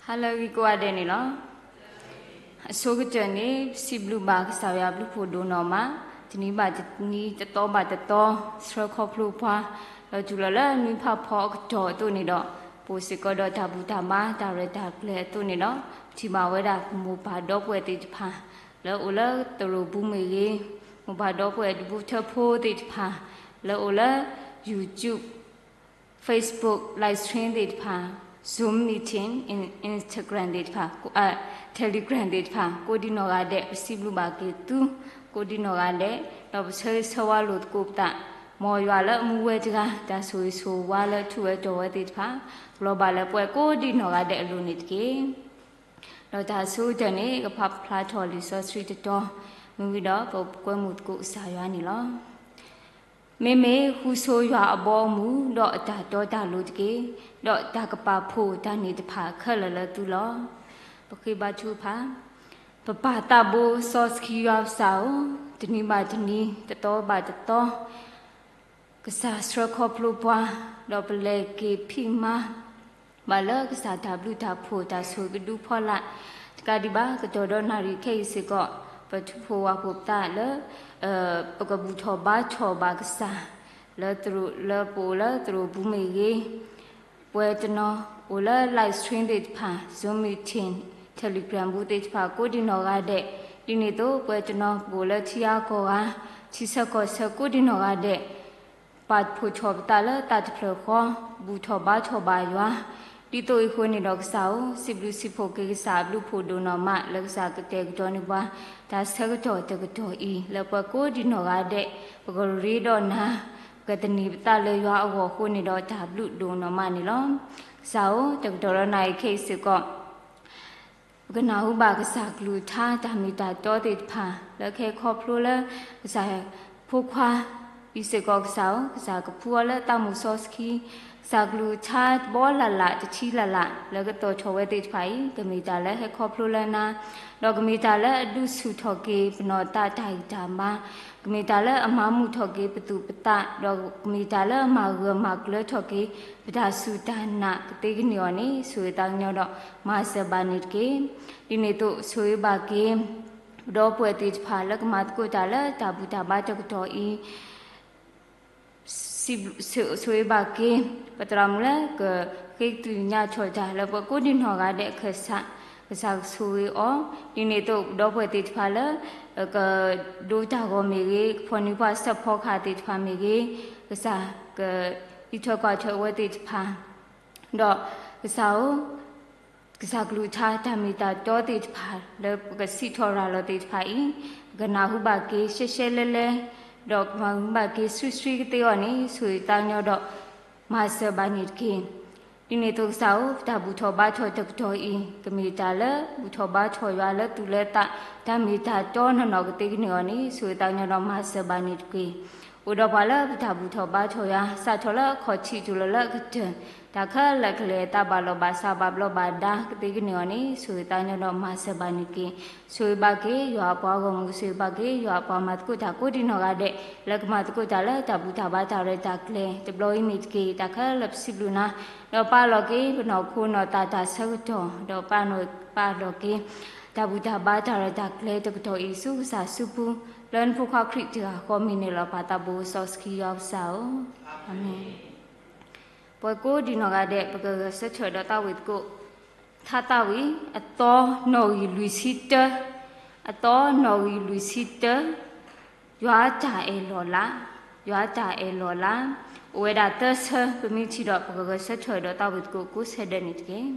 ဟါလၢအဂ့ၤကိးဂၤဒဲးန့ၣ်လီၤ. အဆိကတၢၢ်န့ၣ် ပစံးဘျုးဘၣ်ကစၢ်ယွၤအဘျုးဖှိၣ်ဒိၣ်နီၢ်မး, တနံၤဘၣ်တနံၤ တသီဘၣ်တသီ ဆှၢခီဖျိပှၤ ဒီးတုၤလီၤလၢနွံဖးဖီအကတီၢ်အသိးန့ၣ်ဒီး, ပအိၣ်စ့ၢ်ကီးဒီးတၢ်ဘူၣ်တၢ်ဘါတၢ်ရဲၣ်တၢ်ကျဲၤအသိးန့ၣ်ဒီး, ပထံၣ်ဘၣ်ဝဲဒၣ်ပမိၢ်ပၢ်ဒီပုၢ်ဝဲၢ်သ့ၣ်တဖၣ် လၢအိၣ်လၢသရိာ်ပူၤမ့ၢ်ဂ့ၤ, မိၢ်ပၢ်ဒီပုၢ်ဝဲၢ်ဒူၣ်ဖိထၢဖိသ့ၣ်တဖၣ် လၢအိၣ်လၢ YouTube, Facebook live stream သ့ၣ်တဖၣ်, Zoom meeting, Instagram သ့ၣ်တဖၣ်, Telegram သ့ၣ်တဖၣ် ကိးဒံနီၢ်ဂၤဒဲး ပစံးဘျုးဘၣ်က့ၤသု ကိးဒံနီၢ်ဂၤဒဲး, ဒီးပဆၢဂ့ၤဆၢဝါလိာ်သကိးပသး, မ်ယွၤလၢအမူဝဲတဂၤ တၢ်ဆိၣ်ဂ့ၤဆိၣ်ဝါလၢထူးဝဲတီၤဝဲသ့ၣ်တဖၣ် လီၤဘၣ်လၢပှၤကိးဒံနီၢ်ဂၤဒဲးအလိၤန့ၣ်တက့ၢ်. ဒီးတၢ်အဆိကတၢၢ်န့ၣ် ကဖးဖျါထီၣ်လံာ်စီဆှံတတီၤ, မ့ၢ်ဝံၤဒီးပကွဲမုာ်သကိးကစၢ်ယွၤန့ၣ်လီၤ. မ့မ့ၢ်ဃုဆိယွၤအဘီအမုၢ် ဒီးအတၢ်တီတၢ်လိၤတက့ၢ်, ဒီးတၢ်ကပာ်ဖှိၣ်တၢ်န့ၣ်တဖၣ်ခဲလၢာ်လၢသုလီၤ. ပဃ့ဘါထုကဖၣ်, ပပၢ်သးဘိစီဆှံယွၤကစၢ်ဧၢ, တနံၤဘၣ်တနံၤ တသီဘၣ်တသီ ကစၢ်ဆှၢခီဖျိပှၤ, ဒီးပလဲၤက့ၤဖံးမၤ ဘၣ်လၢကစၢ်တၢ်ဘျုးတၢ်ဖှိၣ်တၢ်ဆိၣ်ဂ့ၤကဒုဖီလာ်, တကးဒံးဘၣ် ကတီၢ်ဒီးနၣ်ရံၣ်ခဲအံၤစ့ၢ်ကီး, ပထူဖိဝၣ်ဖိပသးလၢ ပကဘူၣ်ထီၣ်ဘါထီၣ်ဘၣ်ကစၢ်, လၢသရိာ် လၢပအိၣ်လၢသရိာ်ပူၤမ့ၢ်ဂ့ၤ, ပှၤတနီၤအိၣ်လၢ live stream သ့ၣ်တဖၣ်, Zoom meeting, Telegram ပူၤသ့ၣ်တဖၣ် ကိးဒံနီၢ်ဂၤဒဲး, ဒ်န့ၣ်အသိး ပှၤတနီၤပအိၣ်လၢထံဂၤကီၢ်ဂၤ, ထံဆၢကီၢ်ဆၢကိးဒံနီၢ်ဂၤဒဲး ပာ်ဖှိၣ်ထီၣ်ပသးလၢတၢ်တဖျၢၣ်ဃီ, ဘူၣ်ထီၣ်ဘါထီၣ်ဘၣ်ယွၤ, ဒ်သိးအံၤအဃိန့ၣ်ဒီးကစၢ်ဧၢ, စံးဘျုးစံးဖှိၣ်က့ၤကစၢ်အဘျုးဖှိၣ်ဒိၣ်နီၢ်မး လၢကစၢ်ကတဲာ်ကတီၤန့ၢ်ပှၤ တၢ်ဆၢကတီၢ်တကတီၢ်အံၤ လၢပှၤကိးဒံနီၢ်ဂၤဒဲး ပကရ့ဒီးနၤ, ပကသန့ၤပသးလၢယွၤအဂီၢ်အဃိန့ၣ်ဒီး တၢ်ဘျုးဒိၣ်နီၢ်မးန့ၣ်လီၤ. ကစၢ်ဧၢ, တကတီၢ်ဒီးနၣ်ရံၣ်ခဲအံၤစ့ၢ်ကီး ပကနၢ်ဟူဘၣ်ကစၢ်ကလုၢ်ကထါတၢ်မ့ၢ်တၢ်တီသ့ၣ်တဖၣ် လၢကဟဲခီဖျိလၢ ကစၢ်ဖိခွါအံၤစ့ၢ်ကီးကစၢ်ဧၢ, ကစၢ်ကဖှူအီၤလၢသးမုၣ်စီဆှံ, ကစၢ်ကလုၢ်ကထါတဘီလၢ်လၢ်တထံလၢ်လၢ် လၢကသီၣ်ထီၣ်ဝဲသ့ၣ်တဖၣ်အံၤ ကမ့ၢ်တၢ်လၢဟဲခီဖျိလၢနၤ, ဒီးကမ့ၢ်တၢ်လၢအဒုးဆူၣ်ထီၣ်က့ၤပနီၢ်သးတၢ်ဂံၢ်တၢ်ဘါ, ကမ့ၢ်တၢ်လၢအမၤမုာ်ထီၣ်က့ၤပသူၣ်ပသး, ဒီးကမ့ၢ်တၢ်လၢအမၤဂၢၢ်မၤကျၢၤထီၣ်က့ၤ ပတၢ်စူၢ်တၢ်နာ်ကသ့ကန့ၢ်အီၤန့ၣ် ဆိၣ်ဂ့ၤသးကညီၤဒီး မၤစၢၤဘၣ်န့ၣ်တက့ၢ်. ဒ်န့ၣ်အသိး ဆိၣ်ဂ့ၤဘၣ်က့ၤ ပဒီပုၢ်ဝဲၢ်သ့ၣ်တဖၣ်လၢကမၤသကိးတၢ်လၢတၢ်ဘူၣ်တၢ်ဘါတကတီၢ်အံၤ, ဆိၣ်ဂ့ၤဘၣ်က့ၤ ပသရၣ်မုၣ်လၢကဃ့ကသ့ၣ်ညါထီၣ်တၢ်လၢပှၤကိးဒံနီၢ်ဂၤဒဲးအခၢၣ်စး, ကစၢ်ကဆိၣ်ဂ့ၤအီၤ, ဒ်န့ၣ်အသိး ပဒီပုၢ်ဝဲၢ်သ့ၣ်တဖၣ်လၢ ကဒိတၢ်ဂီၤမ့ၢ်ဂ့ၤ, ကဖီၣ်န့ၢ်ပှၤဆၢဖီကဟၣ်သ့ၣ်တဖၣ်မ့ၢ်ဂ့ၤ, ကစၢ်ကအံးထွဲကွၢ်ထွဲအဝဲသ့ၣ်တဖၣ်, ဒီးကစၢ်ဧၢ, ကစၢ်ကလုၢ်ကထါတၢ်မ့ၢ်တၢ်တီသ့ၣ်တဖၣ် လၢပကစံးထီၣ်ရၤလီၤသ့ၣ်တဖၣ်အံၤ, ပကနၢ်ဟူဘၣ်က့ၤရှဲရှဲလဲလဲ, ဒီးကမၤဟူဘၣ်က့ၤဆှံဆှံကသ့အီၤန့ၣ် ဆိၣ်ဂ့ၤသးကညီၤဒီး မၤစၢၤဘၣ်န့ၣ်တက့ၢ်. ဒ်န့ၣ်အသိးကစၢ်ဧၢ, ပတၢ်ဘူၣ်ထီၣ်ဘါထီၣ်တကတီၢ်အံၤ ကမ့ၢ်တၢ်လၢဘူၣ်ထီၣ်ဘါထီၣ်ယွၤလၢသူၣ်လၢသး, တၢ်မ့ၢ်တၢ်တီနီၢ်နီၢ်ကသ့ကန့ၢ်အီၤန့ၣ် ဆိၣ်ဂ့ၤသးကညီၤဒီးမၤစၢၤဘၣ်န့ၣ်တက့ၢ်. အိၣ်ဒီးပှၤလၢပတၢ်ဘူၣ်ထီၣ်ဘါထီၣ်ယွၤ စးထီၣ်လၢအခီၣ်ထံးတုၤလီၤလၢအကတၢၢ်, တၢ်ခဲလၢာ်ကလဲၤအသးဘၣ်လီၤဘၣ်စးဘၣ်ဘျီးဘၣ်ဒါကသ့ကန့ၢ်အီၤန့ၣ် ဆိၣ်ဂ့ၤသးကညီၤဒီးမၤစၢၤဘၣ်န့ၣ်တက့ၢ်. ဆိၣ်ဂ့ၤဘၣ်က့ၤယွၤအပှၤဂီၢ်မုၢ်, ဆိၣ်ဂ့ၤဘၣ်က့ၤယွၤအပှၤမၤသကိးတၢ်ကိးဒံနီၢ်ဂၤဒဲး လၢကမၤသကိးတၢ်လၢတၢ်ဘူၣ်တၢ်ဘါတၢ်ရဲၣ်တၢ်ကျဲၤ တဘျီအံၤမ့ၢ်တက့ၢ်. တၢ်ခဲလၢာ်ပစံးဘျုးနၤ, ဒီးပာ်လီၤက့ၤပနီၢ်ခိနီၢ်သးတၢ်ဆၢကတီၢ်, ဒီးပာ်လီၤက့ၤ တၢ်ဘူၣ်တၢ်ဘါတၢ်ရဲၣ်တၢ်ကျဲၤတကတီၢ်အံၤဆူကစၢ်စုပူၤ, လၢနဖိခွါခရံာ်တဂၤဃီမ့ၢ်န့ၣ်လီၤ. ပၢ်သးဘိစီဆှံယွၤကစၢ်ဧၢ, အၤမ့ၣ်. ပှၤကိးဒံနီၢ်ဂၤဒဲး ပကဂဲၤဆၢထၢၣ်ဒီးသးဝံၣ်သကိး ထါသးဝံၣ် အသီနီၣ်ဂံၢ်လွံၢ်ဆံတၢ, အသီနီၣ်ဂံၢ်လွံၢ်ဆံတၢ, ယွၤတၢ်အဲၣ်လီၤလး, ယွၤတၢ်အဲၣ်လီၤလး, အိၣ်ဝဲဒၣ်သၢဆၢ, ပမ့ၢ်ထံၣ်ဒီးပကဂဲၤဆၢထၢၣ်ဒီးသးဝံၣ်သကိးကိးဆၢဒဲးန့ၣ်တက့ၢ်.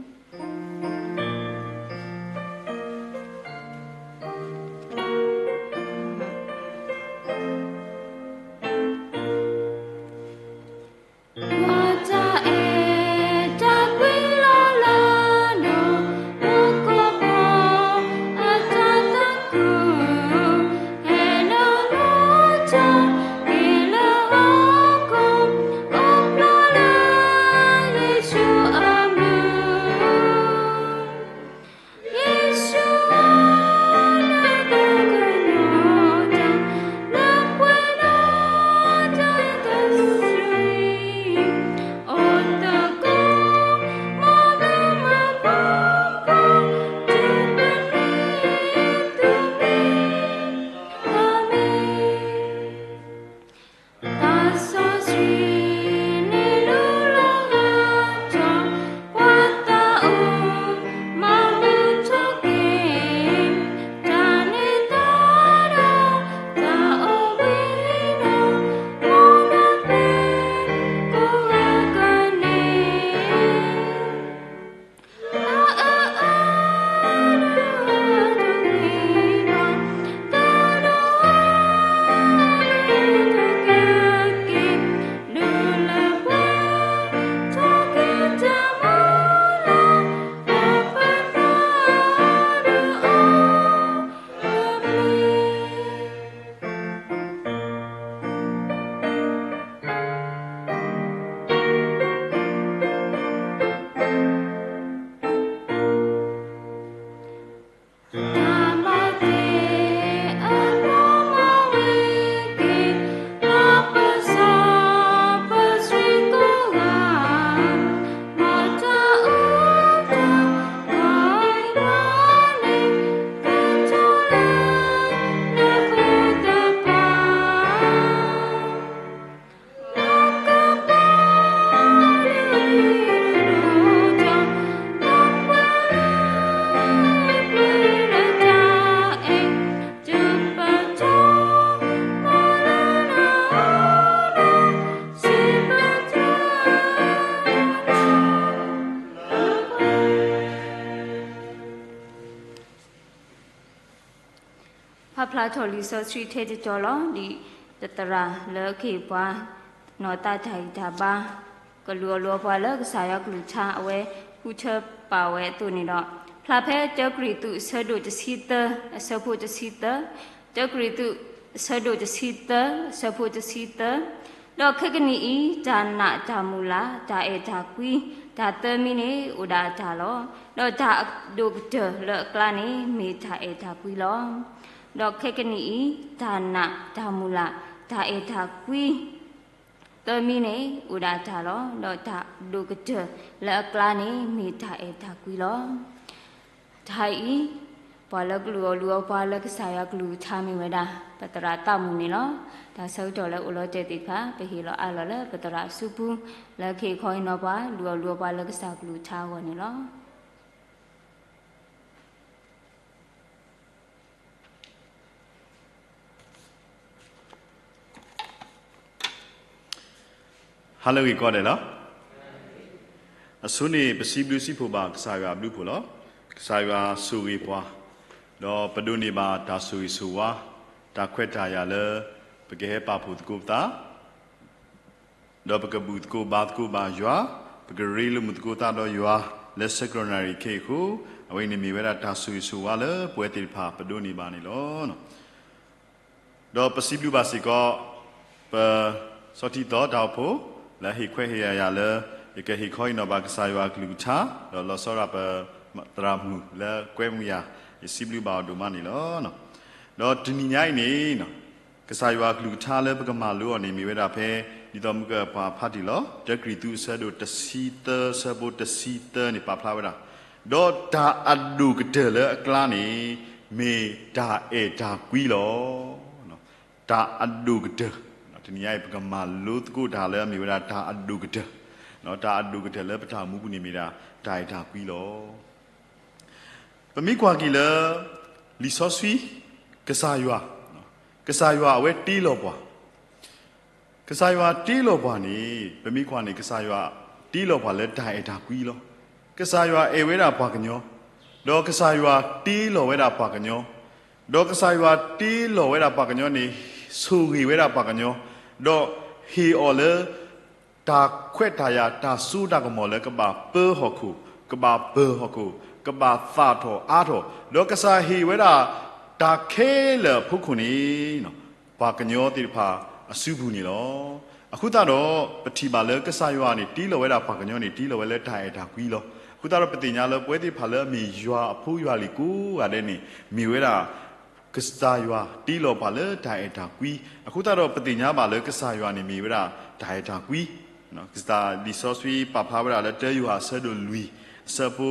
ဖျါထီၣ်လံာ်စီဆှံထဲတတီၤလီၤ. ဒ်ပသရၣ်လၢကဟ့ၣ်ပှၤ နီၢ်သးတၢ်ဂံၢ်တၢ်ဘါ ကလုၢ်အီၣ်လူၤအီပှၤလၢကစၢ်ယွၤကလုၢ်ကထါ အဝဲဃုထၢပာ်ဝဲအသိးန့ၣ်ဒီး, ဖျါဖဲတၢကရံၣ်သူးအဆၢဒိၣ်တဆံသၢ အဆၢဖိတဆံသၢ, တၢကရံၣ်သူးအဆၢဒိၣ်တဆံသၢ အဆၢဖိတဆံသၢ, ဒီးခဲကနံၣ်အံၤ တၢ်နာ်တၢ်မုၢ်လၢ် တၢ်အဲၣ်တၢ်ကွံ တၢ်သၢမံၤန့ၣ် အိၣ်ဒၣ်တၢ်လီၤ. ဒီးတၢ်အဒိၣ်ကတၢၢ်လၢအကျါန့ၣ် မ့ၢ်တၢ်အဲၣ်တၢ်ကွံလီၤ. ဒီးခဲကနံၣ်အံၤ တၢ်နာ်တၢ်မုၢ်လၢ် တၢ်အဲၣ်တၢ်ကွံ သၢမံၤန့ၣ် အိၣ်ဒၣ်တၢ်လီၤ. ဒီးတၢ်ဒိၣ်ကတၢၢ်လၢအကျါန့ၣ် မ့ၢ်တၢ်အဲၣ်တၢ်ကွံလီၤ. တၢ်အံၤ ပှၤလၢကလုၢ်အီၣ်လူၤအီပှၤလၢကစၢ်ယွၤကလုၢ်ကထါမ့ၢ်ဝဲဒၣ် ပသရၣ်သးမုၢ်န့ၣ်လီၤ. တၢ်ဆၢကတီၢ်လၢအိၣ်လီၤတဲာ်သ့ၣ်တဖၣ် ပဟ့ၣ်လီၤအးလီၤလၢပသရၣ်အစုပူၤ လၢကဟ့ၣ်ခီဟ့ၣ်နီၤပှၤ လုၢ်အီၣ်လူၤအီပှၤလၢကစၢ်ကလုၢ်ကထါအဂီၢ်န့ၣ်လီၤ. Hello ဂ့ၤကီဒဲးလီၤ. အဆိန့ၣ် ပစံးဘျုးစံးဖှိၣ်ဘၣ်ကစၢ်ယွၤအဘျုးအဖှိၣ်လီၤ. ကစၢ်ယွၤဆိၣ်ဂ့ၤပှၤ, ဒီးပဒိးန့ၢ်ဘၣ်တၢ်ဆိၣ်ဂ့ၤဆိၣ်ဝါ, တၢ်ခွဲးတၢ်ယာ်လၢ ပကဟဲပာ်ဖှိၣ်သကိးပသး ဒီးပကဘူၣ်သကိးဘါသကိးဘၣ်ယွၤ, ပကရ့လိာ်မုာ်သကိးသးဒီးယွၤ လၢဆဲးကျိးနၣ်ရံၣ်ခဲအံၤအဃိ, အဝဲအံၤန့ၣ်မ့ၢ်ဝဲဒၣ်တၢ်ဆိၣ်ဂ့ၤဆိၣ်ဝါလၢပဝဲသ့ၣ်တဖၣ်ပဒိးန့ၢ်ဘၣ်န့ၣ်လီၤ. ဒီးပစံးဘျုးဘၣ်စ့ၢ်ကီး ပ စီၤထံသီတၢ်အိၣ်ဖှိၣ် လၢဟ့ၣ်ခွဲးဟ့ၣ်ယာ်ယၤလၢ ယကဟ့ၣ်ခီဟ့ၣ်နီၤဘၣ်ကစၢ်ယွၤအကလုၢ်ကထါ, ဒီးလီၤဆီဒၣ်ပသရၣ်မုၣ်လၢကွဲမုာ်ယၤ, ယစံးဘျုးဘၣ်အီၤဒိၣ်မးန့ၣ်လီၤ. ဒီးတနံၤညါအံၤန့ၣ် ကစၢ်ယွၤအကလုၢ်ကထါလၢပကမၤလိအီၤန့ၣ် မ့ၢ်ဝဲဒၣ်ဖဲ ဒ်သိးမုၢ်ကပၤဖးတံၢ်လီၤ. တၢကရံၣ်သူးအဆၢဒိၣ်တဆံသၢ အဆၢဖိတဆံသၢန့ၣ် ပာ်ဖျါဝဲဒၣ်, ဒီးတၢ်အဒိၣ်ကတၢၢ်လၢအကျါန့ၣ် မ့ၢ်တၢ်အဲၣ်တၢ်ကွံလီၤ. တၢ်အဒိၣ်ကတၢၢ်, တနံၤညါအံၤ ပကမၤလိသကိးတၢ်လၢအမ့ၢ်ဝဲဒၣ်တၢ်အဒိၣ်ကတၢၢ်, တၢ်အဒိၣ်ကတၢၢ်လၢပတၢ်အိၣ်မူပူၤန့ၣ်မ့ၢ်ဒၣ် တၢ်အဲၣ်တၢ်ကွံလီၤ. ပမ့ၢ်ကွၢ်က့ၤလၢ လံာ်စီဆှံ, ကစၢ်ယွၤ, ကစၢ်ယွၤအဝဲတ့လီၤပှၤ, ကစၢ်ယွၤတ့လီၤပှၤန့ၣ် ပမ့ၢ်ကွၢ်န့ၣ် ကစၢ်ယွၤတ့လီၤပှၤလၢတၢ်အဲၣ်တၢ်ကွံလီၤ. ကစၢ်ယွၤအဲၣ်ဝဲဒၣ်ပှၤကညီ, ဒီးကစၢ်ယွၤတ့လီၤဝဲဒၣ်ပှၤကညီ, ဒီးကစၢ်ယွၤတ့လီၤဝဲဒၣ်ပှၤကညီန့ၣ် ဆိၣ်ဂ့ၤဝဲဒၣ်ပှၤကညီ, ဒီးဟ့ၣ်အီၤလၢ တၢ်ခွဲးတၢ်ယာ်တၢ်စိတၢ်ကမီၤလၢကဘၣ်ပၢဟီၣ်ခိၣ်, ကဘၣ်ပၢဟီၣ်ခိၣ်, ကဘၣ်သၣ်ထီၣ်အါထီၣ်, ဒီးကစၢ်ဟ့ၣ်ဝဲဒၣ် တၢ်ခဲလၢာ်အဖီခိၣ်န့ၣ် ပှၤကညီသ့ၣ်တဖၣ်အစုပူၤန့ၣ်လီၤ. အဃိသတးဒီး ပထံၣ်ဘၣ်လၢကစၢ်ယွၤန့ၣ် တ့လီၤဝဲဒၣ်ပှၤကညီန့ၣ် တ့လီၤဝဲလၢတၢ်အဲၣ်တၢ်ကွံလီၤ. အဃိသတးဒီး ပသ့ၣ်ညါလၢပဝဲသ့ၣ်တဖၣ်လၢအမ့ၢ်ယွၤအဖိယွၤလံၤကိးဂၤဒဲးန့ၣ် မ့ၢ်ဝဲဒၣ် ကစၢ်ယွၤတ့လီၤပှၤလၢတၢ်အဲၣ်တၢ်ကွံ. အဃိသတးဒီး ပသ့ၣ်ညါဘၣ်လၢကစၢ်ယွၤန့ၣ်မ့ၢ်ဝဲဒၣ်တၢ်အဲၣ်တၢ်ကွံ. ကစၢ်လံာ်စီဆှံပာ်ဖျါဝဲဒၣ်လၢတၢယိၤဟၣ်အဆၢဒိၣ်လွံၢ် အဆၢဖိ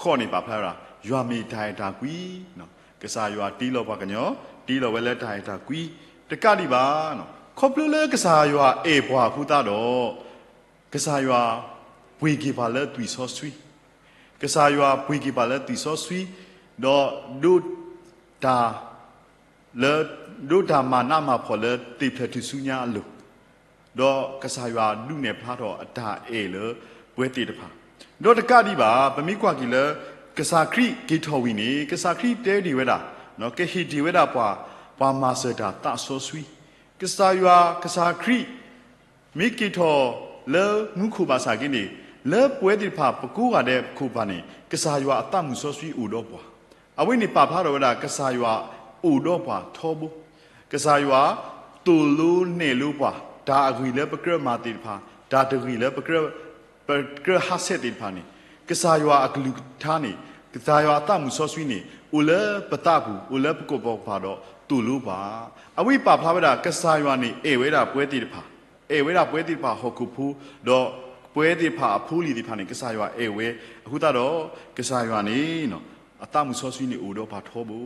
ဃိးန့ၣ်ပာ်ဖျါဝဲဒၣ် ယွၤမ့ၢ်တၢ်အဲၣ်တၢ်ကွံ. ကစၢ်ယွၤတ့လီၤပှၤကညီ, တ့လီၤဝဲလၢတၢ်အဲၣ်တၢ်ကွံ. တကးဒံးဘၣ်, ခီဖျိလၢကစၢ်ယွၤအဲၣ်ပှၤအဃိသတးဒီး ကစၢ်ယွၤပှ့ၤက့ၤပှၤလၢသွံၣ်စီဆှံ, ကစၢ်ယွၤပှ့ၤက့ၤပှၤလၢသွံၣ်စီဆှံ, ဒီးဒိးတၢ် လၢ ဒိးတၢ်မၤနးမၤဖှီၣ်လၢသ့ၣ်ဖျၢၣ်ထူၣ်စုညါအလိၤ, ဒီးကစၢ်ယွၤဒုးနဲၣ်ဖျါထီၣ်အတၢ်အဲၣ်လၢပဝဲသ့ၣ်တဖၣ်. ဒီးတကးဒံးဘၣ်, ပမ့ၢ်ကွၢ်က့ၤလၢ ကစၢ်ခရံာ်က့ၤထီၣ်ဝံၤန့ၣ် ကစၢ်ခရံာ်တဲဒံးဝဲဒၣ်, ကဟ့ၣ်တ့ၢ်ဝဲဒၣ်ပှၤ, ပှၤမၤစၢၤတၢ်သးစီဆှံ. ကစၢ်ယွၤ ကစၢ်ခရံာ် မ့ၢ်က့ၤထီၣ်လၢမူခိၣ်ဘၣ်ဆၣ်က့န့ၣ်, လၢပဝဲသ့ၣ်တဖၣ်ပကိးဂၤဒဲးပခိၣ်ပၤန့ၣ် ကစၢ်ယွၤအသးမုၢ်စီဆှံအိၣ်ဒီးပှၤ. အဝဲန့ၣ်ပာ်ဖျါထီၣ်ဝဲဒၣ် ကစၢ်ယွၤအိၣ်ဒီးပှၤထီဘိ. ကစၢ်ယွၤသိၣ်လိနဲၣ်လိပှၤ, တၢ်အဂ့ၢ်လၢပကြၢးမၤသ့ၣ်တဖၣ်, တၢ်တဂ့ၢ်လၢပကြၢး ပကြၢးဟးဆှဲးသ့ၣ်တဖၣ်န့ၣ်, ကစၢ်ယွၤအကလုၢ်ကထါန့ၣ်, ကစၢ်ယွၤအသးမုၢ်စီဆှံန့ၣ် အိၣ်လၢပသးပူၤ, အိၣ်လၢပကိာ်ပူၤပၤဒီးသိၣ်လိပှၤ. အဝဲပာ်ဖျါဝဲဒၣ် ကစၢ်ယွၤန့ၣ်အဲၣ်ဝဲဒၣ်ပဝဲသ့ၣ်တဖၣ်, အဲၣ်ဝဲဒၣ်ပဝဲသ့ၣ်တဖၣ်ဟီၣ်ခိၣ်ဖိ, ဒီးပဝဲသ့ၣ်တဖၣ်အဖိအလံၤသ့ၣ်တဖၣ်န့ၣ် ကစၢ်ယွၤအဲၣ်ဝဲ. အဃိသတးဒီး ကစၢ်ယွၤန့ၣ် အသးမုၢ်စီဆှံန့ၣ်အိၣ်ဒီးပှၤထီဘိ.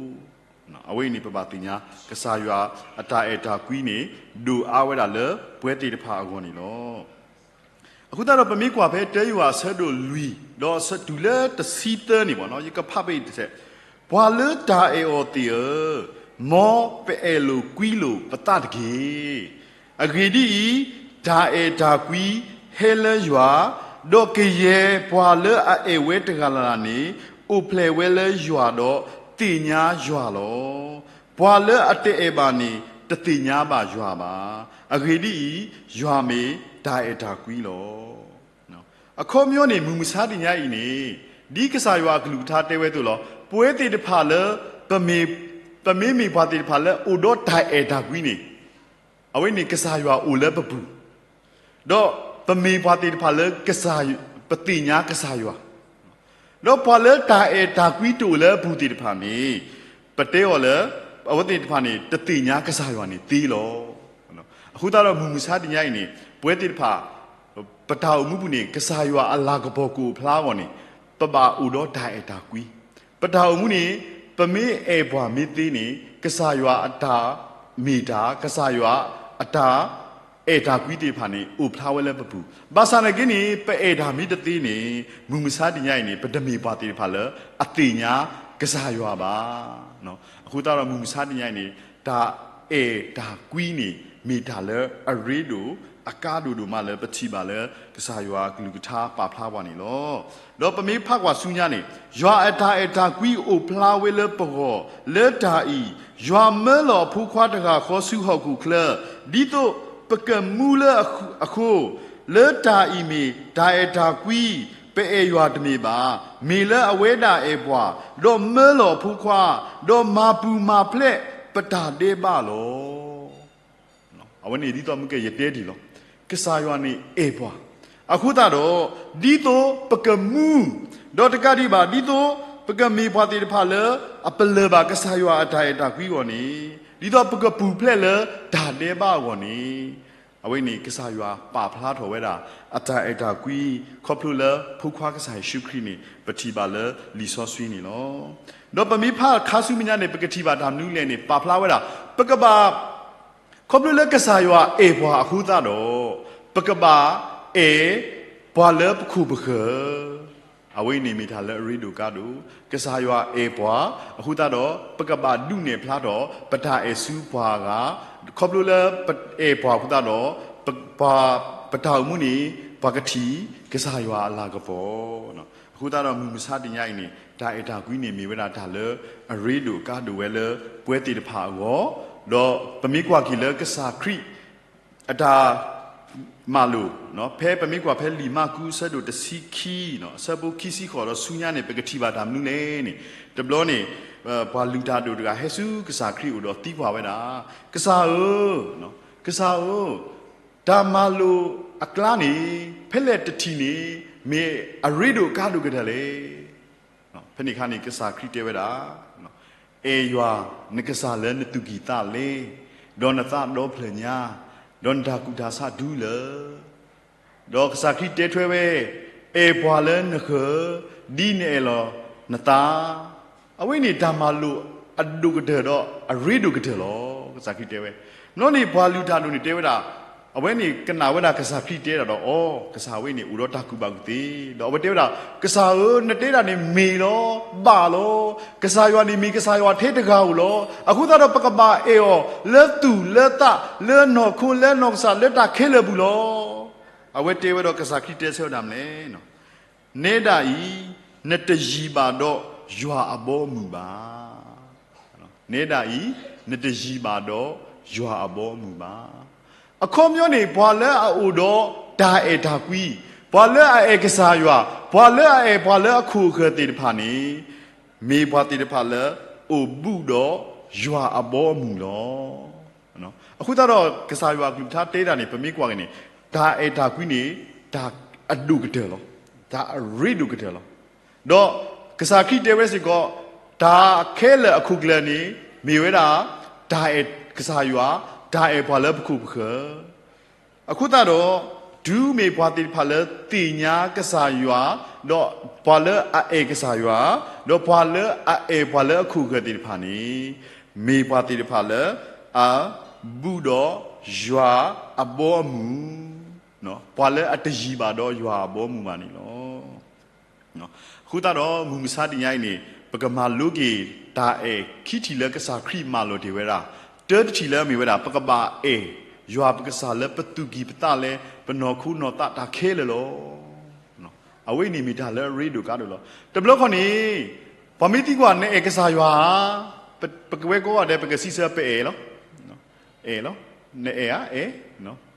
အဝဲအံၤန့ၣ် ပဘၣ်သ့ၣ်ညါ ကစၢ်ယွၤအတၢ်အဲၣ်တၢ်ကွံန့ၣ် ဒိၣ်အါဝဲဒၣ်လၢပဝဲသ့ၣ်တဖၣ်အဂီၢ်န့ၣ်လီၤ. အဃိသတးဒီး ပမ့ၢ်ကွၢ်ဖဲတၢယိၤဟၣ်အဆၢဒိၣ်လွံၢ် ဒီးတုၤလၢတဆံသၢန့ၣ်, ယကဖးဖဲအံၤတစဲး, ပှၤလၢတၢ်အဲၣ်အီၤသ့ၣ်ဧၢ, မ်ပအဲၣ်လိာ်ကွံလိာ်ပသးတက့ၢ်. အဂ့ၢ်ဒ်အံၤ, တၢ်အဲၣ်တၢ်ကွံဟဲလၢယွၤ, ဒီးကယဲၢ်ပှၤလၢအအဲၣ်ဝဲတဂၤလၢ်လၢ်န့ၣ် အိၣ်ဖျဲၣ်ဝဲလၢယွၤဒီးသ့ၣ်ညါယွၤလီၤ. ပှၤလၢအတအဲၣ်ဘၣ်န့ၣ် တသ့ၣ်ညါဘၣ်ယွၤဘၣ်. အဂ့ၢ်ဒ်အံၤ, ယွၤမ့ၢ်တၢ်အဲၣ်တၢ်ကွံလီၤ. အခီပညီန့ၣ် မုၢ်မဆါတနံၤအံၤန့ၣ်, ဒ်ကစၢ်ယွၤအကလုၢ်ကထါတဲဝဲအသိးလီၤ. ပဝဲသ့ၣ်တဖၣ်လၢ ပမ့မ့ၢ်ပှၤသ့ၣ်တဖၣ်လၢအိၣ်ဒီးတၢ်အဲၣ်တၢ်ကွံန့ၣ်, အဝဲန့ၣ်ကစၢ်ယွၤအိၣ်လၢပပူၤ, ဒီးပမ့ၢ်ပှၤသ့ၣ်တဖၣ်လၢ ပသ့ၣ်ညါကစၢ်ယွၤ, ဒီးပှၤလၢတၢ်အဲၣ်တၢ်ကွံတအိၣ်လၢအပူၤသ့ၣ်တဖၣ်န့ၣ်, ပတဲအီၤလၢ အဝဲသ့ၣ်တဖၣ်န့ၣ် တသ့ၣ်ညါကစၢ်ယွၤန့ၣ်သ့လီၤ. အဃိသတးဒီးမုၢ်မဆါတနံၤအံၤန့ၣ် ပဝဲသ့ၣ်တဖၣ် ပတၢ်အိၣ်မူပူၤန့ၣ် ကစၢ်ယွၤအလၤကပီၤကအိၣ်ဖျါအဂီၢ်န့ၣ်, ပဘၣ်အိၣ်ဒီးတၢ်အဲၣ်တၢ်ကွံ. ပတၢ်အိၣ်မူန့ၣ် ပမ့ၢ်အဲၣ်ပှၤမ့ၢ်သ့န့ၣ် ကစၢ်ယွၤအတၢ်မ့ၢ်တၢ်, ကစၢ်ယွၤအတၢ် အဲၣ်တၢ်ကွံသ့ၣ်တဖၣ်န့ၣ် အိၣ်ဖျါဝဲလၢပပူၤ. ဘၣ်ဆၣ်နာ်က့န့ၣ် ပအဲၣ်တၢ်မ့ၢ်တသ့န့ၣ် မုၢ်မဆါတနံၤအံၤန့ၣ် ပတမ့ၢ်ပှၤသ့ၣ်တဖၣ်လၢအသ့ၣ်ညါကစၢ်ယွၤဘၣ်. အဃိသတးဒီးမုၢ်မဆါတနံၤအံၤန့ၣ် တၢ်အဲၣ်တၢ်ကွံန့ၣ် မ့ၢ်တၢ်လၢအရ့ဒိၣ်အကါဒိၣ်ဒိၣ်မးလၢပထံၣ်ဘၣ်လၢ ကစၢ်ယွၤအကလုၢ်ကထါပာ်ဖျါပှၤန့ၣ်လီၤ. ဒီးပမ့ၢ်ဖးကွၢ်ဆူညါန့ၣ် ယွၤအတၢ်အဲၣ်တၢ်ကွံအိၣ်ဖျါဝဲလၢပဂီၢ် လၢတၢ်အံၤ, ယွၤမၢလီၤအဖိခွါတဂၤဃီဆူဟီၣ်ခိၣ်ချၢ, ဒ်သိးပကမူလၢအဃိ, လၢတၢ်အံၤမ့ၢ်တၢ်အဲၣ်တၢ်ကွံ, ပအဲၣ်ယွၤတမ့ၢ်ဘၣ်, မ့ၢ်လၢအဝဲဒၣ်အဲၣ်ပှၤ, ဒီးမၢလီၤအဖိခွါ, ဒီးမၤပူၤမၤဖျဲးပတၢ်ဒဲးဘးလီၤ. အဝဲန့ၣ်ဒ်သိးမုၢ်ကဲယတဲဒ်လီၤ. ကစၢ်ယွၤန့ၣ်အဲၣ်ပှၤ, အဃိသတးဒီး ဒ်သိးပကမူ, ဒီးတကးဒံးဘၣ် ဒ်သိးပကမ့ၢ်ပှၤသ့ၣ်တဖၣ်လၢ အပလၢၢ်ဘၣ်ကစၢ်ယွၤအတၢ်အဲၣ်တၢ်ကွံအဂီၢ်န့ၣ်, ဒ်သိးပကပူၤဖျဲးလၢတၢ်ဒဲးဘးအဂီၢ်န့ၣ်, အဝဲန့ၣ်ကစၢ်ယွၤပာ်ဖျါထီၣ်ဝဲဒၣ် အတၢ်အဲၣ်တၢ်ကွံ ခီဖျိလၢဖိခွါကစၢ်ယ့ၣ်ၡူးခရံာ်န့ၣ် ပထံၣ်ဘၣ်လၢလံာ်စီဆှံန့ၣ်လီၤ. ဒီးပမ့ၢ်ဖးခါဆူမဲာ်ညါန့ၣ် ပကထံၣ်ဘၣ်တၢ်မနုၤလဲၣ်န့ၣ် ပာ်ဖျါဝဲဒၣ် ပကဘၣ် ခီဖျိလၢကစၢ်ယွၤအဲၣ်ပှၤအဃိသတးဒီး ပကဘၣ်အဲၣ်ပှၤလၢပခိၣ်ပဃၢၤ, အဝဲအံၤန့ၣ်မ့ၢ်တၢ်လၢအရ့ဒိၣ်ကါဒိၣ်, ကစၢ်ယွၤအဲၣ်ပှၤအဃိသတးဒီး ပကဘၣ်ဒုးနဲၣ်ဖျါထီၣ် ပတၢ်အဲၣ်ဆူပှၤအဂၤ, ခီဖျိလၢပအဲၣ်ပှၤအဃိသတးဒီး ပှၤ ပတၢ်အိၣ်မူန့ၣ် ပှၤကထံၣ်ကစၢ်ယွၤအလၤကပီၤ အဃိသတးဒီးမုၢ်မဆါတနံၤအံၤန့ၣ် တၢ်အဲၣ်တၢ်ကွံန့ၣ် မ့ၢ်ဝဲဒၣ်တၢ်လၢအရ့ဒိၣ်ကါဒိၣ်ဝဲလၢပဝဲသ့ၣ်တဖၣ်အဂီၢ်, ဒီးပမ့ၢ်ကွၢ်က့ၤလၢကစၢ်ခရံာ်အတၢ်မၤလိာ်, ဖဲပမ့ၢ်ကွၢ်ဖဲလံာ်မၢ်ကူးအဆၢဒိၣ်တဆံခံ, အဆၢဖိခံဆံဃိးဒီးဆူညါန့ၣ် ပကထံၣ်ဘၣ်တၢ်မနုၤလဲၣ်န့ၣ်, တဘျီန့ၣ် ပှၤလုၢ်တၢ်ဒိၣ်တဂၤဟဲဆူကစၢ်ခရံာ်အိၣ်ဒီးသံကွၢ်ဝဲဒၣ်, ကစၢ်ဧၢ, ကစၢ်ဧၢ, တၢ်မၤလိာ်အကျါန့ၣ် ဖဲလဲၣ်တထံၣ်န့ၣ် မ့ၢ်အရ့ဒိၣ်ကါဒိၣ်ကတၢၢ်လဲၣ်. ဖဲန့ၣ်အခါန့ၣ် ကစၢ်ခရံာ်တဲဝဲဒၣ်, အဲၣ်ယွၤနကစၢ်လၢနသူၣ်ကံၢ်သးလဲ, ဒီးနသးဒီဖျၢၣ်ညါ, ဒီးနတၢ်ကူၣ်တၢ်ဆးဒူလၢာ် ဒီးကစၢ်ခရံာ်တဲထွဲဝဲ, အဲၣ်ပှၤလၢနဃၢၤ, ဒ်နအဲၣ်လီၤနသး, အဝဲန့ၣ်တၢ်မၤလိာ်အဒိၣ်ကတၢၢ်ဒီးအရ့ဒိၣ်ကတၢၢ်လီၤ. ကစၢ်ခရံာ်တဲဝဲ, ဘျီန့ၣ်ပှၤလုၢ်တၢ်ဒိၣ်န့ၣ်တဲဝဲဒၣ်, အဝဲန့ၣ်ကနၣ်ဝဲဒၣ်ကစၢ်ခရံာ်တဲဒၣ်ဒီးအီၤ, ကစၢ်ဝဲန့ၣ်အိၣ်ဒီးတၢ်ကူၣ်ဘၣ်ကူၣ်သ့, ဒီးအဝဲတဲဝဲဒၣ်, ကစၢ်ဧၢ, နတဲဒၣ်န့ၣ်မ့ၢ်လီၤ, ဘၣ်လီၤ. ကစၢ်ယွၤန့ၣ်မ့ၢ်ကစၢ်ယွၤထဲတဂၤဧိၤလီၤ. အဃိသတးဒီးပကဘၣ်အဲၣ်အီၤ လၢသူၣ်လၢသး လၢနီၢ်ခိလၢနီၢ်ကစၢ်လၢတၢ်ခဲလၢာ်ပူၤလီၤ. အဝဲတဲဝဲဒီးကစၢ်ခရံာ်တဲဆၢဝဲဒၣ်မနုၤလဲၣ် နဲဒၣ်အံၤ, နတယံၤဘၣ်ဒီးယွၤအဘီအမုၢ်ဘၣ်. နဲဒၣ်အံၤ, နတယံၤဘၣ်ဒီးယွၤအဘီအမုၢ်ဘၣ်. အခီပညီန့ၣ် ပှၤလၢအအိၣ်ဒီးတၢ်အဲၣ်တၢ်ကွံ, ပှၤလၢအအဲၣ်ကစၢ်ယွၤ, ပှၤလၢအအဲၣ်ပှၤလၢအခိၣ်အဃၢၤသ့ၣ်တဖၣ်န့ၣ်, မ့ၢ်ပှၤသ့ၣ်တဖၣ်လၢအိၣ်ဘူးဒီးယွၤအဘီအမုၢ်လီၤ. အဃိသတးဒီး ကစၢ်ယွၤအကလုၢ်ကထါတဲဒၣ်န့ၣ် ပမ့ၢ်ကွၢ်က့ၤန့ၣ် တၢ်အဲၣ်တၢ်ကွံန့ၣ် တၢ်အဒိၣ်ကတၢၢ်လီၤ. တၢ်အရ့ဒိၣ်ကတၢၢ်လီၤ. ဒီးကစၢ်ခရံာ်တဲဝဲစ့ၢ်ကီး, တၢ်ခဲလၢာ်အခိၣ်ကျၢၢ်န့ၣ် မ့ၢ်ဝဲဒၣ် တၢ်အဲၣ်ကစၢ်ယွၤ, တၢ်အဲၣ်ပှၤလၢပခိၣ်ပဃၢၤ အဃိသတးဒီး တုၤမ့ၢ်ပှၤသ့ၣ်တဖၣ်လၢသ့ၣ်ညါကစၢ်ယွၤ, ဒီးပှၤလၢအအဲၣ်ကစၢ်ယွၤ, ဒီးပှၤလၢအအဲၣ်ပှၤလၢအခိၣ်ဃၢၤသ့ၣ်တဖၣ်န့ၣ်, မ့ၢ်ပှၤသ့ၣ်တဖၣ်လၢအဘူးဒီးယွၤအဘီအမုၢ်, ပှၤလၢအတယံၤဘၣ်ဒီးယွၤအဘီအမုၢ်ဘၣ်န့ၣ်လီၤ. အဃိသတးဒီး မုၢ်မဆါတနံၤအံၤန့ၣ် ပကမၤလိက့ၤတၢ်အဲၣ်ခံထံၣ်လၢကစၢ်ခရံာ်မၤလိာ်တ့ၢ်ဝဲဒၣ်, တၢတထံၣ်လၢအမ့ၢ်ဝဲဒၣ် ပကဘၣ်အဲၣ်ယွၤပကစၢ်လၢပသူၣ်ကံၢ်ပသးလၢပနီၢ်ခိနီၢ်သးတၢ်ခဲလၢာ်လီၤ. အဝဲအံၤန့ၣ်မ့ၢ်တၢ်လၢအရ့ဒိၣ်ကါဒိၣ်လီၤ. တဘျီခီန့ၣ် ပှၤမ့ၢ်သံကွၢ် နအဲၣ်ကစၢ်ယွၤဧါ, ပကဝဲကိးဂၤဒဲး ပကစံးဆၢပအဲၣ်လီၤ. အဲၣ်လီၤ. နအဲၣ်ဧါ, အဲၣ်.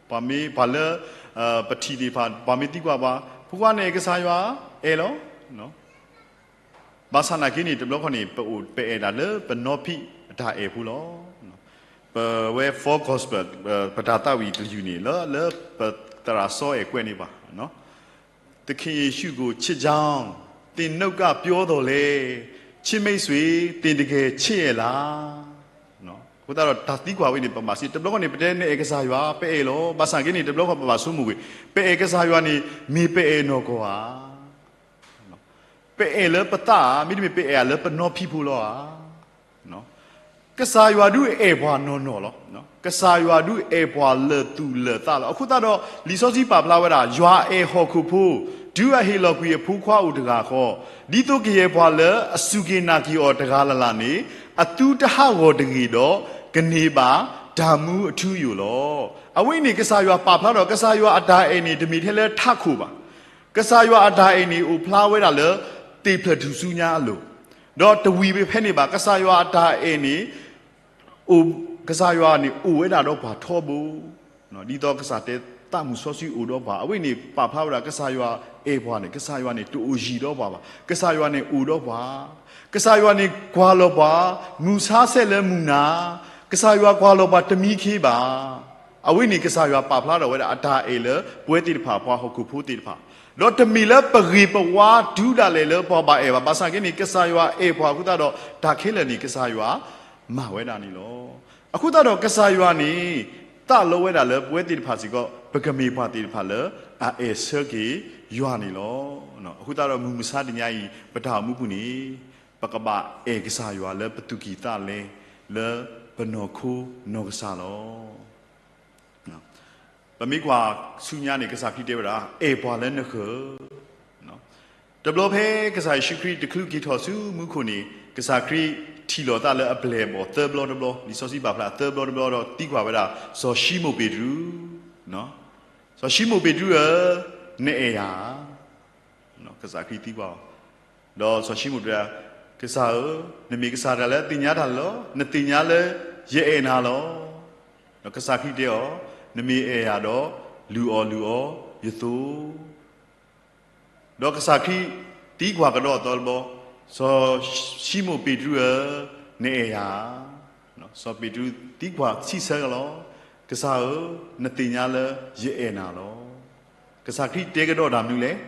ပှၤမ့ၢ်ပှၤလၢ ပထံၣ်သ့ၣ်တဖၣ် ပှၤမ့ၢ်သံကွၢ်ပှၤ ဖိခွါနအဲၣ်ကစၢ်ယွၤ, အဲၣ်လီၤ. ဘၣ်ဆၣ်နာ်က့န့ၣ် တဘျီခီန့ၣ် ပအဲၣ်ဒၣ်လၢပနီၢ်ဖံးအတၢ်အဲၣ်ဖိလီၤ. ပဝဲ four gospel ပတၢ်သးဝံၣ်တယုၢ်န့ၣ် လၢ လၢပသရၣ်စီအဲၣ်ကွဲးန့ၢ်ပှၤ သခင်ယေရှုကိုချစ်ကြောင်း သင်နှုတ်ကပြောသော်လည်း ချစ်မိတ်ဆွေ သင်တကယ်ချစ်ရဲ့လား. အဃိသတးဒီးတၢ်သံကွၢ်ဝဲန့ၣ် ပဘၣ်စံး တဘျီခီန့ၣ် ပတဲနအဲၣ်ကစၢ်ယွၤ ပအဲၣ်လီၤ. ဘၣ်ဆၣ်က့န့ၣ် တဘျီခီပဘၣ်ဆိကမိၣ်ကွံာ် ပအဲၣ်ကစၢ်ယွၤန့ၣ် မ့ၢ်ပအဲၣ်နီၢ်ကီၢ်ဧါ. ပအဲၣ်လၢပသးဧါ, မ့တမ့ၢ်ပအဲၣ်လၢပနီၢ်ဖံးဖိလီၤဧါ. ကစၢ်ယွၤဒုးအဲၣ်ပှၤနီၢ်နီၢ်လီၤ. ကစၢ်ယွၤဒုးအဲၣ်ပှၤလၢာ်သူၣ်လၢာ်သးလီၤ. အဃိသတးဒီး လံာ်စီဆှံပာ်ဖျါဝဲဒၣ် ယွၤအဲၣ်ဟီၣ်ခိၣ်ဖိ တုၤအဟ့ၣ်လီၤကွံာ်အဖိခွါအိၣ်တဂၤဃီ, ဒ်သိးကယဲၢ်ပှၤလၢအစူၢ်က့ၤနာ်က့ၤအီၤတဂၤလၢ်လၢ်န့ၣ် အသုတဟးဂီၤတဂ့ၤဒီး ကန့ၢ်ဘၣ်တၢ်မူအထူအယိာ်လီၤ. အဝဲအံၤန့ၣ် ကစၢ်ယွၤပာ်ဖျါဒီး ကစၢ်ယွၤအတၢ်အဲၣ်န့ၣ် တမ့ၢ်ထဲလၢထးခိၣ်ဘၣ်. ကစၢ်ယွၤအတၢ်အဲၣ်န့ၣ် အိၣ်ဖျါဝဲဒၣ်လၢ သ့ၣ်ဖျၢၣ်ထူၣ်စုညါအလိၤ, ဒီးတဝံၤဖဲန့ၣ်ဘၣ် ကစၢ်ယွၤအတၢ်အဲၣ်န့ၣ် ကစၢ်ယွၤန့ၣ်အိၣ်ဝဲဒၣ်ဒီးပှၤထီဘိ, ဒ်သိးကစၢ်တဲ သးမုၢ်စီဆှံအိၣ်ဒီးပှၤ, အဝဲန့ၣ်ပာ်ဖျါဝဲဒၣ် ကစၢ်ယွၤအဲၣ်ပှၤန့ၣ် ကစၢ်ယွၤန့ၣ်တအိၣ်ယံၤဒီးပှၤဘၣ်, ကစၢ်ယွၤန့ၣ်အိၣ်ဒီးပှၤ, ကစၢ်ယွၤန့ၣ်ကွၢ်လီၤပှၤ, မုၢ်ဆါဆဲးလၢမုၢ်နၤ, ကစၢ်ယွၤကွၢ်လီၤပှၤတမံခ့ဘၣ်. အဝဲန့ၣ်ကစၢ်ယွၤပာ်ဖျါထီၣ်ဝဲဒၣ်အတၢ်အဲၣ်လၢပဝဲသ့ၣ်တဖၣ် ပှၤဟီၣ်ခိၣ်ဖိသ့ၣ်တဖၣ်, ဒီးတမ့ၢ်လၢပဂ့ၤပဝါတုၤဒၣ်လဲာ်လၢပှၤဘၣ်အဲၣ်ဘၣ်, ဘၣ်ဆၣ်က့န့ၣ် ကစၢ်ယွၤအဲၣ်ပှၤအဃိသတးဒီး တၢ်ခဲလၢာ်န့ၣ် ကစၢ်ယွၤမၤဝဲဒၣ်န့ၣ်လီၤ. အဃိသတးဒီးကစၢ်ယွၤန့ၣ် သးလီဝဲဒၣ်လၢပဝဲသ့ၣ်တဖၣ်စ့ၢ်ကီး ပကမ့ၢ်ပှၤသ့ၣ်တဖၣ်လၢအအဲၣ်ဆၢက့ၤယွၤန့ၣ်လီၤ. အဃိသတးဒီးမုၢ်မဆါတနံၤအံၤ ပတၢ်အိၣ်မူပူၤန့ၣ် ပကဘၣ်အဲၣ်ကစၢ်ယွၤလၢပသူၣ်ကံၢ်သးလဲ လၢပနီၢ်ခိနီၢ်ကစၢ်လီၤ. ပမ့ၢ်ကွၢ်ဆူညါန့ၣ် ကစၢ်ခရံာ်တဲဝဲဒၣ် အဲၣ်ပှၤလၢနဃၢၤ. တဘျီဖဲကစၢ်ယ့ၣ်ၡူးခရံာ်တချုးက့ၤထီၣ်ဆူမူခိၣ်န့ၣ် ကစၢ်ခရံာ်ထံၣ်လိာ်သးလၢအပျဲၢ်အဘီၣ်သၢဘျီတဘျီ, လံာ်စီဆှံပာ်ဖျါသၢဘျီတဘျီဒီးသံကွၢ်ဝဲဒၣ် စီၤၡံမိၣ်ပ့းတရူး, စီၤၡံမိၣ်ပ့းတရူးဧၢ, နအဲၣ်ယၤဧါ. ကစၢ်ခရံာ်သံကွၢ်အီၤ, ဒီးစီၤၡံမိၣ်တဲ, ကစၢ်ဧၢ, နမ့ၢ်ကစၢ်တဂၤလၢအသ့ၣ်ညါတၢ်လၢာ်လီၤ, နသ့ၣ်ညါလၢယအဲၣ်နၤလီၤ. ဒီးကစၢ်ခရံာ်တဲအီၤ, နမ့ၢ်အဲၣ်ယၤဒီး လုၢ်အီၣ်လုၢ်အီယသိ, ဒီးကစၢ်ခရံာ်သံကွၢ်ကဒီးအသီတဘျီ, စီၤၡံမိၣ်ပ့းတရူးဧၢ, နအဲၣ်ယၤဧါ. စီၤပ့းတရူးသံကွၢ်ဆံဆၢကလီၤ, ကစၢ်ဧၢ, နသ့ၣ်ညါလၢယအဲၣ်နၤလီၤ. ကစၢ်ခရံာ်တဲကဒီးတၢ်မနုၤလဲၣ်,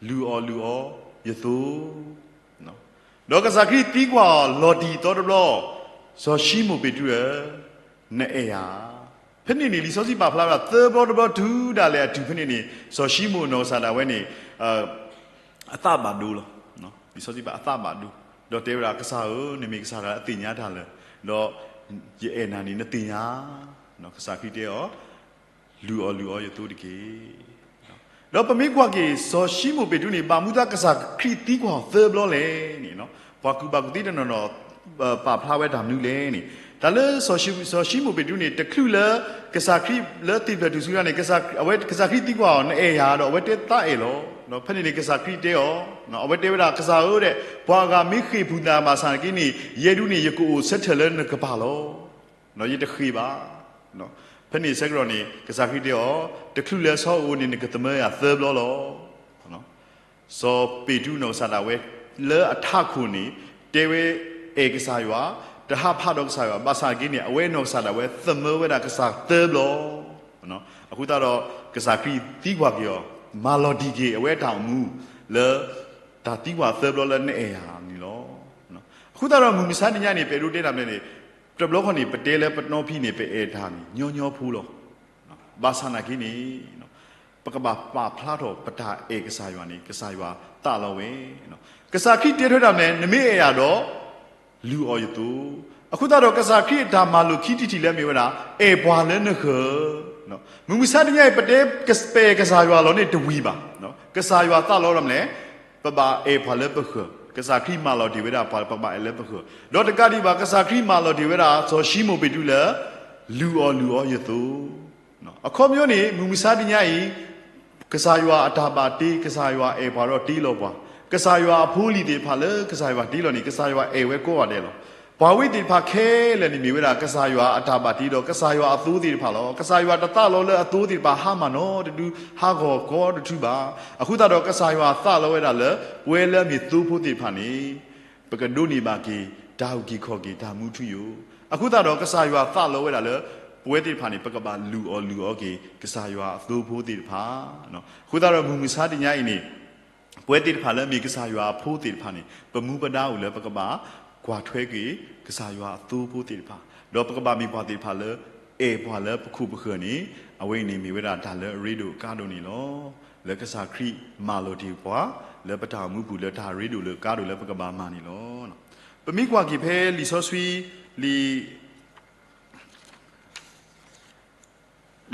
လုၢ်အီၣ်လုၢ်အီယသိ. ဒီးကစၢ်ခရံာ်သံကွၢ်အီၤလီၤတံၢ်အသီတဘျီ, စီၤၡံမိၣ်ပ့းတရူးဧၢ, နအဲၣ်ယၤဧါ. ဖဲန့ၣ်န့ၣ် လံာ်စီဆှံပာ်ဖျါဝဲဒၣ် သၢဘျီတဘျီတုၤဒၣ်လဲာ်အတုၤဖဲန့ၣ်န့ၣ် စီၤၡံမိၣ်နီၢ်ကစၢ်ဒၣ်ဝဲန့ၣ် အသးဘၣ်ဒိလီၤ. လံာ်စီဆှံပာ်အသးဘၣ်ဒိ, ဒီးတဲဝဲဒၣ် ကစၢ်ဧၢ, နမ့ၢ်ကစၢ်ဒၣ်လၢအသ့ၣ်ညါတၢ်လၢာ်, ဒီးယအဲၣ်နၤန့ၣ် နသ့ၣ်ညါ. ကစၢ်ခရံာ်တဲအီၤ, လုၢ်အီၣ်လုၢ်အီယသိတက့ၢ်. ဒီးပမ့ၢ်ကွၢ်က့ၤ စီၤၡံမိၣ်ပ့းတရူးန့ၣ် ဘၣ်မနုၤသးကစၢ်ခရံာ်သံကွၢ်အီၤသၢဘျီလဲၣ်န့ၣ်, ပှၤကူၣ်ဘၣ်ကူၣ်သ့တနီၤနီၤ ပာ်ဖျါဝဲတၢ်မနုၤလဲၣ်န့ၣ်, တၢ်လၢစီၤၡံမိၣ်ပ့းတရူးန့ၣ် တချုးလၢကစၢ်ခရံာ်လၢသ့ၣ်ဖျၢၣ်ထူၣ်စုညါန့ၣ် အဝဲကစၢ်ခရံာ်သံကွၢ်အီၤ နအဲၣ်ယၤဧါ, ဒီးအဝဲတဲသးအဲၣ်လီၤ. ဖဲန့ၣ်န့ၣ် ကစၢ်ခရံာ်တဲအီၤ, အဝဲတဲဝဲဒၣ် ကစၢ်ဧၢဒဲး, ပှၤအဂၤမ့ၢ်ဃ့ၢ်ပူၤသးဘၣ်ဆၣ်က့န့ၣ် ယဲဒၣ်န့ၣ် ယကအိၣ်ဆၢထၢၣ်လၢနကပၤလီၤ. ယတဃ့ၢ်ဘၣ်. ဖဲန့ၣ်ဆၢကတီၢ်န့ၣ် ကစၢ်ခရံာ်တဲအီၤ, တချုးလၢဆီအိၣ်န့ၣ် နကသမၢယၤသၢဘျီလီၤ. စီၤပ့းတရူးနီၢ်ကစၢ်ဒၣ်ဝဲ လၢအထးခိၣ်န့ၣ် တဲဝဲအဲၣ်ကစၢ်ယွၤ, တဟးဖးဒီးကစၢ်ယွၤ, ဘၣ်ဆၣ်က့န့ၣ် အဝဲနီၢ်ကစၢ်ဒၣ်ဝဲ သမၢဝဲဒၣ်ကစၢ်သၢဘျီ. အဃိသတးဒီး ကစၢ်ခရံာ်သံကွၢ်က့ၤအီၤ, မၤလီၤတံၢ်က့ၤအဝဲအတၢ်အိၣ်မူ လၢတၢ်သံကွၢ်သၢဘျီလၢနအဲၣ်ယၤန့ၣ်လီၤ. အဃိသတးဒီးမုၢ်မဆါတနံၤညါန့ၣ် ပအဲၣ်ဒိးတဲတၢ်မနုၤလဲၣ်န့ၣ်, တဘျီဃီန့ၣ် ပတဲလၢပနီၢ်ဖံးန့ၣ် ပအဲၣ်တၢ်န့ၣ် ညီညီဖိလီၤ. ဘၣ်ဆၣ်နာ်က့န့ၣ် ပကဘၣ်ပာ်ဖျါထီၣ်ပတၢ်အဲၣ်ကစၢ်ယွၤန့ၣ် ကစၢ်ယွၤသးလီဝဲ. ကစၢ်ခရံာ်တဲထွဲတၢ်မနုၤလဲၣ်, နမ့ၢ်အဲၣ်ယၤဒီး လုၢ်အီၣ်ယသိ. အဃိသတးဒီးကစၢ်ခရံာ်အတၢ်မၤလိာ်ခံထံၣ်ထံၣ်လၢအမ့ၢ်ဝဲဒၣ် အဲၣ်ပှၤလၢနဃၢၤ. မုၢ်မဆါတနံၤညါအံၤ ပတဲပအဲၣ်ကစၢ်ယွၤလီၤန့ၣ်တဝံၤဘၣ်. ကစၢ်ယွၤသးလီဒ်လဲၣ်, ပဘၣ်အဲၣ်ပှၤလၢပဃၢၤ, ကစၢ်ခရံာ်မၤလီၤတ့ၢ်ဝဲဒၣ်ပှၤ ပဘၣ်အဲၣ်လၢပဃၢၤ, ဒီးတကးဒံးဘၣ် ကစၢ်ခရံာ်မၤလီၤတ့ၢ်ဝဲဒၣ် စီၤၡံမိၣ်ပ့းတရူးလၢ လုၢ်အီၣ်လုၢ်အီယသိ. အခီပညီန့ၣ် မုၢ်မဆါတနံၤညါအံၤ ကစၢ်ယွၤအတၢ်ဘၣ်တ့, ကစၢ်ယွၤအဲၣ်ပှၤဒီးတ့လီၤပှၤ, ကစၢ်ယွၤအဖိအလံၤသ့ၣ်တဖၣ်လၢကစၢ်ယွၤတ့လီၤန့ၣ် ကစၢ်ယွၤအဲၣ်ဝဲကိးဂၤဒဲးလီၤ. ပှၤဝ့ၢ်သ့ၣ်တဖၣ်ခဲလၢာ်န့ၣ်မ့ၢ်ဝဲဒၣ် ကစၢ်ယွၤအတၢ်ဘၣ်တ့ဒီး ကစၢ်ယွၤအသိသ့ၣ်တဖၣ်လီၤ. ကစၢ်ယွၤတသးလီၤလၢအသိသ့ၣ်တဖၣ် ဟါမၢ်နီတဒု ဟးဂီၤကီတထူဘၣ်. အဃိသတးဒီး ကစၢ်ယွၤသးလီဝဲဒၣ်လၢ ပဝဲလၢအမ့ၢ်သိဖိသ့ၣ်တဖၣ်န့ၣ် ပကဒိးန့ၢ်ဘၣ်က့ၤ တၢ်အုၣ်က့ၤခီၣ်က့ၤ တၢ်မူထူယိာ်. အဃိသတးဒီး ကစၢ်ယွၤသးလီဝဲဒၣ်လၢ ပဝဲသ့ၣ်တဖၣ်န့ၣ် ပကဘၣ်လုၢ်အီၣ်လုၢ်အီက့ၤ ကစၢ်ယွၤအသိဖိသ့ၣ်တဖၣ်. အဃိသတးဒီး မုၢ်မဆါတနံၤအံၤန့ၣ် ပဝဲသ့ၣ်တဖၣ်လၢအမ့ၢ်ကစၢ်ယွၤအဖိသ့ၣ်တဖၣ်န့ၣ် ပမူပဒါအိၣ်လၢပကဘၣ် ကွၢ်ထွဲက့ၤ ကစၢ်ယွၤအသိဖိသ့ၣ်တဖၣ်, ဒီးပကဘၣ်မ့ၢ်ပှၤသ့ၣ်တဖၣ်လၢ အဲၣ်ပှၤလၢပခိၣ်ပဃၢၤန့ၣ် အဝဲအံၤန့ၣ်မ့ၢ်ဝဲဒၣ်တၢ်လၢအရ့ဒိၣ်ကါဒိၣ်န့ၣ်လီၤ. လၢကစၢ်ခရံာ်မၤလီၤတ့ၢ်ပှၤ လၢပတၢ်အိၣ်မူပူၤလၢတၢ်ရ့ဒိၣ်လၢကါဒိၣ်လၢပကဘၣ်မၤန့ၣ်လီၤ. ပမ့ၢ်ကွၢ်က့ၤဖဲလံာ်စီဆှံ လံာ်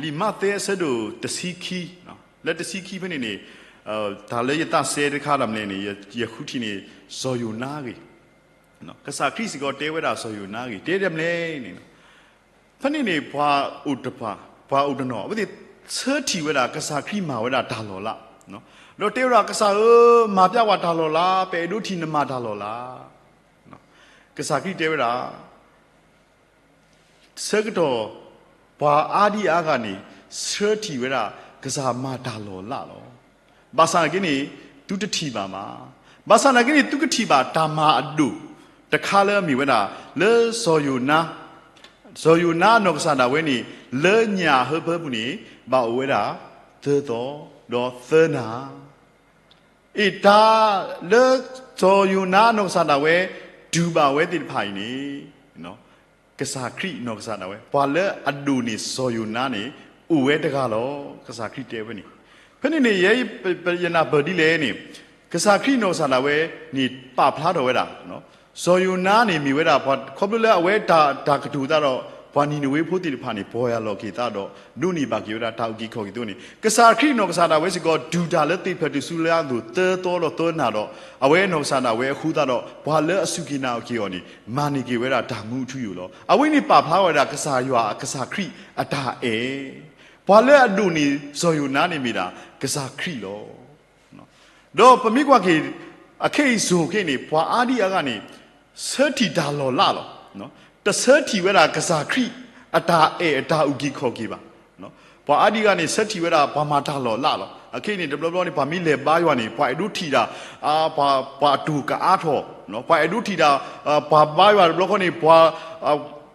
လံာ်မးသဲအဆၢဒိၣ်တဆံခံ, လၢတဆံခံဖဲန့ၣ်န့ၣ် တၢ်လၢယသးစဲတခါဒၣ်မနုၤန့ၣ် ယဃုထံၣ်န့ၣ် စီၤယိၤနါအဂ့ၢ်, ကစၢ်ခရံာ်စ့ၢ်ကီးတဲဝဲဒၣ်စီၤယိၤနါအဂ့ၢ် တဲဒ်မနုၤန့ၣ် ဖဲန့ၣ်န့ၣ် ပှၤအိၣ်တပှၤ ပှၤအိၣ်တနီၤ အဝဲသ့ၣ်ဆၢထံၣ်ဝဲဒၣ် ကစၢ်ခရံာ်မၤဝဲဒၣ်တၢ်လီၤလး, ဒီးတဲဝဲဒၣ် ကစၢ်ဧၢ, မၤပျဲဝဲတၢ်လီၤလး, ပအဲၣ်ဒိးထံၣ်နမၤတၢ်လီၤလး. ကစၢ်ခရံာ်တဲဝဲဒၣ် ဆၢကတီၢ် ပှၤအါဒံအါဂၤန့ၣ် ဆၢထံၣ်ဝဲဒၣ် ကစၢ်မၤတၢ်လီၤလးလီၤ. ဘၣ်ဆၣ်နာ်က့န့ၣ် သုတထံၣ်ဘၣ်ဘၣ်. ဘၣ်ဆၣ်နာ်က့န့ၣ် သုကထံၣ်ဘၣ်တၢ်မၤအဒိၣ်တခါလၢအမ့ၢ်ဝဲဒၣ် လၢစီၤယိၤနါ, စီၤယိၤနါအနီၢ်ကစၢ်ဒၣ်ဝဲန့ၣ် လၢညၣ်အဟၢဖၢပူၤန့ၣ် ဘၣ်အိၣ်ဝဲဒၣ် သၢသီ ဒီးသၢနၤ အ့ၣ် တၢ်လၢစီၤယိၤနါအနီၢ်ကစၢ်ဒၣ်ဝဲ တူၢ်ဘၣ်ဝဲသ့ၣ်တဖၣ်အံၤန့ၣ် ကစၢ်ခရံာ်နီၢ်ကစၢ်ဒၣ်ဝဲ ပှၤလၢအဒိၣ်န့ၢ်စီၤယိၤနါန့ၣ် အိၣ်ဝဲတဂၤလီၤ. ကစၢ်ခရံာ်တဲဝဲန့ၣ်, ဖဲန့ၣ်န့ၣ် ယဲ ယနၢ်ပၢၢ်ဒ်လဲၣ်န့ၣ် ကစၢ်ခရံာ်နီၢ်ကစၢ်ဒၣ်ဝဲန့ၣ် ပာ်ဖျါထီၣ်ဝဲဒၣ် စီၤယိၤနါန့ၣ်မ့ၢ်ဝဲဒၣ် ခီဖျိလၢအဝဲတၢ်ကတိၤသးဒီး ပှၤနံၤနဝ့ဖိသ့ၣ်တဖၣ်န့ၣ် ပီၢ်ယၢ်လီၤက့ၤသးဒီး ဒိးန့ၢ်ဘၣ်က့ၤဝဲဒၣ်တၢ်အုၣ်က့ၤခီၣ်က့ၤအသိးန့ၣ် ကစၢ်ခရံာ်နီၢ်ကစၢ်ဒၣ်ဝဲစ့ၢ်ကီး ဒုၣ်တၢ်လၢသ့ၣ်ဖျၢၣ်ထူၣ်စုလၢအသိး သၢသီဒီးသၢနၤဒီး အဝဲနီၢ်ကစၢ်ဒၣ်ဝဲအဃိသတးဒီး ပှၤလၢအစူၢ်က့ၤနာ်က့ၤအီၤန့ၣ် မၤန့ၢ်က့ၤဝဲဒၣ်တၢ်မူအထူအယိာ်လီၤ. အဝဲန့ၣ်ပာ်ဖျါဝဲဒၣ်ကစၢ်ယွၤ ကစၢ်ခရံာ်အတၢ်အဲၣ် ပှၤလၢအဒိၣ်န့ၢ်စီၤယိၤနါန့ၣ်မ့ၢ်ဒၣ် ကစၢ်ခရံာ်လီၤ. ဒီးပမ့ၢ်ကွၢ်က့ၤ အခဲအံၤစိၤခဲအံၤန့ၣ် ပှၤအါဒံအါဂၤန့ၣ် ဆၢထံၣ်တၢ်လီၤလးလီၤ. တဆၢထံၣ်ဝဲဒၣ်ကစၢ်ခရံာ်အတၢ်အဲၣ်အတၢ်အုၣ်က့ၤခီၣ်က့ၤဘၣ်. ပှၤအါဒံအါဂၤန့ၣ် ဆၢထံၣ်ဝဲဒၣ်ပှၤမၤတၢ်လီၤလးလီၤ. အခဲအံၤန့ၣ် တဘျီဘျီန့ၣ် ပှၤမ့ၢ်လဲၤဘါယွၤန့ၣ် ပှၤအဲၣ်ဒိးထံၣ်ဒၣ် ပှၤ ပှၤအတိၢ်ကအါထီၣ်, ပှၤအဲၣ်ဒိးထံၣ်ဒၣ် ပှၤဘါယွၤတဘျီဃီန့ၣ် ပှၤ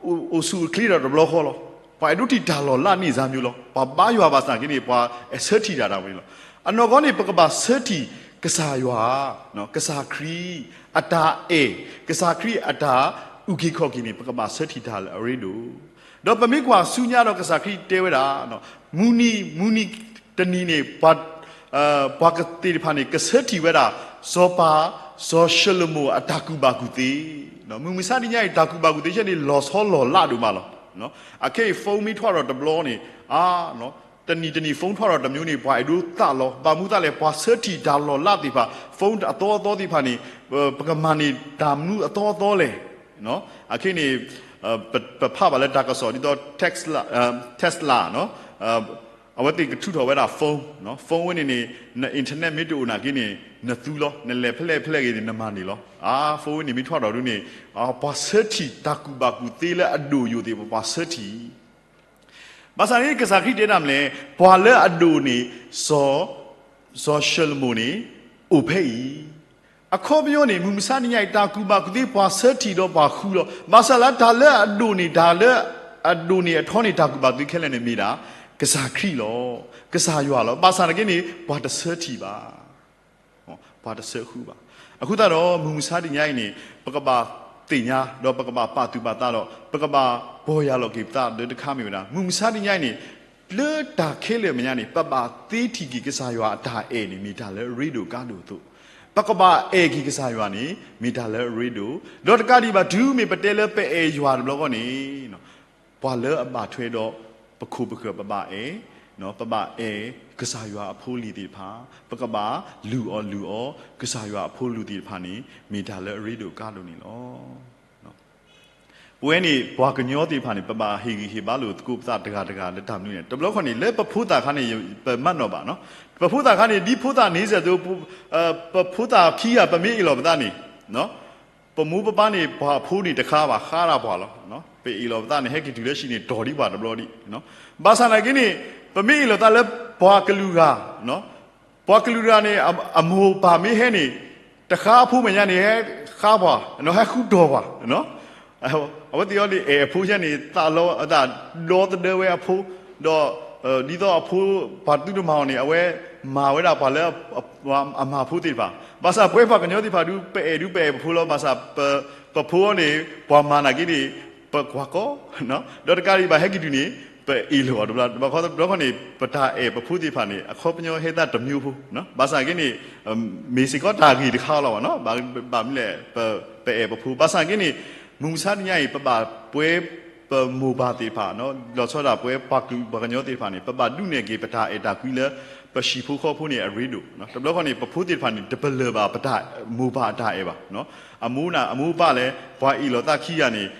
အိၣ်ဆူၣ်အိၣ်ချ့ဒီးတဘျီဃီလီၤ. ပှၤအဲၣ်ဒိးထံၣ်တၢ်လီၤလးန့ၣ်စၢ်မံၤလီၤ. ပှၤဘါယွၤဘၣ်ဆၣ်က့န့ၣ် ပှၤအဲၣ်ဆၢထံၣ်တၢ်ဒၣ်ဝဲန့ၣ်လီၤ. အနီၢ်ကီၢ်န့ၣ် ပကဘၣ်ဆၢထံၣ်ကစၢ်ယွၤ, ကစၢ်ခရံာ်အတၢ်အဲၣ်, ကစၢ်ခရံာ်အတၢ်အုၣ်က့ၤခီၣ်က့ၤန့ၣ် ပကဘၣ်ဆၢထံၣ်တၢ်လၢအရ့ဒိၣ်. ဒီးပမ့ၢ်ကွၢ်ဆူညါဒီးကစၢ်ခရံာ်တဲဝဲဒၣ် မုၢ်နံၤ မုၢ်နံၤတနံၤန့ၣ် ပှၤ ပှၤကသ့ၣ်တဖၣ်န့ၣ် ကဆၢထံၣ်ဝဲဒၣ် စီၤပၤ စီၤၡလိၤမိၣ်အတၢ်ကူၣ်ဘၣ်ကူၣ်သ့. မုၢ်မဆါတနံၤအံၤ တၢ်ကူၣ်ဘၣ်ကူၣ်သ့ဆဲန့ၣ် လီၤဆီလီၤလးဒိၣ်မးလီၤ. အခဲအံၤ phone မ့ၢ်ထွဲဒီးတဘျီန့ၣ် အါ တနံၤတနံၤ phone ထွဲဒီးတမျိုးန့ၣ် ပှၤအဲၣ်ဒိးသးလီၤ. ဘၣ်မနုၤသးလဲၣ် ပှၤဆၢထံၣ်တၢ်လီၤလးသ့ၣ်တဖၣ် phone အသီအသီသ့ၣ်တဖၣ်န့ၣ် ပကမၤန့ၢ်တၢ်မနုၤအသီအသီလဲၣ်. အခဲအံၤန့ၣ် ပဖးဘၣ်လၢတၢ်ကစီၣ်ဒ်သိး Tesla, Tesla အဝဲသ့ၣ်ကထုးထီၣ်ဝဲဒၣ် phone, phone ဝဲန့ၣ်န့ၣ် န internet မ့ၢ်တအိၣ်နာ်က့န့ၣ် နသူလီၤ, နလဲၤဖဲလဲၣ်ဖဲလဲၣ်ဂ့ၤန့ၣ် နမၤန့ၢ်လီၤ. အါ phone ဝဲန့ၣ်မ့ၢ်ထွဲဒီးဒ်န့ၣ် ပှၤဆၢထံၣ်တၢ်ကူၣ်ဘၣ်ကူၣ်သ့လၢအဒိၣ်ယိာ်သ့ၣ် ပှၤဆၢထံၣ် ဘၣ်ဆၣ်န့ၣ် ကစၢ်ခရံာ်တဲဒၣ်မ့ၢ်လဲၣ်, ပှၤလၢအဒိၣ်န့ၢ် စီၤ စီၤၡလိၤမိၣ်န့ၣ် အိၣ်ဖဲအံၤ. အခီပညီန့ၣ် မုၢ်မဆါတနံၤအံၤ တၢ်ကူၣ်ဘၣ်ကူၣ်သ့ပှၤဆၢထံၣ်ဒီးပှၤဃုလီၤ. ဘၣ်ဆၣ်လၢတၢ်လၢအဒိၣ်န့ၢ် တၢ်လၢအဒိၣ်န့ၢ်အထီန့ၢ်တၢ်ကူၣ်ဘၣ်ကူၣ်သ့ခဲလၢာ်န့ၣ်မ့ၢ်ဒၣ် ကစၢ်ခရံာ်လီၤ. ကစၢ်ယွၤလီၤ. ဘၣ်ဆၣ်နာ်က့န့ၣ် ပှၤတဆၢထံၣ်ဘၣ် ပှၤတဆၢဃုာ်ဘၣ်. အဃိသတးဒီး မုၢ်မဆါတနံၤအံၤန့ၣ် ပကဘၣ်သ့ၣ်ညါ ဒီးပကဘၣ်ပာ်သူၣ်ပာ်သးဒီး ပကဘၣ်ပီၢ်ယၢ်လီၤက့ၤပသးလၢတခါမ့ၢ်ဝဲဒၣ် မုၢ်မဆါတနံၤအံၤန့ၣ် လၢတၢ်ခဲလၢာ်မဲာ်ညါန့ၣ် ပဘၣ်သ့ထံၣ်က့ၤကစၢ်ယွၤအတၢ်အဲၣ်န့ၣ် မ့ၢ်တၢ်လၢအရ့ဒိၣ်ကါဒိၣ်အသိး ပကဘၣ်အဲၣ်က့ၤကစၢ်ယွၤန့ၣ် မ့ၢ်တၢ်လၢအရ့ဒိၣ်, ဒီးတကးဒံးဘၣ် တုၤမ့ၢ်ပတဲလၢပအဲၣ်ယွၤတဘျီဃီန့ၣ် ပှၤလၢအဘၣ်ထွဲဒီးပခိၣ်ပဃၢၤ ပဘၣ်အဲၣ်, ပဘၣ်အဲၣ်ကစၢ်ယွၤအဖိအလံၤသ့ၣ်တဖၣ်, ပကဘၣ်လုၢ်အီၣ်လုၢ်အီကစၢ်ယွၤအဖိအလံၤသ့ၣ်တဖၣ်န့ၣ် မ့ၢ်တၢ်လၢအရ့ဒိၣ်ကါဒိၣ်န့ၣ်လီၤ. ပဝဲန့ၣ် ပှၤကညီသ့ၣ်တဖၣ်န့ၣ် ပဘၣ်ဟ့ၣ်ဂံၢ်ဟ့ၣ်ဘါလိာ်သကိးပသးတဂၤတဂၤလၢတၢ်မနုၤန့ၣ် တဘျီဃီန့ၣ် လၢပဖိသၣ်ခါန့ၣ် ပမၤနီၣ်ဘၣ်နီၤ, ပဖိသၣ်ခါန့ၣ် ဒ်ဖိသၣ်န့ၣ်စဲးသိး ပဖိသၣ်ခံဂၤ ပမ့ၢ်အ့ၣ်လိာ်ပသးန့ၣ် ပမိၢ်ပပၢ်န့ၣ် ပှၤအဖိန့ၣ်တဃါဘၣ်, ဃါဒၣ်ပှၤလီၤ. ပအ့ၣ်လိာ်ပသးန့ၣ် ဟဲက့ၤတုၤလၢဟံၣ်န့ၣ် တီၢ်ဒံးပှၤတဘျီဒံး. ဘၣ်ဆၣ်သနာ်က့န့ၣ် ပမ့ၢ်အ့ၣ်လိာ်သးလၢပှၤကလုာ်ဂၤ, ပှၤကလုာ်ဂၤန့ၣ် အမိၢ်ပၢ်မ့ၢ်ဟဲန့ၣ် တဃါအဖိမဲာ်ညါန့ၣ် ဟဲဃါပှၤ, ဟဲဃုတီၢ်ပှၤ. အဝဲသ့ၣ်အံၤန့ၣ် အဲၣ်အဖိယဲန့ၣ် သးလီအသးဒီသဒၢဝဲအဖိ, ဒီး ဒ်သိးအဖိ ပှၤသုတမၤအီၤန့ၣ် အဝဲမၤဝဲဒၣ်ပှၤလၢ အမၤဖိသ့ၣ်တဖၣ်. ဘၣ်ဆၣ်ပဝဲပှၤကညီသ့ၣ်တဖၣ်ဒုး ပအဲၣ်ဒုးပအဲၣ်ပဖိလီၤ. ဘၣ်ဆၣ်ပဖိအံၤန့ၣ် ပှၤမၤနာ်က့န့ၣ် ပကွၢ်ကီ, ဒီးတကးဒံးဘၣ်ဟဲက့ၤတုၤန့ၣ် ပအ့ၣ်လိာ်အီၤတဘျီ, ဘၣ်ဃီတဘျီခီန့ၣ် ပတၢ်အဲၣ်ပဖိသ့ၣ်တဖၣ်န့ၣ် အခီပညီဟဲသးတမျိုးဖိ, ဘၣ်ဆၣ်က့န့ၣ် မ့ၢ်စ့ၢ်ကီးတၢ်ဂ့ၢ်တခါလီၤဘၣ်နီၤ. ဘၣ်မနုၤလဲၣ် ပအဲၣ်ပဖိ, ဘၣ်ဆၣ်က့န့ၣ် မုၢ်မဆါတနံၤအံၤ ပဘၣ်ပဝဲ ပမိၢ်ပၢ်သ့ၣ်တဖၣ်, လီၤဆီဒၣ်ပဝဲပှၤကလုာ်ပှၤကညီသ့ၣ်တဖၣ်န့ၣ် ပဘၣ်ဒုးနဲၣ်က့ၤပတၢ်အဲၣ်တၢ်ကွံလၢ ပဟံၣ်ဖိဃီဖိန့ၣ်အရ့ဒိၣ်. တဘျီခီန့ၣ် ပဖိသ့ၣ်တဖၣ်န့ၣ် တပလၢၢ်ဘၣ်ပမိၢ်ပၢ်အတၢ်အဲၣ်ဘၣ်. အမိၢ်န့ၣ် အမိၢ်ပၢ်လဲၣ် ပှၤအ့ၣ်လိာ်သးခံဂၤန့ၣ်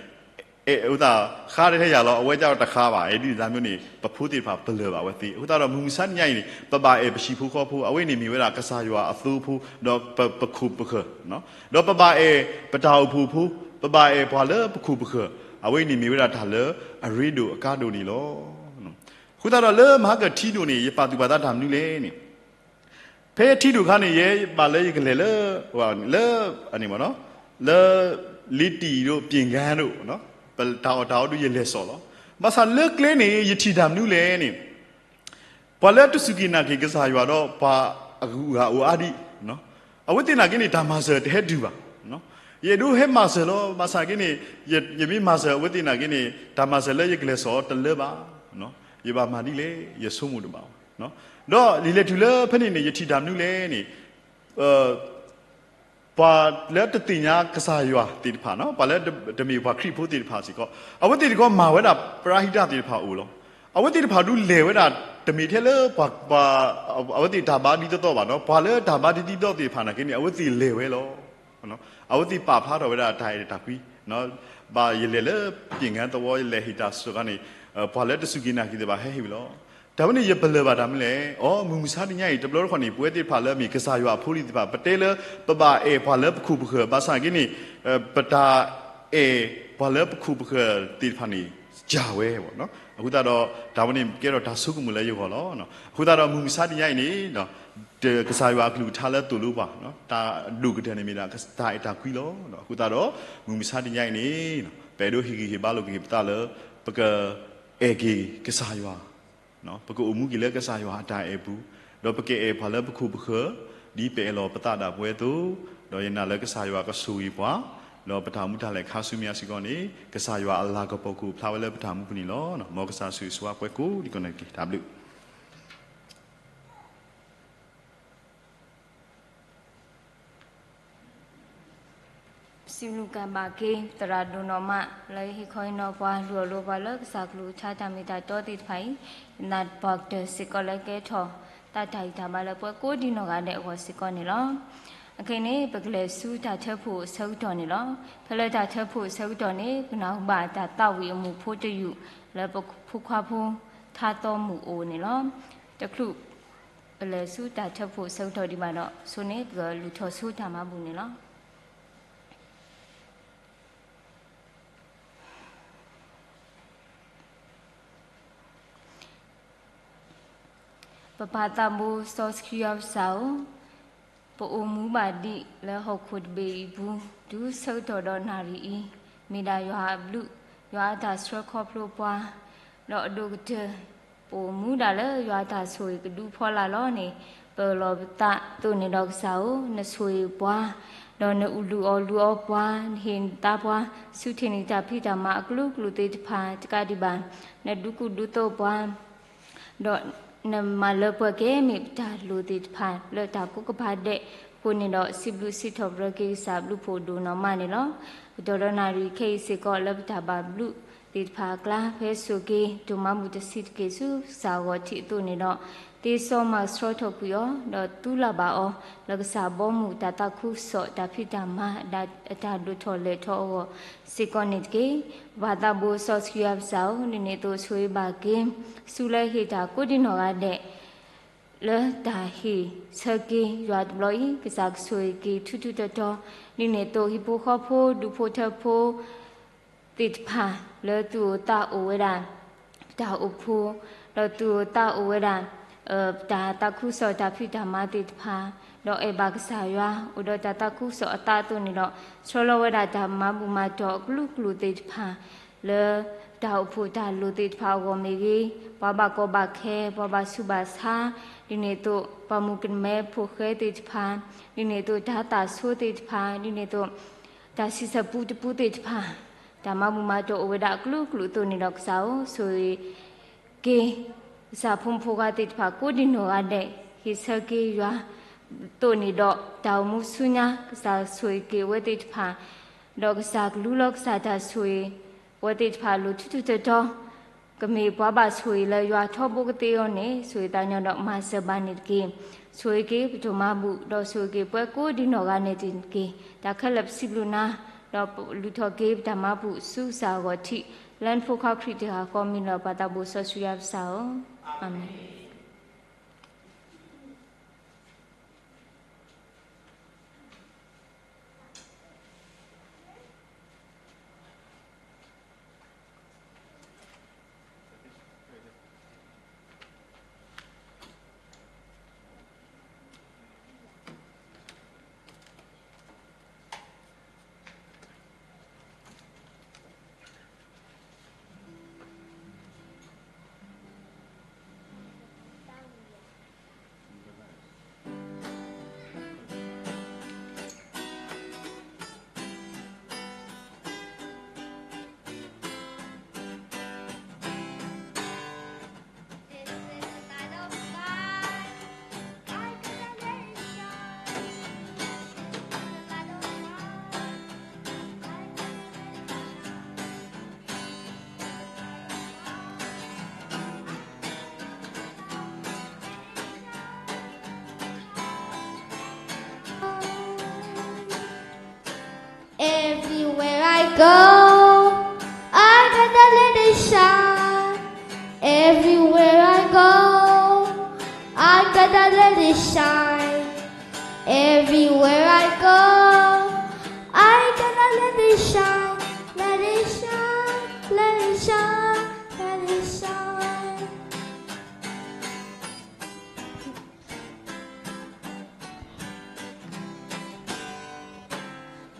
အဲၣ်အသးဃါတဟဲယၤလီၤ, အဝဲဒၣ်တဃါဘၣ်, အဲၣ်ဒ်န့ၣ်သးမ့ၢ်န့ၣ် ပဖိသ့ၣ်တဖၣ်ပလၢၢ်ဘၣ်အဝဲသ့ၣ်. အဃိသတးဒီး မုၢ်မဆါတနံၤအံၤန့ၣ် ပဘၣ်အဲၣ်ပဟံၣ်ဖိဃီဖိ, အဝဲန့ၣ်မ့ၢ်ဝဲဒၣ်ကစၢ်ယွၤအသိဖိ, ဒီးပခိၣ်ပဃၢၤ, ဒီးပဘၣ်အဲၣ်ပတၢ်အိၣ်ဖှိၣ်ဖိ, ပဘၣ်အဲၣ်ပှၤလၢပခိၣ်ပဃၢၤ, အဝဲအံၤန့ၣ်မ့ၢ်ဝဲဒၣ်တၢ်လၢအရ့ဒိၣ်အကါဒိၣ်န့ၣ်လီၤ. အဃိသတးဒီးလၢမဟါကထံဒိၣ်န့ၣ် ယပာ်သူၣ်ပာ်သးတၢ်မနုၤလဲၣ်န့ၣ် ဖဲထံဒိၣ်အခါန့ၣ် ယဘၣ်လၢယကလဲၤလၢ လၢ လၢလ့တံၢ်ဒိၣ် ပၠ့ၣ်ကါဒိၣ်, ပတၢ်အီၣ်တၢ်အီဒိၣ်ယလဲၤစိာ်လီၤ. ဘၣ်ဆၣ်လၢကျဲန့ၣ် ယထံၣ်တၢ်မနုၤလဲၣ်န့ၣ် ပှၤလၢတစူၢ်က့ၤနာ်က့ၤကစၢ်ယွၤဒီးပှၤအဂုၤအဂၤအိၣ်အါဒံး, အဝဲသ့ၣ်နာ်က့န့ၣ် တၢ်မၤစၢၤတဟဲတုၤဘၣ်. ယအဲၣ်ဒိးဟဲမၤစၢၤလီၤ, ဘၣ်ဆၣ်က့န့ၣ် ယမ့ၢ်မၤစၢၤအဝဲသ့ၣ်နာ်က့န့ၣ် တၢ်မၤစၢၤလၢယကလဲၤစိာ်တလၢဘၣ်. ယဘၣ်မၤဒ်လဲၣ် ယဆိကမိၣ်တဘၣ်. ဒီးယလဲၤတုၤလၢဖဲန့ၣ်န့ၣ် ယထံၣ်တၢ်မနုၤလဲၣ်န့ၣ် ပှၤလၢတသ့ၣ်ညါကစၢ်ယွၤသ့ၣ်တဖၣ်, ပှၤလၢတမ့ၢ်ပှၤခရံာ်ဖိသ့ၣ်တဖၣ်စ့ၢ်ကီး, အဝဲသ့ၣ်တခီမၤဝဲဒၣ်ပရၤဟံးတၢ်သ့ၣ်တဖၣ်အိၣ်လီၤ. အဝဲသ့ၣ်တဖၣ်ဒုးလဲၤဝဲဒၣ် တမ့ၢ်ထဲလၢပှၤ အဝဲသ့ၣ်တၢ်ဘါဒ်သိးသိးဘၣ်နီၤ, ပှၤလၢတၢ်ဘါဒ်သိးသိးသ့ၣ်တဖၣ်နာ်က့န့ၣ် အဝဲသ့ၣ်လဲၤဝဲလီၤ. အဝဲသ့ၣ်ပာ်ဖျါထီၣ်ဝဲဒၣ်တၢ်အဲၣ်တၢ်ကွံ, ဘၣ်ယလဲၤလၢပၠ့ၣ်ကါသဝီ ယလဲၤဟ့ၣ်တၢ်စိၤခါန့ၣ် ပှၤလၢတစူၢ်က့ၤနာ်က့ၤသ့ၣ်တဖၣ်ဟဲဟ့ၣ်ဝဲလီၤ. တၢ်ဝဲန့ၣ်ယပလၢၢ်ဘၣ်တၢ်မနုၤလဲၣ်. အိ မုၢ်မဆါတနံၤအံၤ တဘျီတခီၣ်န့ၣ် ပဝဲသ့ၣ်တဖၣ်လၢအမ့ၢ်ကစၢ်ယွၤအဖိလံၤသ့ၣ်တဖၣ် ပတဲလၢ ပဘၣ်အဲၣ်ပှၤလၢပခိၣ်ပဃၢၤ ဘၣ်ဆၣ်က့န့ၣ် ပတၢ်အဲၣ်ပှၤလၢပခိၣ်ပဃၢၤသ့ၣ်တဖၣ်န့ၣ် စှၤဝဲ. အဃိသတးဒီး တၢ်ဝဲန့ၣ်ကဲထီၣ်တၢ်ဆိကမိၣ်လၢယဂီၢ်လီၤ. အဃိသတးဒီးမုၢ်မဆါတနံၤအံၤန့ၣ် ကစၢ်ယွၤအကလုၢ်ကထါလၢသိၣ်လိပှၤ တၢ်ဒိၣ်ကတၢၢ်န့ၣ်မ့ၢ်ဒၣ်တၢ်အဲၣ်တၢ်ကွံလီၤ. အဃိသတးဒီး မုၢ်မဆါတနံၤအံၤန့ၣ် ပအဲၣ်ဒိးဟ့ၣ်ဂံၢ်ဟ့ၣ်ဘါလိာ်က့ၤပသးလၢ ပကအဲၣ်က့ၤကစၢ်ယွၤ ပကအိၣ်မူက့ၤလၢကစၢ်ယွၤအတၢ်အဲၣ်ပူၤ, ဒီးပကအဲၣ်ပှၤလၢပခိၣ်ပဃၢၤ ဒ်ပအဲၣ်လီၤပသးဒၣ်ပဝဲအသိး, ဒီးယနာ်လၢကစၢ်ယွၤကဆိၣ်ဂ့ၤပှၤ, ဒီးပတၢ်အိၣ်မူတၢ်လဲၤခါဆူမဲာ်ညါစ့ၢ်ကီးန့ၣ် ကစၢ်ယွၤအလၤကပီၤကအိၣ်ဖျါဝဲလၢပတၢ်အိၣ်မူပူၤန့ၣ်လီၤ. မ်ကစၢ်ဆိၣ်ဂ့ၤဆိၣ်ဝါပှၤကိးဒံကိးနီၢ်ဂၤဒဲးတက့ၢ်. တၢ်ဘျုး ပစံးဘျုးက့ၤဘၣ်က့ၤ သရၣ်ဒိၣ်နီၢ်မး လၢဟ့ၣ်ခီဟ့ၣ်နီၤပှၤ လူၤအီၣ်လိပှၤလၢကစၢ်ကျိၤကထါတၢ်မ့ၢ်တၢ်တီသ့ၣ်တဖၣ်အံၤ, ယနာ်ပှၤကတၢၢ်စ့ၢ်ကီးလၢကဲထီၣ် တၢ်တၢ်ဟံၣ်တၢ်ဘါလၢပှၤကိးဒံနီၢ်ဂၤဒဲးအဂီၢ်စ့ၢ်ကီးန့ၣ်လီၤ. အခဲအံၤန့ၣ် ပကလဲၤဆူတၢ်ထၢဖှိၣ်အဆၢကတီၢ်န့ၣ်လီၤ. ဖဲလၢတၢ်ထၢဖှိၣ်အဆၢကတီၢ်န့ၣ် ပနၢ်ဟူဘၣ်တၢ်သးဝံၣ်အမူးဖိတယုၢ် လၢပဖိခွါဖိထါသီမုၢ်အိၣ်န့ၣ်လီၤ. တချုး ပလဲၤဆူတၢ်ထၢဖှိၣ်အဆၢကတီၢ်ဒံးဘၣ်ဒီး ဆိန့ၣ် ပကလူၤထီၣ်ဆိတၢ်မၤဘူၣ်န့ၣ်လီၤ. ပပၢ်သးဘိစီဆှံယွၤပကစၢ်ဧၢ, ပအိၣ်မူဘၣ်ဒံးလၢဟီၣ်ခိၣ်တဘ့ၣ်အံၤအပူၤ တုၤဆၢကတီၢ်ဒီးနၣ်ရံၣ်အံၤ, မ့ၢ်ဒၣ်ယွၤအဘျုး, ယွၤအတၢ်ဆှၢခီဖျိပှၤ, ဒီးအဒိၣ်ကတၢၢ် ပအိၣ်မူဒၣ်လၢယွၤအတၢ်ဆိၣ်ဂ့ၤကဒုဖီလာ်လီၤန့ၣ်, ပအၢၣ်လီၤပသးအသိးန့ၣ်ဒီးကစၢ်ဧၢ, နဆိၣ်ဂ့ၤပှၤ, ဒီးနလူၤအီၣ်လူၤအီပှၤ, နဟ့ၣ်နသါပှၤ, ဆူထံၣ်န့ၢ်တၢ်ဖံးတၢ်မၤအကလုာ်ကလုာ်သ့ၣ်တဖၣ်တကးဒံးဘၣ်, နဒုးကူၣ်ဒုးသိးပှၤ ဒီးနမၤလၢပှဲၤက့ၤမ့ၢ်ပတၢ်လိၣ်သ့ၣ်တဖၣ် လၢတၢ်ကိးကပၤဒဲးအဃိန့ၣ်ဒီး စံးဘျုးစံးထီၣ်ပတြၢၤက့ၤကစၢ်ဘျုးဖှိၣ်ဒိၣ်နီၢ်မးန့ၣ်လီၤ. ကတီၢ်ဒီးနၣ်ရံၣ်ခဲအံၤစ့ၢ်ကီး လၢပတၢ်ဘၣ်ဘျုးသ့ၣ်တဖၣ်အကျါ ဖဲဆိၣ်ဂ့ၤ ဒိၣ်မၤဘူၣ်တဆံးတက့ၢ်ဆူကစၢ်အဂီၢ်ထံးအသိးန့ၣ်ဒီး သ့စီမၤကဆှီထီၣ်ကွံာ်အီၤ ဒီးသူလၢ်ဘၣ်အီၤ လၢကစၢ်ဘီမုၢ်တၢ်သးခုကစီၣ် တၢ်ဖံးတၢ်မၤ အတၢ်ဒိၣ်ထီၣ်လဲၢ်ထီၣ်အဂီၢ်စ့ၢ်ကီးန့ၣ်တက့ၢ်. ပၢ်သးဘိစီဆှံယွၤပကစၢ်ဧၢ, ဒ်န့ၣ်အသိးဆိၣ်ဂ့ၤဘၣ်က့ၤ ဆူလၢဟ့ၣ်တၢ်ကိးဒံနီၢ်ဂၤဒဲး လၢတၢ်ဟ့ၣ်ဆၢက့ၤယွၤတဘျီအံၤ ကစၢ်ကဆိၣ်ဂ့ၤက့ၤထူထူတီတီ ဒ်န့ၣ်အသိး ဟံၣ်ဖိဃီဖိ ဒူၣ်ဖိထၢဖိ သ့ၣ်တဖၣ် လၢသူၣ်အိၣ်သးအိၣ်ဝဲဒၣ် ပတၢ်အိၣ်ဖှိၣ် ဒီးသူၣ်အိၣ်သးအိၣ်ဝဲဒၣ် ပတၢ်သးခုကစီၣ်တၢ်ဖံးတၢ်မၤသ့ၣ်တဖၣ် ဒီးအဲၣ်ဘၣ်ကစၢ်ယွၤ အိၣ်ဒီးတၢ်သးခုကစီၣ်အသးအသိးန့ၣ်ဒီး ဆှၢလီၤဝဲဒၣ်တၢ်မၤဘူၣ်မၤတီၢ်အကလုာ်ကလုာ်သ့ၣ်တဖၣ် လၢပတၢ်အိၣ်ဖှိၣ်တၢ်လိၣ်သ့ၣ်တဖၣ်အဂီၢ်မ့ၢ်ဂ့ၤ, ပှၤဘၣ်ကီဘၣ်ခဲ ပှၤဘၣ်ဆူးဘၣ်ဆါ ဒ်န့ၣ်အသိး ပှၤမုၣ်ကမဲဖိဃဲသ့ၣ်တဖၣ် ဒ်န့ၣ်အသိး တၢ်သၣ်ဆိသ့ၣ်တဖၣ် ဒ်န့ၣ်အသိး တၢ်ဆံဆၢပူတပူသ့ၣ်တဖၣ် တၢ်မၤဘူၣ်မၤတီၢ်အိၣ်ဝဲဒၣ်အကလုာ်ကလုာ်အသိးန့ၣ်ဒီး ကစၢ်ဧၢ ဆိၣ်ဂ့ၤက့ၤ ကစၢ်ဖိမုၣ်ဖိခွါသ့ၣ်တဖၣ် ကိးဒံနီၢ်ဂၤဒဲး ဟ့ၣ်ဆၢက့ၤယွၤအသိးန့ၣ်ဒီး တၢ်အိၣ်မူဆူညါ ကစၢ်ဆိၣ်ဂ့ၤက့ၤအဝဲသ့ၣ်တဖၣ် ဒီးကစၢ်ကလူလီၤကစၢ်တၢ်ဆိၣ်ဂ့ၤ အဝဲသ့ၣ်တဖၣ်အလိၤထူထူတီတီ ကမ့ၢ်ပှၤဘၣ်ဆိၣ်ဂ့ၤလၢယွၤထီဘိကသ့အဂီၢ်န့ၣ် ဆိၣ်ဂ့ၤသးညီဒီးမၤစၢၤဘၣ်န့ၣ်တက့ၢ်. ဆိၣ်ဂ့ၤက့ၤပတၢ်မၤဘူၣ် ဒီးဆိၣ်ဂ့ၤက့ၤပှၤကိးဒံနီၢ်ဂၤဒဲးန့ၣ်တက့ၢ်. တၢ်ခဲလၢာ်ပစံးဘျုးနၤ ဒီးလူၤထီၣ်က့ၤပတၢ်မၤဘူၣ်ဆူကစၢ်အဂီၢ်ထံး လၢနဖိခွါခရံာ်တဂၤဃီ မ့ၢ်လၢပှၤသးဘိၣ်စီဆှံယွၤပကစၢ်ဧၢ, အၤမ့ၣ်. Everywhere I go, I gotta let it shine. Everywhere I go, I gotta let it shine. Everywhere I go, I gotta let it shine. Let it shine, let it shine, let it shine.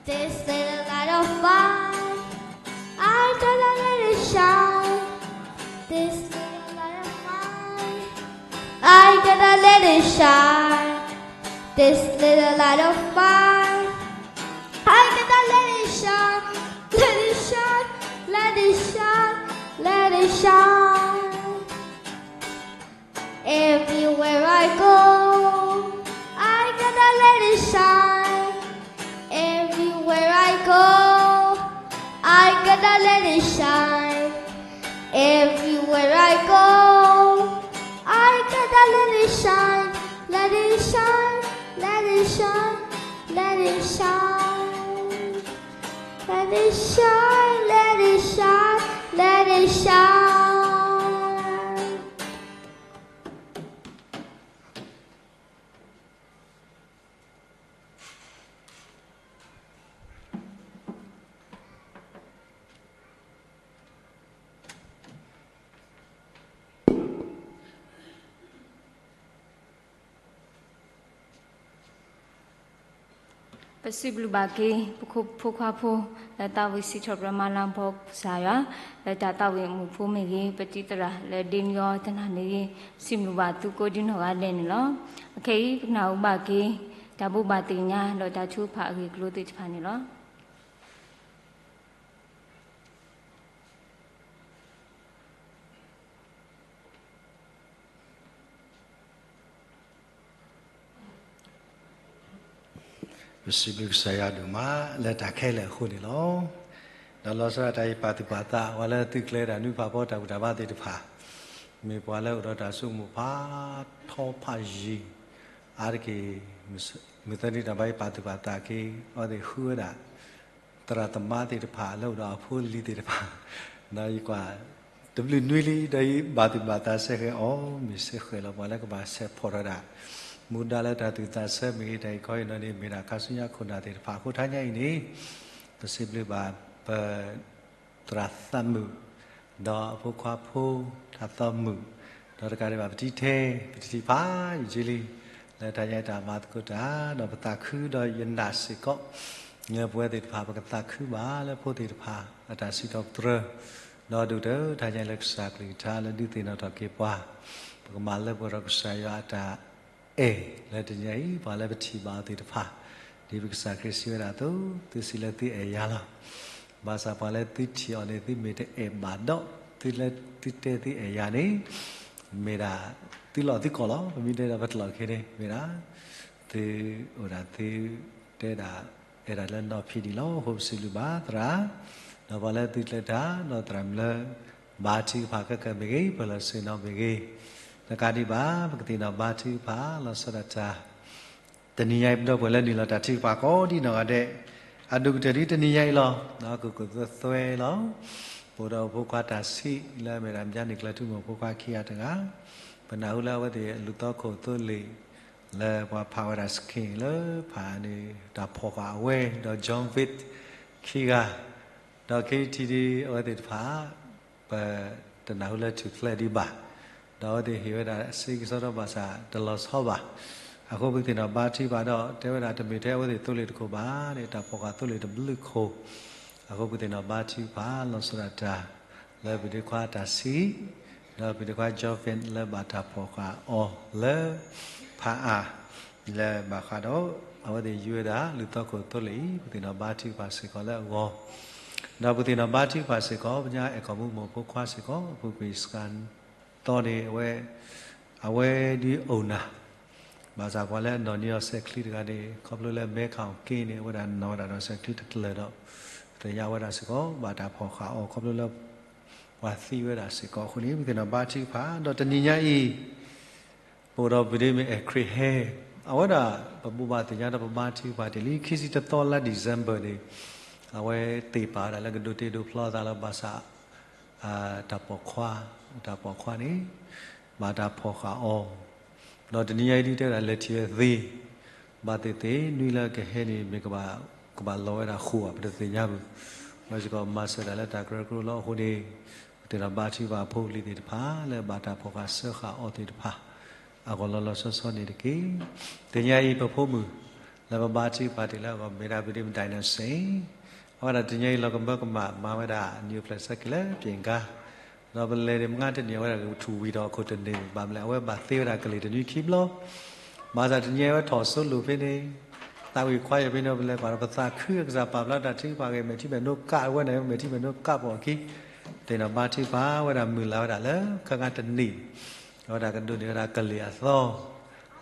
This little light of mine, I gotta let it shine. This little light of mine, I gotta let it shine. This little light of mine, I gotta let it shine. Let it shine, let it shine, let it shine. Everywhere I go, I gotta let it shine. Everywhere I go, I gotta let it shine. Everywhere I go, I gotta let it shine. Let it shine, let it shine, let it shine. Let it shine, let it shine, let it shine. ပစံးဘျုးဘၣ်က့ၤ ပဖိခွါဖိ လၢသးဝံၣ်စံးထီၣ်ပတြၢၤမၤလၤကပီၤကစၢ်ယွၤ လၢတၢ်သးဝံၣ်အမူးဖိမ့ၢ်ဂ့ၤ, ပတံၤသရၣ်လၢဒ့နံၤအီၤတနၤမ့ၢ်ဂ့ၤ, ပစံးဘျုးဘၣ်သုကိးဒံနီၢ်ဂၤဒဲးန့ၣ်လီၤ. အခဲအံၤ ပကနၢ်ဟူဘၣ်က့ၤ တၢ်ဘိးဘၣ်သ့ၣ်ညါ ဒီးတၢ်ထုကဖၣ်အဂ့ၢ်အကျိၤသ့ၣ်တဖၣ်န့ၣ်လီၤ. ပစံးဘျုးကစၢ်ယွၤဒိၣ်မး လၢတၢ်ခဲလၢာ်အဃိန့ၣ်လီၤ. ဒီးလီၤဆီဒၣ်တၢ်အံၤ ပာ်သူၣ်ပာ်သး ပှၤလၢသုကျဲၤတၢ်နွံဖးဖီတၢ်ဘူၣ်တၢ်ဘါသ့ၣ်တဖၣ်, မ့ၢ်ပှၤလၢအိၣ်ဒီးတၢ်ဆိကမိၣ်ဖးထီဖးယံၤ အါတက့ၢ် မုၢ်သၢနံၤတၢ်ဘါယွၤပာ်သူၣ်ပာ်သးက့ၤ အဝဲသ့ၣ်ဃုဝဲဒၣ် သရၣ်သမါသ့ၣ်တဖၣ် လၢအိၣ်ဒီးအဖိအလံၤသ့ၣ်တဖၣ်, ဒီးယကွၢ် တဘျုးနွံလံ ဒီးယဘၣ်သူၣ်ဘၣ်သးစဲဃဲၤအီၤ မ့ၢ်စဲဃဲၤလီၤပှၤလၢကဘၣ်ဆဲးဖီၣ်ထီၣ်ဒၣ် မူဒါလၢတၢ်သူၣ်သးဆၢမ့ၢ်ဂ့ၤ တၢ်ဂ့ၢ်ခီအံၤနီၢ်န့ၣ် မ့ၢ်ဒၣ်ခါဆူညါခိၣ်နၢ်သ့ၣ်တဖၣ်အဃိ ထါညါအံၤန့ၣ် ပစံးဘျုးဘၣ်ပ သရၣ်သးမုာ် ဒီးအဖိခွါဖိ တၢ်သီမုာ် ဒီးတကးဒံးဘၣ် ပတံၤထဲ ပတံၤဖးယုၢ်ကၠံလံ လၢတၢ်ညါအံၤတၢ်မၤသကိးတၢ် ဒီးပသးခုဒီးယနာ်စ့ၢ်ကီး လၢပဝဲသ့ၣ်တဖၣ် ပကသးခုဘၣ်လၢဖိသ့ၣ်တဖၣ် အတၢ်စံးထီၣ်ပတြၢၤ ဒီးဒိၣ်ကတၢၢ် တၢ်ညါအံၤလၢကစၢ်ကလုၢ်ကထါလၢဒုးသ့ၣ်နီၣ်ထီၣ်က့ၤပှၤ ပကမၤလၢပှဲၤဒီးကစၢ်ယွၤအတၢ် အဲၣ်လၢတနံၤအံၤ ပှၤလၢပထံၣ်ဘၣ်အီၤသ့ၣ်တဖၣ်, ဒ်ပကစၢ်ခရံာ်စံးဝဲဒၣ်အသိး, သုစံးလၢသုအဲၣ်ယၤလီၤ. ဘၣ်ဆၣ်ပှၤလၢသုထံၣ်အီၤန့ၣ် သုမ့ၢ်တအဲၣ်ဘၣ်ဒီး, သုလၢသုတဲသုအဲၣ်ယၤန့ၣ်, မ့ၢ်ဒၣ်သုလီၢ်သုကီၢ်လီၤ. ပမ့ၢ်တဲဒၣ်ပတလီၢ်ခဲန့ၣ် မ့ၢ်ဒၣ် သုအိၣ်ဒၣ်သုတဲဒၣ် အဲၣ်ဒၣ်လၢနီၢ်ဖံဒံးလီၤ. အဃိပစံးဘျုးဘၣ်သရၣ်, ဒီးပှၤလၢသုကျဲၤတၢ် ဒီးသရၣ်မုၣ်လၢ ဘါထုကဖၣ်ခဲကနံၣ်မ့ၢ်ဂ့ၤ, ပၢၤလီၢ်ဆ့ၣ်နီၤမ့ၢ်ဂ့ၤ, တကးဒံးဘၣ် ပကသ့ၣ်နီၣ်ဘါထုကဖၣ် လီၤဆီဒၣ်တၢ် တနံၤညါအံၤ ပဒီပုၢ်ဝဲၢ်လၢနုာ်လီၤတၢ်ထုကဖၣ်ကိးဒံနီၢ်ဂၤဒဲး, အဒိၣ်ကတၢၢ်ဒ်တနံၤညါအံၤလီၤ. ဒီးကကိၣ်သွဲသွဲလီၤ. ပအိၣ်ဒီးဖိခွါတၢ်ဆံးလၢအမ့ၢ်ဒၣ် မၠါနံၣ်ကျၢၤထူမိၢ်ဖိခွါခံဂၤတဂၤ, ပနၢ်ဟူလၢအဝဲသ့ၣ်လူၤသီခိၣ်သိလ့ၣ် လၢပှၤဖးဝဲဒၣ် screen လၢဖးန့ၣ် တၢ်ဖီၣ်ဃာ်အဝဲ ဒီး John Vitt ခံဂၤ, ဒီးခံထံၣ်ဒ်အဝဲသ့ၣ်တဖၣ် ပတနၢ်ဟူလၢထူၣ်ဖျဲးဒံးဘၣ်, ဒီးအဝဲသ့ၣ်ဟ့ၣ်ဝဲဒၣ်စ့ကစီဒီဘၣ်ဆၣ်တလီၤဆီဘၣ်. အဃိပကသ့ၣ်နီၣ်ဘါထုကဖၣ်ဒီး တဲဝဲဒၣ်တမ့ၢ်ထဲအဝဲသ့ၣ်သိလ့ၣ်တခိၣ်ဘၣ်န့ၣ် တၢ်ဖီၣ်ဃာ်သိလ့ၣ်တဘျုးခိၣ်, အဃိပကသ့ၣ်နီၣ်ဘါထုကဖၣ် လီၤဆီဒၣ်တၢ် လၢပဒ့ခွါတၢ်ဆံး, ဒီးပဒ့ခွါ John Vitt လၢဘၣ်တၢ်ဖီၣ်ဃာ်အီၤလၢဖးအါ, လၢဘၣ်ဃးဒီး အဝဲသ့ၣ်ယုၢ်ဝဲဒၣ်လူၤသီခိၣ်သိလ့ၣ်အံၤ ပကသ့ၣ်နီၣ်ဘါထုကဖၣ်စ့ၢ်ကီးလၢအဂီၢ်, ဒီးပကသ့ၣ်နီၣ်ဘါထုကဖၣ်စ့ၢ်ကီး ပညါအဲၣ်ကီၢ်မူးမိၢ်ဖိခွါစ့ၢ်ကီး အပူၤကွံာ်စှၤသီန့ၣ် အဝဲ အဝဲဒ်အိၣ်နၤ, ဘၣ်ဆၣ်ပှၤလၢအနီၣ်န့ၢ်အီၤစဲးချံတဂၤန့ၣ် ခီဖျိလၢမဲခီၣ်က့န့ၣ် အဝဲဒၣ်နီၣ်ဝဲဒၣ်ဒီးစဲးချံတကျၢၤဒီး သ့ၣ်ညါဝဲဒၣ်စ့ၢ်ကီး ဘၣ်တၢ်ဖီၣ်ဃာ်အီၤခီဖျိလၢ ပှၤသံဝဲဒၣ်စ့ၢ်ကီးအဃိန့ၣ် ပကသ့ၣ်နီၣ်ဘါထုကဖၣ် ဒီးတနံၤညါအံၤ ပအိၣ်ဒီးပဒ့မုၣ်အဲၣ်ခရံာ်ဟဲ, အဝဲဒၣ် ပဘိးဘၣ်သ့ၣ်ညါဒီးပဘါထုကဖၣ်တ့ၢ်လံ ခံဆံတသီလါ December န့ၣ်, အဝဲသ့ၣ်ပာ်ဝဲဒၣ်လၢကဒိးတ့ဒိးဖျီသးလီၤ ဘၣ်ဆၣ် တၢ်ပိာ်ခွါ, တၢ်ပိာ်ခွါန့ၣ် ဘၣ်တၢ်ဖီၣ်ဃာ်အီၤ, ဒီးတနံၤညါအံၤဒ်တဲဝဲဒၣ်လဲၤထံၣ်ဝဲသ့, ဘၣ်သ့ၣ်သ့ၣ် နွံလၢကဟဲန့ၣ် မ့ၢ်ကဘၣ် ကဘၣ်လီၤဝဲဒၣ်ဃိာ်ဧါ ပတသ့ၣ်ညါဘၣ်, ဘၣ်စ့ၢ်ကီးမၤစၢၤတၢ်လၢတၢ်ကရၢကရိလီၤ. အဃိန့ၣ် ပသ့ၣ်နီၣ်ဘါထုကဖၣ်ဖိပလံၤသ့ၣ်တဖၣ် လၢဘၣ်တၢ်ဖီၣ်ဃာ်စၢဃာ်အီၤသ့ၣ်တဖၣ် အဂီၢ်လီၤလီၤဆီဆီန့ၣ်တက့ၢ်. တနံၤညါအံၤပဖိမုၣ် လၢပဘါထုကဖၣ်တ့ၢ်လၢအဂီၢ် မ့ၢ်ဒၣ်ပဒ့မုၣ် Dynasty, အဝဲဒၣ်တနံၤညါအံၤလီၤကမၢကမၣ် မၤဝဲဒၣ် နံၣ်အိၣ်ဖျဲၣ်ဆၢက့ၤလၢ ပြင်ခန်း, ဒီးပလဲၤန့ၣ်မုၢ်ဂၤတနံၤ အဝဲဒၣ်ကထူၣ်ဝံၤဒီးအခိၣ်တန့ၢ် ဘၣ်မနုၤလဲၣ် အဝဲဘၣ်သ့ဝဲဒၣ်ကလံၤတနွံခံဘျီ ဘၣ်ဆၣ်တနံၤညါအံၤအဝဲထီၣ်စိလိာ်ဖဲန့ၣ်, သးဝံၣ်ခွါယၤဖဲန့ၣ် ပလဲၤကွၢ်ဒီးပသးခုကစၢ်ပာ်ဖျါတၢ်ထုကဖၣ်ဂ့ၤ မဲာ်ထံမဲာ်နိကၣ်ဝဲန့ၣ် မဲာ်ထံမဲာ်နိကၣ်ပိာ်အခံ, သ့ၣ်နီၣ်ဘါထုကဖၣ်ဝဲဒၣ်မုၢ်လၢ်ဝဲဒၣ်လၢ ခဲခါတနံၤ အဝဲဒၣ်ကဒိးန့ၢ်ဝဲဒၣ်ကလံၤအသီ,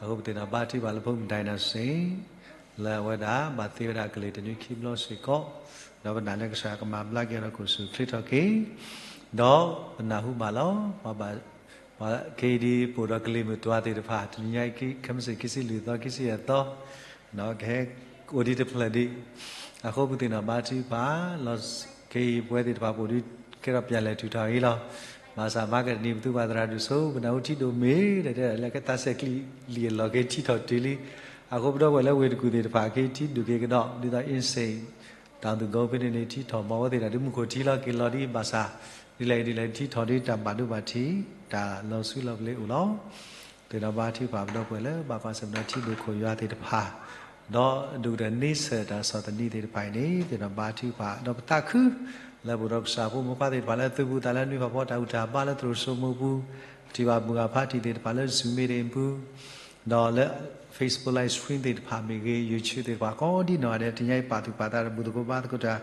အဃိပသ့ၣ်နီၣ်ဘါထုကဖၣ်လၢဖိမုၣ် Dynasty လၢအဝဲဒၣ်ဘၣ်သ့ဝဲဒၣ်ကလံၤတနွံခံဘျီစ့ၢ်ကီး, ဒီးပနာ်လၢကစၢ်ကမၤဘျါက့ၤအီၤဒီးကအိၣ်ဆူၣ်အိၣ်ချ့ထီၣ်က့ၤ, ဒီးပနၢ်ဟူဘၣ်လီၤ, ပှၤဘၣ် ပှၤခဲအံၤဒ်ပအိၣ်ဒီးကလံၤမုၢ်တွၤသ့ၣ်တဖၣ် တနံၤညါအံၤ ခဲမုၢ်ဆ့ၣ်ခံဆံလွံၢ်သီ ခံဆံယဲၢ်သီ, ကဟဲအိၣ်ဒံးတဖျၢၣ်ဒံး, အဃိပသ့ၣ်နီၣ်ဘါထုကဖၣ် လီၤ ခဲအံၤပဝဲသ့ၣ်တဖၣ်ပအိၣ်ဒံး ကဲထီၣ်ပၠၣ်လဲၣ်ထုးထီၣ်အံၤလီၤ. ဘၣ်ဆၣ်မၤကတနံၤပသူဘၣ်သရၣ်ဒိၣ်စိ ပနၢ်ဟူထံဒိၣ်မ့ၢ် တဲဒၣ်လၢကသးစဲးကျံးလံာ်အလီၢ်က့ထံထီၣ်တုၤလံ, အဃိပဒီပုၢ်ဝဲၢ်လၢဝ့ၢ်တကူၣ်သ့ၣ်တဖၣ်က့ထံဒိၣ်က့ၤကဒီး ဒ်သိး အ့စ့ၣ် တၢ်သူၣ်ကိးဖဲန့ၣ်န့ၣ် ထံထီၣ်မၤဝဲသ့ၣ်တဖၣ်ဒ်မူခိၣ်ထံလီၤက့ၤလီၤဒ်ဘၣ်ဆၣ်, ဒ်လဲၣ်ဒ်လဲၣ်ထံထီၣ်ဒ်တၢ်ဘၣ်ဒိဘၣ်ထံး တၢ်လီၤဆူလီၤပလ့ၤအိၣ်လီၤ. သ့ၣ်နီၣ်ဘါထုကဖၣ်ပဒီပုၢ်ဝဲၢ်လၢဘၣ်ကွၢ်ဆၢၣ်မဲာ်ဒီးထံဒိၣ်ခိၣ်ယွၤသ့ၣ်တဖၣ်, ဒီးဒိၣ်ကတၢၢ်န့ဆၢၣ်တၢ်ဆီၣ်သနံးသ့ၣ်တဖၣ်အံၤန့ၣ် သ့ၣ်နီၣ်ဘါထုကဖၣ် ဒီးပသးခု လၢပအိၣ်ဒီးကစၢ်ဖိမိၢ်ပၢ်သ့ၣ်တဖၣ်လၢသုးဘူးသးလၢနွံဖးဖီတၢ်ဘူၣ်တၢ်ဘါလၢသရိာ်စိမိးပူၤ, ပထံၣ်ဘၣ်မုၢ်ဂၤဖးထံၣ်သ့ၣ်တဖၣ်လၢ Zoom meeting ပူၤ ဒီးလၢ Facebook live stream သ့ၣ်တဖၣ်မ့ၢ်ဂ့ၤ YouTube သ့ၣ်တဖၣ် ကိးဒံနီၢ်ဂၤဒဲး တနံၤညါအံၤပာ်သူၣ်ပာ်သးဒီးဘူၣ်သကိးဘါသကိးတၢ်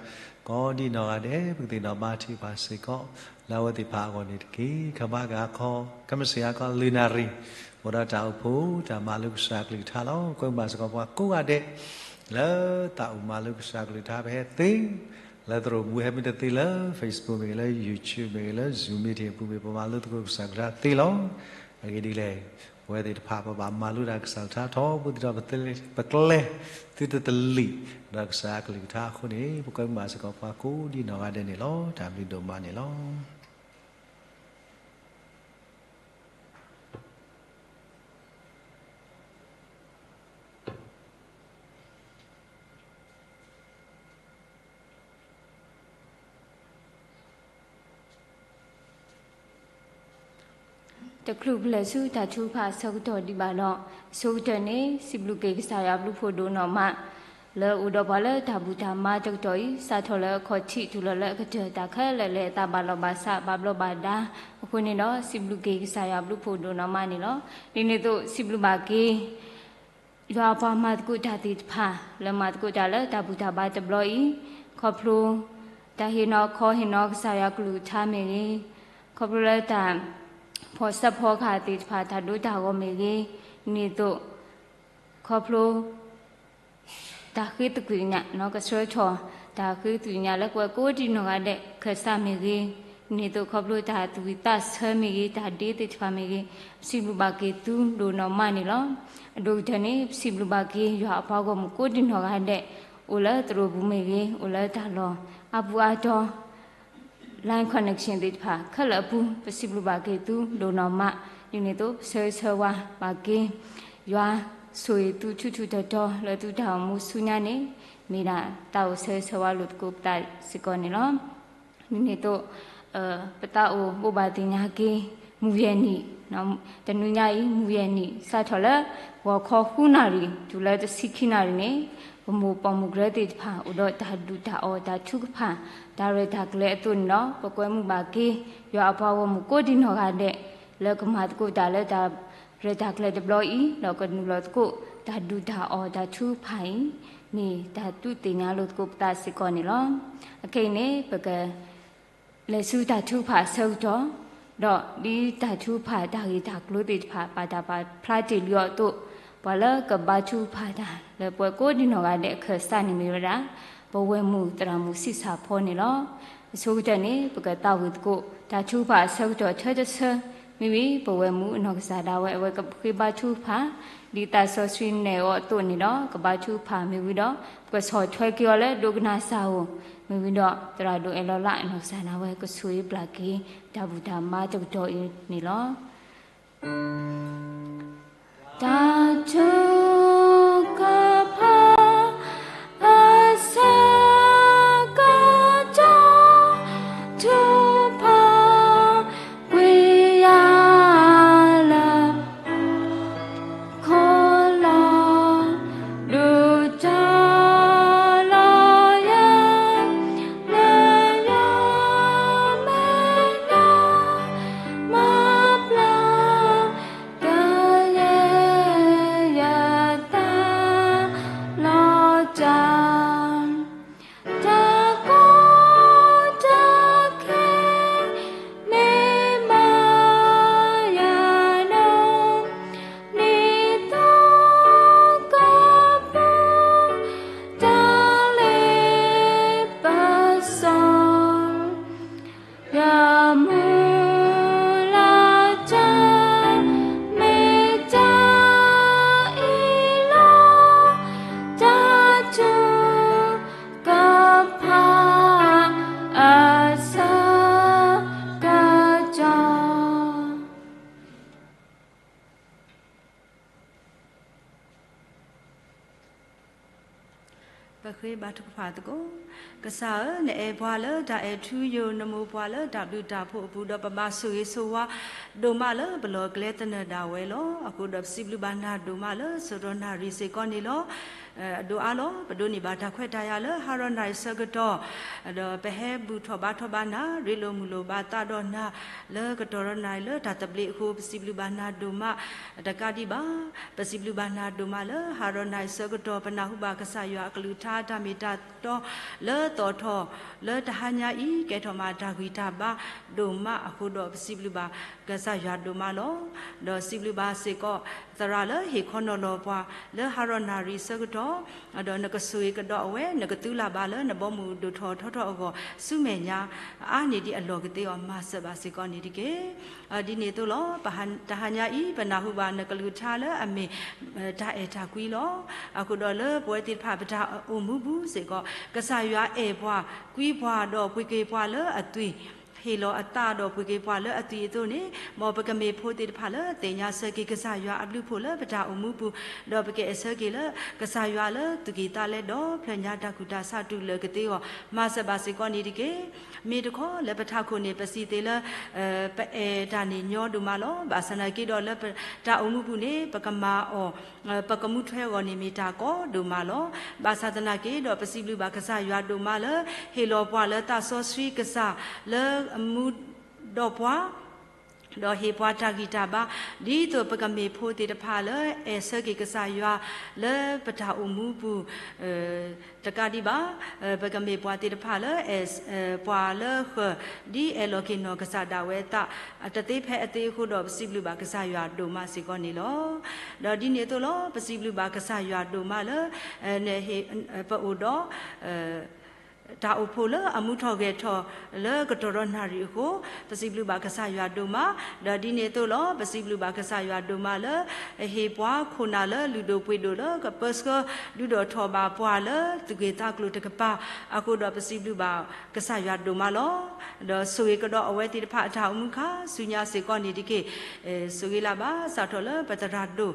ကိးဒံနီၢ်ဂၤဒဲး ပကသ့ၣ်နီၣ်ဘါထုကဖၣ်စ့ၢ်ကီး လၢအဝဲသ့ၣ်တဖၣ်အဂီၢ်န့ၣ်တက့ၢ်. ခဲမုၢ်ဆ့ၣ်ဟါခီ ခဲမုၢ်ဆ့ၣ်ဟါခီလွံၢ်နၣ်ရံၣ် အိၣ်ဒီးတၢ်အိၣ်ဖှိၣ် တၢ်မၤလိကစၢ်ကလုၢ်ကထါလီၤ. ကွဲမုာ်ဘၣ်စ့ၢ်ကီးပှၤကိးဂၤဒဲး လၢတၢ်အိၣ်မၤလိကစၢ်ကလုၢ်ကထါ ပဟဲသ့ လၢသရိာ်ပူၤ ဟဲမ့ၢ်တသ့လၢ Facebook မ့ၢ်ဂ့ၤ လၢ YouTube မ့ၢ်ဂ့ၤ လၢ Zoom meeting အပူၤမ့ၢ် ပမၤလိသကိးကစၢ်ကလုၢ်ကထါသ့လီၤ. အဂ့ၢ်ဒ်လဲၣ်, ပဝဲသ့ၣ်တဖၣ် ပဘၣ်မၤလိဒၣ်ကစၢ်ကလုၢ်ကထါထီဘိ ဒ်သိးပကျဲ သုတသလံး ဒီးကစၢ်ကလုၢ်ကထါအဃိန့ၣ် ပကွဲမုာ်ဘၣ်စ့ၢ်ကီးပှၤကိးဒံနီၢ်ဂၤဒဲးန့ၣ်လီၤ. တၢ်ဘျုးဒိၣ်မးန့ၣ်လီၤ. တချုးပလဲၤဆူတၢ်ထုကဖၣ်အဆၢကတီၢ်ဒံးဘၣ်ဒီး, အဆိကတၢၢ်န့ၣ် စံးဘျုးက့ၤကစၢ်ယွၤဘျုးဖှိၣ်ဒိၣ်နီၢ်မး လၢအအိၣ်ဒီးပှၤလၢတၢ်ဘူၣ်တၢ်မါတကတီၢ်အံၤ စးထီၣ်လၢအခီၣ်ထံးတုၤလီၤလၢအကတၢၢ် တၢ်ခဲလၢာ်လၢအသးဘၣ်လီၤဘၣ်စး ဘၣ်ဘျီးဘၣ်ဒါအဃိန့ၣ်ဒီး စံးဘျုးက့ၤကစၢ်ယွၤဘျုးဖှိၣ်ဒိၣ်နီၢ်မးန့ၣ်လီၤ. ဒ်န့ၣ်အသိး စံးဘျုးဘၣ်က့ၤ ယွၤအပှၤမၤသကိးတၢ်သ့ၣ်တဖၣ် လၢမၤသကိးတၢ်လၢတၢ်ဘူၣ်တၢ်ဘါတဘျီအံၤ, ခီဖျိ တၢ်ဟ့ၣ်နီၤခီဟ့ၣ်နီၤကစၢ်ယွၤကလုၢ်ကထါမ့ၢ်ဂ့ၤ, ခီဖျိလၢတၢ်ဖီၣ်ဆၢဖီၣ်ခါသ့ၣ်တဖၣ် တၢ်ဒိတၢ်ဂီၤမ့ၢ်ဂ့ၤ, ဒ်န့ၣ်အသိး ခီဖျိ တၢ်ဃ့သကွံာ်ညါ ကဆှၢထီၣ် တၢ်ဃ့သွံၣ်ညါလၢပှၤကိးဒံနီၢ်ဂၤဒဲး ခၢၣ်စးမ့ၢ်ဂ့ၤ, ဒ်န့ၣ်အသိးခီဖျိတၢ်သူၣ်ဝံၣ်သးဆၢမ့ၢ်ဂ့ၤ တၢ်ဒ့သ့ၣ်တဖၣ်မ့ၢ်ဂ့ၤ, ပစံးဘျုးဘၣ်က့ၤသုဒိၣ်နီၢ်မးန့ၣ်လီၤ. အဒိၣ်ကတၢၢ်န့ၣ် ပစံးဘျုးဘၣ်က့ၤ ယွၤအပှၤဂီၢ်မုၢ်ကိးဒံနီၢ်ဂၤဒဲး အိၣ်လၢသရိာ်ပူၤမ့ၢ်ဂ့ၤ အိၣ်လၢတၢ်လီၢ်အါပူၤအါတီၤ line connection သ့ၣ်တဖၣ် ခဲလၢာ်အပူၤ ပစံးဘျုးဘၣ်က့ၤသုဒိၣ်နီၢ်မး, ဒ်န့ၣ်အသိး ပဆၢဂ့ၤဆၢဝါဘၣ်က့ၤ ယွၤဆိၣ်ဂ့ၤသုထူထူတီတီ လၢသုတၢ်အိၣ်မူဆူညါန့ၣ် မ့ၢ်ဒၣ်တၢ်အိၣ်ဆၢဂ့ၤဆၢဝါလိာ်သကိးပသးစ့ၢ်ကီးန့ၣ်လီၤ. ဒ်န့ၣ်အသိး ပသးအိၣ်ဘိးဘၣ်သ့ၣ်ညါက့ၤ မုၢ်ယဲၢ်နံၣ်, တနွံညါအံၤ မုၢ်ယဲၢ်နံၣ် စးထီၣ်လၢ ဂီၤခီဃုနၣ်ရံၣ် တုၤလၢတဆံခံနၣ်ရံၣ်န့ၣ် ပမိၢ်ပိာ်မုၣ်ကရၢသ့ၣ်တဖၣ် အိၣ်ဒီးတၢ်ဒုၣ်တၢ်အီၣ်တၢ်ထုကဖၣ် တၢ်ရဲၣ်တၢ်ကျဲၤအသိးန့ၣ်ဒီး ပကွဲမုာ်ဘၣ်က့ၤ ယွၤအပှၤဂီၢ်မုၢ်ကိးဒံနီၢ်ဂၤဒဲး လၢကမၤသကိးတၢ်လၢတၢ်ရဲၣ်တၢ်ကျဲၤတဘျီအံၤ ဒီးကနုာ်လီၤသကိး တၢ်ဒုၣ်တၢ်အီၣ်တၢ်ထုကဖၣ်အံၤ မ့ၢ်တၢ်ဒုးသ့ၣ်ညါလိာ်သကိးပသးစ့ၢ်ကီးန့ၣ်လီၤ. အခဲအံၤန့ၣ် ပက လဲၤဆူတၢ်ထုကဖၣ်အဆၢကတီၢ်, ဒီးဒ်တၢ်ထုကဖၣ်တၢ်ဂ့ၢ်တၢ်ကျိၤသ့ၣ်တဖၣ် ဘၣ်တၢ်ပာ်ဖျါတ့ၢ်လံအီၤအသိး, ပှၤလၢကဘါထုကဖၣ်တၢ် လၢပှၤကိးဒံနီၢ်ဂၤဒဲးအခၢၣ်စးန့ၣ်မ့ၢ်ဝဲဒၣ် ပဝဲၢ်မုၢ်သရၣ်မုၣ်ဆံးစၢ်ဖီန့ၣ်လီၤ. အဆိကတၢၢ်န့ၣ် ပကသးဝံၣ်သကိး တၢ်ထုကဖၣ်အဆၢကတီၢ်ထဲတဆၢ, မ့မ့ၢ်ပဝဲၢ်မုၢ်အနီၢ်ကစၢ်ဒၣ်ဝဲ အဝဲကဃ့ဘါထုကဖၣ် ဒ်သးစီဆှံနဲၣ်အီၤအသိးန့ၣ်ဒီး ကဘါထုကဖၣ်မ့ၢ်ဝံၤဒီး ပကဆီၣ်ထွဲက့ၤအီၤလၢဒိကနၣ်စၢ်ဧိၤ, မ့ၢ်ဝံၤဒီး သရၣ်ဒိၣ်အဲၣ်လီၤလးအနီၢ်ကစၢ်ဒၣ်ဝဲ ကဆိၣ်ဂ့ၤဘျၣ်က့ၤ တၢ်ဘူၣ်တၢ်ဘါတကတီၢ်အံၤန့ၣ်လီၤ. တၢ်ထုကဖၣ်အဆၢကတီၢ် ထုကဖၣ်ကွံာ်ယၤ လၢ ခီလီၤ ဒုးတီၤလီၤယၤ လၢယမဲာ်ညါ မၤပျၢ် ကယဲၢ်ယသး လီၤတၢ် တၢ်ကီတၢ်ခဲ မ့ၢ်မၤယၤနီၣ် နံၣ်သိကပူၤ တၢ်လ့ပစီ ယမုၢ်လၢ်တၢ် မ့ၢ်တၢ်အံၤလီၤ တၢ်ထုကဖၣ်အဆၢကတီၢ် ပဃ့ဘါထုကဖၣ်သကိး. ကစၢ်ဧၢ, နအဲၣ်ပှၤလၢတၢ်အဲၣ်ထူယိာ်, နမိၢ်ပှၢ်လၢတၢ်ဘျုးတၢ်ဖှိၣ်အပူၤ, ဒီးပဘၣ်ဆိၣ်ဂ့ၤဆိၣ်ဝါဒိၣ်မးလၢပလီၢ်ကျဲသနၢၣ်ဒၣ်ဝဲလီၤ. အဃိဒီးပစံးဘျုးဘၣ်နၤဒိၣ်မးလၢ ဆၢကတီၢ်နၣ်ရံၣ်စ့ၢ်ကီးန့ၣ်လီၤ. အဒိၣ်အါလီၤ. ပဒိးန့ၢ်ဘၣ်တၢ်ခွဲးတၢ်ယာ်လၢဟါရီနၣ်ရံၣ်ဆၢကတီၢ်, ဒီးပဟဲဘူၣ်ထီၣ်ဘါထီၣ်ဘၣ်နၤ, ရ့လိာ်မုာ်လိာ်ဘၣ်သးဒီးနၤ လၢကတီၢ်ရီနၣ်ရံၣ်လၢတၢ်သဘျ့အဃိ ပစံးဘျုးဘၣ်နၤဒိၣ်မးတကးဒံးဘၣ်. ပစံးဘျုးဘၣ်နၤဒိၣ်မးလၢဟါရီနၣ်ရံၣ်ဆၢကတီၢ် ပနၢ်ဟူဘၣ်ကစၢ်ယွၤအကလုၢ်ကထါတၢ်မ့ၢ်တၢ်တီ လၢသီၣ်ထီၣ်လၢတဟါညါအံၤ ကဲထီၣ်မးတၢ်ဂံၢ်တၢ်ဘါဒိၣ်မးအဃိဒီး ပစံးဘျုးဘၣ်ကစၢ်ယွၤဒိၣ်မးလီၤ. ဒီးစံးဘျုးဘၣ်စ့ၢ်ကီး သရၣ်လၢဟ့ၣ်ခီနီၤလီၤပှၤ လၢဟါရီနၣ်ရံၣ်ဆၢကတီၢ်, ဒီးနကဆိၣ်ဂ့ၤကဒီးအဝဲ, နကသုးလၢ်ဘၣ်လၢနဘီမုၢ်ဒိၣ်ထီၣ်ထီထီၣ်အဂီၢ် ဆူမဲာ်ညါအါန့ၢ်ဒံးအလီၢ်ကသ့အီၤ မၤစၢၤဘၣ်စ့ၢ်ကီးန့ၣ်တက့ၢ်. ဒ်န့ၣ်အသိးလီၤ. တဟါညါအံၤ ပနၢ်ဟူဘၣ်နကလုၢ်ကထါလၢအမ့ၢ် တၢ်အဲၣ်တၢ်ကွံလီၤ. အဃိဒီးလၢပဝဲသ့ၣ်တဖၣ်ပတၢ်အိၣ်မူပူၤစ့ၢ်ကီး ကစၢ်ယွၤအဲၣ်ပှၤကွံပှၤဒီးပှ့ၤက့ၤပှၤလၢအသွံၣ် ဟ့ၣ်လီၤအသးဒီးပှ့ၤက့ၤပှၤလၢအသွံၣ်အသိးန့ၣ်, မ်ပကမ့ၢ်ဖိသ့ၣ်တဖၣ်လၢသ့ၣ်ညါဆၢက့ၤကစၢ်ယွၤအဘျုးအဖှိၣ်လၢပတၢ်အိၣ်မူပူၤ, ဒီးပကအဲၣ်ဆၢက့ၤလၢကစၢ်ယွၤလၢသူၣ်ကံၢ်သးလဲဒီးဖျၢၣ်ညါတၢ်ကူၣ်တၢ်ဆးတူၢ်လိာ်ကသ့အဂီၢ် မၤစၢၤဘၣ်စ့ၢ်ကီးန့ၣ်တက့ၢ်. မ့ၢ်တခီလၢပထးခိၣ်န့ၣ် ပစံးသ့လၢ ပအဲၣ်တၢ်န့ၣ်ညီဒိၣ်မးလီၤ. ဘၣ်ဆၣ်သနာ်က့ဒီးလၢပတၢ်အိၣ်မူပူၤန့ၣ် ပကမၤအီၤ ပကမူထွဲအဂီၢ်န့ၣ်မ့ၢ်တၢ်ကီဒိၣ်မးလီၤ. ဘၣ်ဆၣ်သနာ်က့ဒီး ပစံးဘျုးဘၣ်ကစၢ်ယွၤဒိၣ်မးလၢ ဟ့ၣ်လီၤပှၤလၢသးစီဆှံကစၢ်လၢမူဒီးပှၤ ဒီးဟ့ၣ်ပှၤတၢ်ဂံၢ်တၢ်ဘါ, ဒ်သိးပကမ့ၢ်ဖိသ့ၣ်တဖၣ်လၢအဲၣ်ဆၢက့ၤကစၢ်ယွၤလၢပတၢ်အိၣ်မူပူၤ တကးဒံးဘၣ်, ပကမ့ၢ်ပှၤသ့ၣ်တဖၣ်လၢအဲၣ် ပှၤလၢဃၢၤ ဒ်အဲၣ်လီၤက့ၤနီၢ်ကစၢ်ဒၣ်ဝဲအသး တသ့ဖဲအသ့အဃိဒီး ပစံးဘျုးဘၣ်ကစၢ်ယွၤဒိၣ်မးစ့ၢ်ကီးန့ၣ်လီၤ. ဒီးဒ်န့ၣ်အသိးလီၤ, ပစံးဘျုးဘၣ်ကစၢ်ယွၤဒိၣ်မးလၢ ပအိၣ်ဒီး တၢ်အိၣ်ဖှိၣ်လၢအမူထီၣ်ဂဲၤထီၣ်လၢကတီၢ်ဒီးနၣ်ရံၣ်အဃိ, ပစံးဘျုးဘၣ်ကစၢ်ယွၤဒိၣ်မး, ဒီးဒ်န့ၣ်အသိးလီၤ, ပစံးဘျုးဘၣ်ကစၢ်ယွၤဒိၣ်မးလၢ ဟ့ၣ်ပှၤခိၣ်နၢ်လၢလုၢ်ဒိၣ်ပှ့ၤဒိၣ်လၢကပၢဆှၢ ဒုးဒီးထီၣ်ဘၣ်ပှၤလၢသူၣ်ဂ့ၤသးကျိၤတကပၤအဃိဒီး ပစံးဘျုးဘၣ်ကစၢ်ယွၤဒိၣ်မးလီၤ. ဒီးဆိၣ်ဂ့ၤကဒီးအဝဲသ့ၣ်တဖၣ်အတၢ်အိၣ်မူခါဆူညါစ့ၢ်ကီးန့ၣ်တက့ၢ်. ဆိၣ်ဂ့ၤလၢ်ဘၣ်စးထီၣ်လၢပသရၣ်ဒိၣ်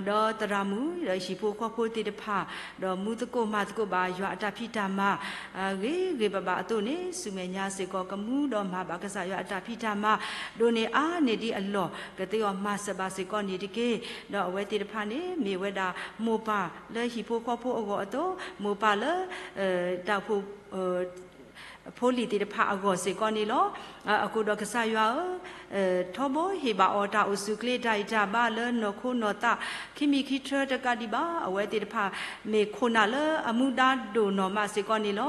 ဒီးသရၣ်မုၣ် ဒီးဟံၣ်ဖိဃီဖိသ့ၣ်တဖၣ်, ဒီးမူသကိးမၤသကိးဘၣ်ယွၤအတၢ်ဖံးတၢ်မၤ ဂ့ၤဂ့ၤဘၣ်ဘၣ်အသိးန့ၣ် ဆူမဲာ်ညါစ့ၢ်ကီး ကမူဒီးမၤဘၣ်ကစၢ်ယွၤအတၢ်ဖံးတၢ်မၤ ဒိၣ်န့ၢ်အါန့ၢ်ဒ်အလီၢ်ကသ့အီၤ မၤစၢၤဘၣ်စ့ၢ်ကီးန့ၣ်တက့ၢ်. ဒီးအဝဲသ့ၣ်တဖၣ်န့ၣ် မ့ၢ်ဝဲဒၣ်မိၢ်ပၢ်လၢဟံၣ်ဖိဃီဖိအဂီၢ်အသိး, မိၢ်ပၢ်လၢ တၢ်အိၣ်ဖှိၣ် ဖိလံၤသ့ၣ်တဖၣ်အဂီၢ်စ့ၢ်ကီးန့ၣ်လီၤ. အဃိဒီးကစၢ်ယွၤဧၢ, ထီဘိဟ့ၣ်ဘၣ်အီၤတၢ်အိၣ်ဆူၣ်အိၣ်ချ့တၢ်ဂံၢ်တၢ်ဘါလၢနီၢ်ခိနီၢ်သး ခံမံၤခံထၢတကးဒံးဘၣ်, အဝဲသ့ၣ်တဖၣ် မ့ၢ်ခိၣ်နၢ်လၢအမူဒါဒိၣ်နီၢ်မးစ့ၢ်ကီးန့ၣ်လီၤ.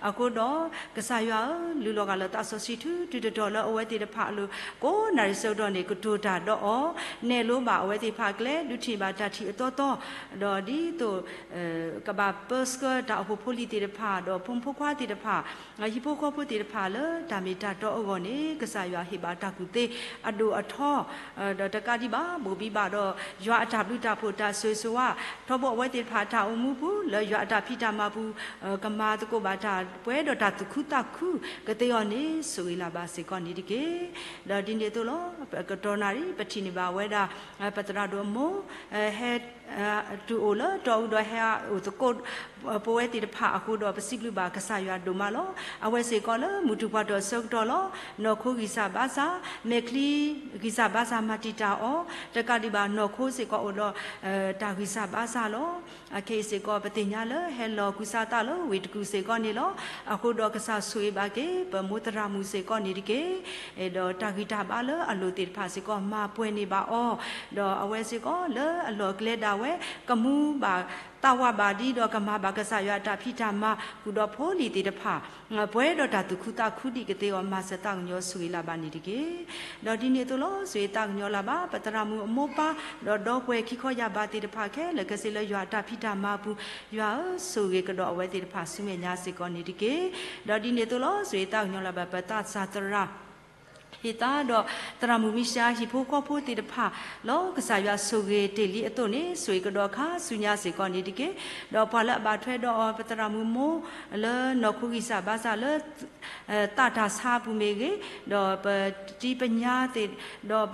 အဃိဒီး ကစၢ်ယွၤဧၢ, လုၢ်လီၤဂာ်လၢသးစီဆှံထုတုၤတတီၤလၢအဝဲသ့ၣ်တဖၣ်အလိၤ ကိးနၣ်ရံၣ်ဆၢကတီၢ်န့ၣ် ကတိၤတၢ်ဒီးအီၤ, နဲၣ်လိဘၣ်အဝဲသ့ၣ်တဖၣ်အကျဲ ဒုးထံၣ်ဘၣ်တၢ်ထံၣ်အသီသီ, ဒီးဒ်သိး ကဘၣ်ပၢဆှၢတၢ်အိၣ်ဖှိၣ်ဖိလံၤသ့ၣ်တဖၣ် ဒီးဖိမုၣ်ဖိခွါသ့ၣ်တဖၣ် ဟံၣ်ဖိဃီဖိသ့ၣ်တဖၣ်လၢတၢ်မ့ၢ်တၢ်တီအဂီၢ်န့ၣ် ကစၢ်ယွၤဟ့ၣ်ဘၣ်တၢ်ကူၣ်သ့အဒိၣ်အထီ, ဒီးတကးဒံးဘၣ် ဘိၣ်ဘံဘၣ်ဒီး ယွၤအတၢ်ဘျုးတၢ်ဖှိၣ်တၢ်ဆိၣ်ဂ့ၤဆိၣ်ဝါ ထီဘိအဝဲသ့ၣ်တဖၣ်အတၢ်အိၣ်မူပူၤ လၢယွၤအတၢ်ဖံးတၢ်မၤပူၤ ကမၤသကိးဘၣ်တၢ်ပှဲၤဒီးတၢ်သူၣ်ခုသးခုကသ့အီၤန့ၣ် ဆိၣ်ဂ့ၤလၢ်ဘၣ်စ့ၢ်ကီးန့ၣ်တက့ၢ်. ဒီးဒ်န့ၣ်အသိးလီၤ, ကတီၢ်နၣ်ရံၣ် ပထံၣ်န့ၢ်ဘၣ်ဝဲဒၣ် ပသရၣ်ဒိၣ်အမိၢ် ဟဲ တုၤအိၣ်လၢတီအူဒီးဟဲအိၣ်သကိး ပဝဲသ့ၣ်တဖၣ်အဃိဒီး ပစံးဘျုးဘၣ်ကစၢ်ယွၤဒိၣ်မးလီၤ. အဝဲစ့ၢ်ကီးလၢမုၢ်ထူၣ်ပှၢ်ထီၣ်အဆၢကတီၢ်လီၤ. နီၢ်ခိဂံၢ်စၢ်ဘါစၢ်, မဲာ်ချံဂံၢ်စၢ်ဘါစၢ်မၤတံာ်တာ်အီၤ, တကးဒံးဘၣ် နီၢ်ခိစ့ၢ်ကီးအိၣ်ဒီး တၢ်ဂံၢ်စၢ်ဘါစၢ်လီၤ. အခဲအံၤစ့ၢ်ကီး ပသ့ၣ်ညါလၢဟဲလီၤကူစါသးလၢဝ့ၢ်တကူၣ်စ့ၢ်ကီးန့ၣ်လီၤ. အဃိဒီးကစၢ်ဆိၣ်ဂ့ၤဘၣ်က့ၤ ပမိၢ်သရၣ်မုၣ်စ့ၢ်ကီးန့ၣ်တက့ၢ်. ဒီးတၢ်ဂံၢ်တၢ်ဘါလၢအလိၣ်သ့ၣ်တဖၣ်စ့ၢ်ကီး မၤပှဲၤန့ၢ်ဘၣ်အီၤ, ဒီးအဝဲစ့ၢ်ကီးလၢအလီၢ်အကျဲဒၣ်ဝဲ ကမူဘၣ်သးဝးဘၣ်ဒ်ဒီး ကမၤဘၣ်ကစၢ်ယွၤအတၢ်ဖံးတၢ်မၤ ဃုာ်ဒီးဖိလံၤသ့ၣ်တဖၣ် ပှဲၤဒီးတၢ်သူၣ်ခုသးခုဒ်ကသ့အီၤ မၤစၢၤသးကညီၤဆိၣ်ဂ့ၤလၢ်ဘၣ်န့ၣ်တက့ၢ်. ဒီးဒ်န့ၣ်အသိးလီၤ, ဆိၣ်ဂ့ၤသးကညီၤလၢ်ဘၣ် ပသရၣ်မုၣ်အမိၢ်ပၢ် ဒီးဒီပုၢ်ဝဲၢ်ခံခီယာ်ဘးသ့ၣ်တဖၣ်ခဲလၢာ်ခဲဆ့လၢယွၤအတၢ်ဖံးတၢ်မၤအပူၤ, ယွၤဧၢ, ဆိၣ်ဂ့ၤကဒီးအဝဲသ့ၣ်တဖၣ်ဆူမဲာ်ညါစ့ၢ်ကီးန့ၣ်တက့ၢ်. ဒီးဒ်န့ၣ်အသိးလီၤ, ဆိၣ်ဂ့ၤသးကညီၤလၢ်ဘၣ် ပသးစၢ်သရၣ် ဟ့ၣ်သါဒီးသရၣ်မုၣ်မံရှါ ဟံၣ်ဖိဃီဖိသ့ၣ်တဖၣ်လီၤ. ကစၢ်ယွၤဆိၣ်ဂ့ၤတ့ၢ်လံအသိးန့ၣ် ဆိၣ်ဂ့ၤကဒီးခါဆူညါစ့ၢ်ကီးန့ၣ်တက့ၢ်. ဒီးပှၤလၢအဘၣ်ထွဲဒီးအီၤ ပသရၣ်မုၣ်မိၢ် လၢနီၢ်ခိဂံၢ်စၢ်ဘါစၢ်လၢ သးတၢ်ဆါအပူၤမ့ၢ်ဂ့ၤ, ဒီးပတံၤပညါသ့ၣ်, ဒီး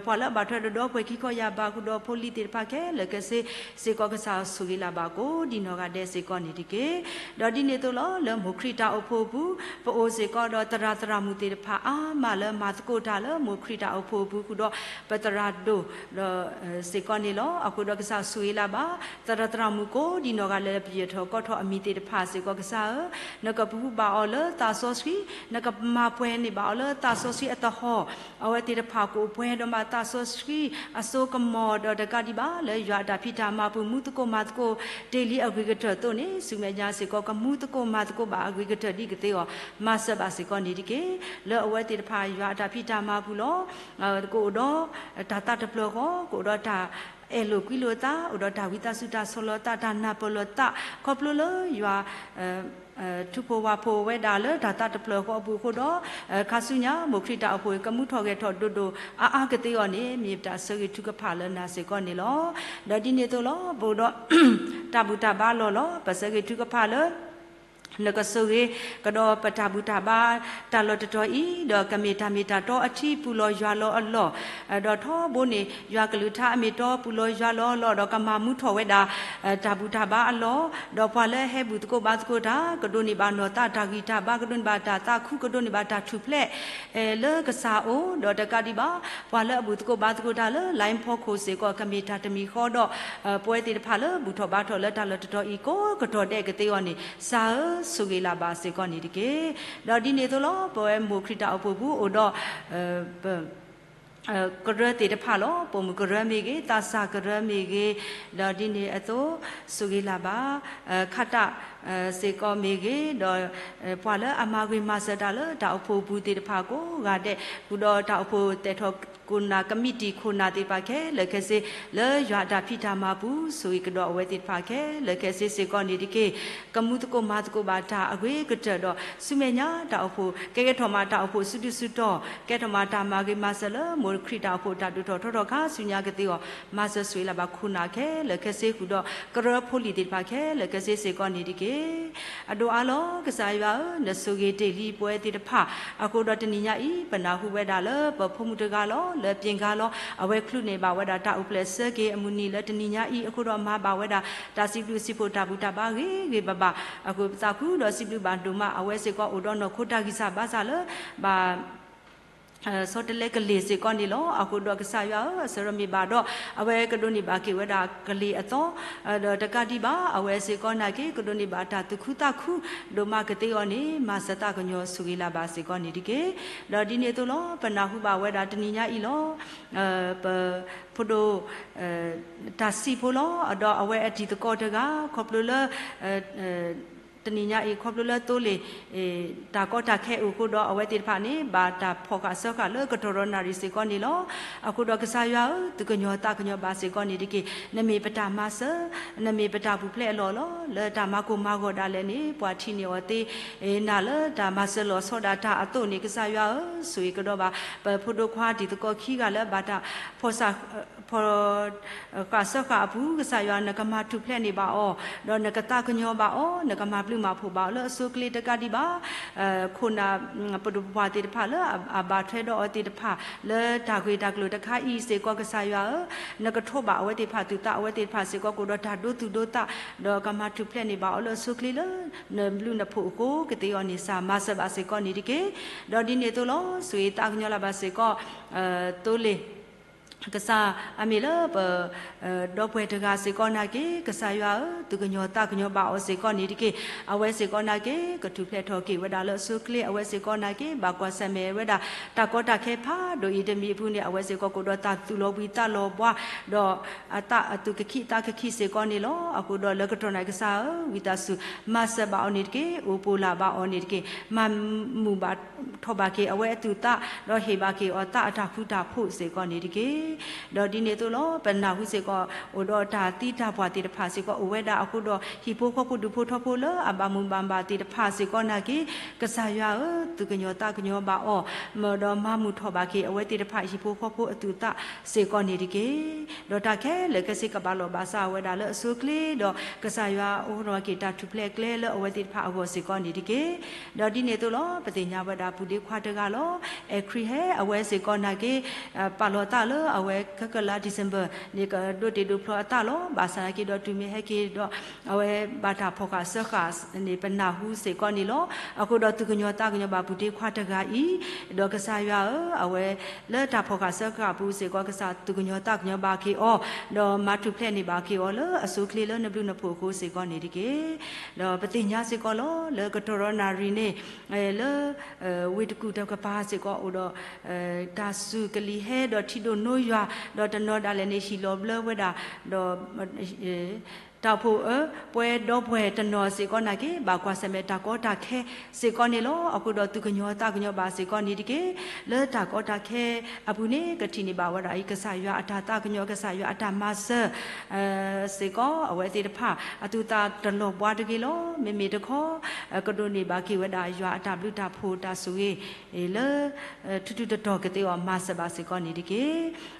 ပှၤလၢအဘၣ်ထွဲဒီးဒီပုၢ်ဝဲၢ်ခံခီယာ်ဘးဃုာ်ဒီးဖိလံၤသ့ၣ်တဖၣ်ခဲလၢာ်ခဲဆ့စ့ၢ်ကီး ကစၢ်ဆိၣ်ဂ့ၤလၢ်ဘၣ်ကိးဒ်နီၢ်ဂၤဒဲးစ့ၢ်ကီးန့ၣ်တက့ၢ်. ဒီးဒ်န့ၣ်အသိးလီၤ, လၢမိၢ်ခရံာ်တၢ်အိၣ်ဖှိၣ်အပူၤ ပအိၣ်စ့ၢ်ကီးဒီးသရၣ်သရၣ်မုၣ်သ့ၣ်တဖၣ်အါမးလၢမၤသကိးတၢ်လၢမိၢ်ခရံာ်တၢ်အိၣ်ဖှိၣ်အပူၤ ဃုာ်ဒီးပသရၣ်ဒိၣ် ဒီး စ့ၢ်ကီးန့ၣ်လီၤ. အဃိဒီးကစၢ်ဆိၣ်ဂ့ၤလၢ်ဘၣ် သရၣ်သရၣ်မုၣ်ကိးဒ်နီၢ်ဂၤလၢ ပယဲၢ်ထီၣ်ကီထီၣ်အမံၤသ့ၣ်တဖၣ်စ့ၢ်ကီး ကစၢ်ဧၢ, နကပဟူဘၣ်အီၤလၢသးစီဆှံ, နကမၤပှဲၤန့ၢ်ဘၣ်အီၤလၢသးစီဆှံအသဟီၣ်, အဝဲသ့ၣ်တဖၣ်ကအိၣ်ပှဲၤဒီးမၤသးစီဆှံအစိကမီၤ ဒီးတကးဒံးဘၣ် လၢယွၤအတၢ်ဖံးတၢ်မၤပူၤ မူသကိးမၤသကိးတ့ၢ်လံအဂ့ၤကတၢၢ်အသိးန့ၣ် ဆူမဲာ်ညါစ့ၢ်ကီး ကမူသကိးမၤသကိးဘၣ်အဂ့ၤကတၢၢ်ဒ်ကသ့အီၤ မၤစၢၤဘၣ်စ့ၢ်ကီးန့ၣ်တက့ၢ်. လၢအဝဲသ့ၣ်တဖၣ်ယွၤအတၢ်ဖံးတၢ်မၤပူၤလီၤ. ကအိၣ်ဒီးတၢ်သးတဖျၢၣ်ဃီ, ကအိၣ်ဒီးတၢ်အဲၣ်လိာ်ကွံလိာ်သး, အိၣ်ဒီးတၢ်ဝံသးစူၤတၢ်ဆီၣ်လီၤသး, တၢ်နၢ်ပၢၢ်လိာ်သး ခီဖျိလၢယွၤ ထူးဖိဝါဖိဝဲဒၣ်လၢတၢ်သးတဖျၢၣ်ဃီအပူၤအဃိဒီး ခါဆူညါ မိၢ်ခရံာ်တၢ်အိၣ်ဖှိၣ် ကမူထီၣ်ဂဲၤထီၣ်ဒိၣ်ဒိၣ်အါအါကသ့အီၤန့ၣ် မ့ၢ်ပတၢ်ဆၢဂ့ၤထုကဖၣ်လၢနၤစ့ၢ်ကီးန့ၣ်လီၤ. ဒီးဒ်န့ၣ်အသိးလီၤ, ပအိၣ်ဒီး တၢ်ဘူၣ်တၢ်ဘါလီၢ်လီၤ. ပဆၢဂ့ၤထုကဖၣ်လၢ နကဆိၣ်ဂ့ၤကဒီးပတၢ်ဘူၣ်တၢ်ဘါတၢ်လီၢ်တတီၤအံၤ, ဒီးကမ့ၢ်တၢ်မ့ၢ်တၢ်တီအထံပူၤလီၤယွၤလီၤအလီၢ်, ဒီးထီဘိန့ၣ် ယွၤကလုၢ်ကထါအမ့ၢ်တီပူၤလီၤယွၤလီၤအလီၢ်, ဒီးကမၤမူထီၣ်ဝဲဒၣ် တၢ်ဘူၣ်တၢ်ဘါအလီၢ်, ဒီးပှၤလၢအဟဲဘူၣ်သကိးဘါသကိးတၢ် ကဒိးန့ၢ်ဘၣ်နီၢ်သးတၢ်ဂံၢ်တၢ်ဘါ, ကဒိးန့ၢ်ဘၣ်တၢ်သးခု, ကဒိးန့ၢ်ဘၣ်တၢ်ထူၣ်ဖျဲး လၢကစၢ်အအိၣ်, ဒီးတကးဒံးဘၣ် ပှၤလၢအဘူၣ်သကိးဘါသကိးတၢ်လၢ လိုင်းဖီခိၣ်စ့ၢ်ကီး ကမ့ၢ်တၢ်တမံၤဃီဒီး ပဝဲသ့ၣ်တဖၣ်လၢဘူၣ်ထီၣ်ဘါထီၣ်လၢတၢ်လီၢ်တတီၤအံၤ ကိးကတီၢ်ဒဲးကသ့အီၤန့ၣ် ကစၢ်ဧၢ, ဆိၣ်ဂ့ၤလၢ်ဘၣ်စ့ၢ်ကီးန့ၣ်တက့ၢ်. ဒီးဒ်န့ၣ်အသိးလီၤ ပဝဲမိၢ်ခရံာ်တၢ်အိၣ်ဖှိၣ်ပူၤအိၣ်ဒီး ပ ကရၢသ့ၣ်တဖၣ်လီၤ. ပိာ်မုၣ်ကရၢမ့ၢ်ဂ့ၤ, သးစၢ်ကရၢမ့ၢ်ဂ့ၤ, ဒီးဒ်န့ၣ်အသိး ဆိၣ်ဂ့ၤလၢ်ဘၣ် ခးတၢ်စ့ၢ်ကီးမ့ၢ်ဂ့ၤ, ဒီး ပှၤလၢအမၤဂ့ၤမၤစၢၤတၢ်လၢတၢ်အိၣ်ဖှိၣ်ပူၤသ့ၣ်တဖၣ်ကိးဂၤဒဲး, ဃုာ်ဒီးတၢ်အိၣ်ဖှိၣ်သဲးထီၣ်ခိၣ်နၢ်ကမံးတံာ်ခိၣ်နၢ်သ့ၣ်တဖၣ်ခဲလၢာ်ခဲဆ့ လၢယွၤအတၢ်ဖံးတၢ်မၤပူၤ ဆိၣ်ဂ့ၤကဒီးအဝဲသ့ၣ်တဖၣ်ခဲလၢာ်ခဲဆ့စ့ၢ်ကီးန့ၣ်တက့ၢ်. ကမူသကိးမၤသကိးဘၣ်တၢ်အဂ့ၤကတၢၢ်ဒီး ဆူမဲာ်ညါတၢ်အိၣ်ဖှိၣ် ကဲကဲထီၣ်မးတၢ်အိၣ်ဖှိၣ်စုဒုၣ်စုတီၢ်, ကဲထီၣ်မးတၢ်မၤဂ့ၤမၤစၢၤလၢမိၢ်ခရံာ်တၢ်အိၣ်ဖှိၣ်တၢ်ဒိၣ်ထီၣ်ထီထီၣ်ခါဆူညါကသ့အီၤ, မၤစၢၤဆိၣ်ဂ့ၤလၢ်ဘၣ်ခိၣ်နၢ်ခဲလၢာ်ခဲဆ့ဃုာ်ဒီး ကရၢဖိလံၤသ့ၣ်တဖၣ်ခဲလၢာ်ခဲဆ့စ့ၢ်ကီးန့ၣ်တက့ၢ်. အဒိၣ်အါလီၤ ကစၢ်ယွၤဧၢ, နဆိၣ်ဂ့ၤတ့ၢ်လံပဝဲသ့ၣ်တဖၣ်, အဃိဒီးတနံၤညါအံၤ ပနၢ်ဟူဝဲဒၣ်လၢပဖိမုၣ်တဂၤလီၤ, လၢပၠ့ၣ်ဂၤလီၤ, အဝဲချုးန့ၢ်ဘၣ်ဝဲဒၣ်တၢ်အိၣ်ဖျဲၣ်ဆၢက့ၤအမုၢ်နံၤလၢတနံၤညါအံၤ, အဃိဒီးမၤဘၣ်ဝဲဒၣ် တၢ်စံးဘျုးစံးဖှိၣ်တၢ်ဘူၣ်တၢ်ဘါဂ့ၤဂ့ၤဘၣ်ဘၣ်, အဃိပသးခုဒီးစံးဘျုးဘၣ်ဒိၣ်မး အဝဲစ့ၢ်ကီးအိၣ်ဒီးနီၢ်ခိတၢ်ဂံၢ်စၢ်ဘါစၢ်လၢ ဘၣ် ဆီတလဲကလ့ၢ်စ့ၢ်ကီးန့ၣ်လီၤ. အဃိဒီးကစၢ်ယွၤဧၢ, အဆၢထီၣ်မ့ၢ်ဘၣ်ဒီး အဝဲကဒိးန့ၢ်ဘၣ်က့ၤဝဲဒၣ်ကလ့ၢ်အသီ, ဒီးတကးဒံးဘၣ် အဝဲစ့ၢ်ကီးနာ်က့ ကဒိးန့ၢ်ဘၣ်တၢ်သူၣ်ခုသးခု ဒိၣ်မးကသ့အီၤန့ၣ် မၤစၢၤသးကညီၤဆိၣ်ဂ့ၤလၢ်ဘၣ်စ့ၢ်ကီးန့ၣ်တက့ၢ်. ဒီးဒ်န့ၣ်အသိးလီၤ ပနၢ်ဟူဘၣ်ဝဲဒၣ်တနံၤညါအံၤလီၤ ပဖိဒိၣ် တၢ်စံးဖိလီၤ, ဒီးအဝဲအတံၤသကိးတဂၤ ခီဖျိလၢ တနံၤညါအံၤ ခီဖျိလၢသိလ့ၣ် တၢ်ကီတၢ်ခဲအိၣ်အဃိဒီး အဝဲသ့ၣ်တဖၣ်န့ၣ် ဘၣ်တၢ်ဖီၣ်ဃာ်စၢဃာ်လၢကတီၢ်ဒီးနၣ်ရံၣ်စ့ၢ်ကီးန့ၣ်လီၤ. အဃိဒီးကစၢ်ယွၤဧၢ, သူၣ်ကညီၤသးကညီၤဘၣ်စ့ၢ်ကီးန့ၣ်တက့ၢ်. နမ့ၢ်ပတၢ်မၤစၢၤ, နမ့ၢ်ပတၢ်ပူၤဖျဲးအလီၢ်လီၤ. လၢတၢ်မၤကိၢ်မၤဂီၤဒၣ်လဲာ်န့ၣ် ပှၤထံၣ်န့ၢ်အီၤသ့ နၤလၢတၢ်မၤစၢၤလီၤဆီဒၣ်တၢ်အသိးန့ၣ် ကစၢ်ယွၤဧၢ, ဆိၣ်ဂ့ၤကဒီးဘၣ် ပဖိဒိၣ်ခွါတံၤသကိးခံဂၤလၢဘၣ်တၢ်ဖီၣ် ဖီၣ်ဃာ်စၢဃာ်အပူၤ ကစၢ်ယွၤ နကမၤထူၣ်ဖျဲးန့ၢ်ဘၣ်အီၤ, ဒီးနကသးကညီၤဘၣ်အီၤ, နကမၤဘျုးမၤဖှိၣ်ဘၣ်အီၤလၢအဆိအချ့တကးဒံးဘၣ် ခိၣ်နၢ် ပဒိၣ်ပပှၢ်သ့ၣ်တဖၣ်လၢအဘၣ်ထွဲဒီးအီၤသ့ၣ်တဖၣ် လၢတၢ်ဂ့ၢ်တၢ်ကျိၤတခါအံၤစ့ၢ်ကီး ကစၢ်ယွၤဧၢ, နကထိးဘၣ်အဝဲသ့ၣ်တဖၣ်သူၣ်သး အဝဲသ့ၣ်တဖၣ်စ့ၢ်ကီးကအိၣ်ဒီးတၢ်ဒိသူၣ်ဒိသး, ဒီးကမၤထူၣ်ဖျဲးန့ၢ်ဘၣ်အီၤလၢအဆိအချ့လၢ နဘျုးနဖှိၣ်အဃိ ကသ့အီၤန့ၣ် ကစၢ်မၤစၢၤဘၣ်စ့ၢ်ကီးန့ၣ်တက့ၢ်. ဒီးဒ်န့ၣ်အသိးလီၤ ဆိၣ်ဂ့ၤသးကညီၤလၢ်ဘၣ်စ့ၢ်ကီး သိလ့ၣ် ကစၢ်အမ့ၢ်လၢပ ဒီပုၢ်ဝဲၢ်တဂၤစ့ၢ်ကီးနာ်က့ ကစၢ်ယွၤဧၢ, သူၣ်ကညီၤသးကညီၤဘၣ်အီၤစ့ၢ်ကီးန့ၣ်တက့ၢ်. အဝဲစ့ၢ်ကီးနာ်က့ ကထူၣ်ဖျဲးထီၣ်က့ၤဝဲဒၣ်လၢအဆိအချ့, အဝဲစ့ၢ်ကီးနာ်က့ ဘၣ်ကွၢ်ဆၢၣ်မဲာ်ဝဲဒၣ် တၢ်ကီတၢ်ခဲဖးဒိၣ်အံၤတမံၤအပူၤန့ၣ် အဝဲစ့ၢ်ကီးကအိၣ်ဒီးတၢ်သူၣ်လီၤဘှံးသးလီၤဘှါ, ဒီးအသးအသူၣ်ကခံးသးကခံးစ့ၢ်ကီးန့ၣ်လီၤ. အဃိဒီးလၢကတီၢ်နၤကစၢ်ဧၢ, ဝံသးစူၤ မၤစၢၤဘၣ်အီၤန့ၣ်တက့ၢ်, အိၣ်ပူၤလၢ်ဘၣ်အီၤန့ၣ်တက့ၢ်, မၤမုာ်ဘၣ်ထီၣ်ဘၣ်က့ၤအဝဲအသူၣ်သး, ဒီးဟ့ၣ်ဘၣ်က့ၤအီၤသးအတၢ်ဃူတၢ်ဖိးစ့ၢ်ကီးန့ၣ်တက့ၢ်. ဒီးဒ်န့ၣ်အသိးလီၤ ပနၢ်ဟူစ့ၢ်ကီး အိၣ်ဒီးတၢ်သံတၢ်ပှၢ်သ့ၣ်တဖၣ်စ့ၢ်ကီး အိၣ်ဝဲဒၣ်အဃိဒီး ဟံၣ်ဖိဃီဖိဒူၣ်ဖိထၢဖိလၢအဘၣ်မူဘၣ်ဘၣ်သ့ၣ်တဖၣ်စ့ၢ်ကီးနာ်က့ ကစၢ်ယွၤဧၢ, သူၣ်ကညီၤသးကညီၤဘၣ်အီၤ, ဒီးမၤမုာ်ထီၣ်ဘၣ်က့ၤအဝဲသ့ၣ်တဖၣ်ဟံၣ်ဖိဃီဖိအသူၣ်သးစ့ၢ်ကီးန့ၣ်တက့ၢ်. ဒီးတၢ်ခဲလၢာ်ခဲဆ့ကဘၣ်လိာ်ဘၣ်စးဝဲဒၣ်လၢအဆိအချ့, ဒီးကစၢ်ယွၤအိၣ်ထီၣ်က့ၤတၢ်ထူၣ်ဖျဲးကျဲလၢအဝဲသ့ၣ်တဖၣ်အဂီၢ်စ့ၢ်ကီးန့ၣ်တက့ၢ်. ဒီးဒ်န့ၣ်အသိးလီၤ ပသ့ၣ်ညါဝဲဒၣ်ပုၢ်ဒ့ခွါတဂၤလီၤ. အဲၣ်ခရံာ်ဟဲ အဝဲစ့ၢ်ကီးနာ်က့ ပာ်လီၤသးလၢအဝဲခဲကလါ December န့ၣ် ကဒိးတ့ၢ်ဒိးဖျီအသးလီၤ. ဘၣ်ဆၣ်နာ်က့ဒီးတုၤမ့ၢ်ဟဲက့ၤဒီး အဝဲဘၣ်တၢ်ဖီၣ်ဃာ်စၢဃာ်န့ၣ် ပနၢ်ဟူစ့ၢ်ကီးန့ၣ်လီၤ. အဃိဒီးသူၣ်ကညီၤသးကညီၤဘၣ်ပုၢ်ဒ့ခွါတဂၤအံၤ, ဒီးကစၢ်ယွၤဧၢ, အဝဲလၢတၢ်ဖီၣ်ဃာ်စၢဃာ်အပူၤစ့ၢ်ကီး ကစၢ်သူၣ်ကညီၤသးကညီၤဘၣ်က့ၤအီၤ, ဒီးမၤထူၣ်ဖျဲးန့ၢ်ဘၣ်က့ၤအီၤလၢအဆိအချ့လၢနဘျုးနဖှိၣ်အဃိစ့ၢ်ကီးန့ၣ်တက့ၢ်. ဒီးပသ့ၣ်ညါစ့ၢ်ကီးလီၤ လၢကတီၢ်ဒီးနၣ်ရံၣ်န့ၣ် လၢ ဝ့ၢ်တကူၣ်တကပၤစ့ၢ်ကီးအိၣ်ဒီး တၢ်စူၢ်ကလံၤဟဲဒီးထံဒိၣ်နိယွၤ, ဒီးတနီၤဒၣ်လဲာ်န့ၣ် ဟံၣ်လီၤဘျၢဝဲဒၣ်, ဒီး တၢ်အိၣ်ဖှိၣ်ဧၢ, ပဝဲဒီပုၢ်ဝဲၢ်တနီၤစ့ၢ်ကီးနာ်က့ ဘၣ်ကွၢ်ဆၢၣ်မဲာ်တၢ်ကီတၢ်ခဲစ့ၢ်ကီးန့ၣ်လီၤ. အဃိဒီးသူၣ်ကညီၤသးကညီၤဘၣ်စ့ၢ်ကီးန့ၣ်တက့ၢ်. လၢတၢ်ကီတၢ်ခဲအပူၤန့ၣ် ကထံၣ်န့ၢ်ဘၣ်ဝဲဒၣ်အံၤ ကစၢ်ယွၤအတၢ်သးကညီၤ ကစၢ်ယွၤအတၢ်မၤစၢၤ စ့ၢ်ကီး အဝဲသ့ၣ်တဖၣ် အသူၣ်သးတလီၤဘှါတဂ့ၤလီၤ. မ့မ့ၢ်တခီ ကဒိးန့ၢ်ဘၣ်က့ၤဝဲဒၣ် ယွၤအတၢ်ဘျုးတၢ်ဖှိၣ်တၢ်ဆိၣ်ဂ့ၤ လၢ ထူးထူးတီၤတီၤကသ့အီၤ မၤစၢၤဘၣ်စ့ၢ်ကီးန့ၣ်တက့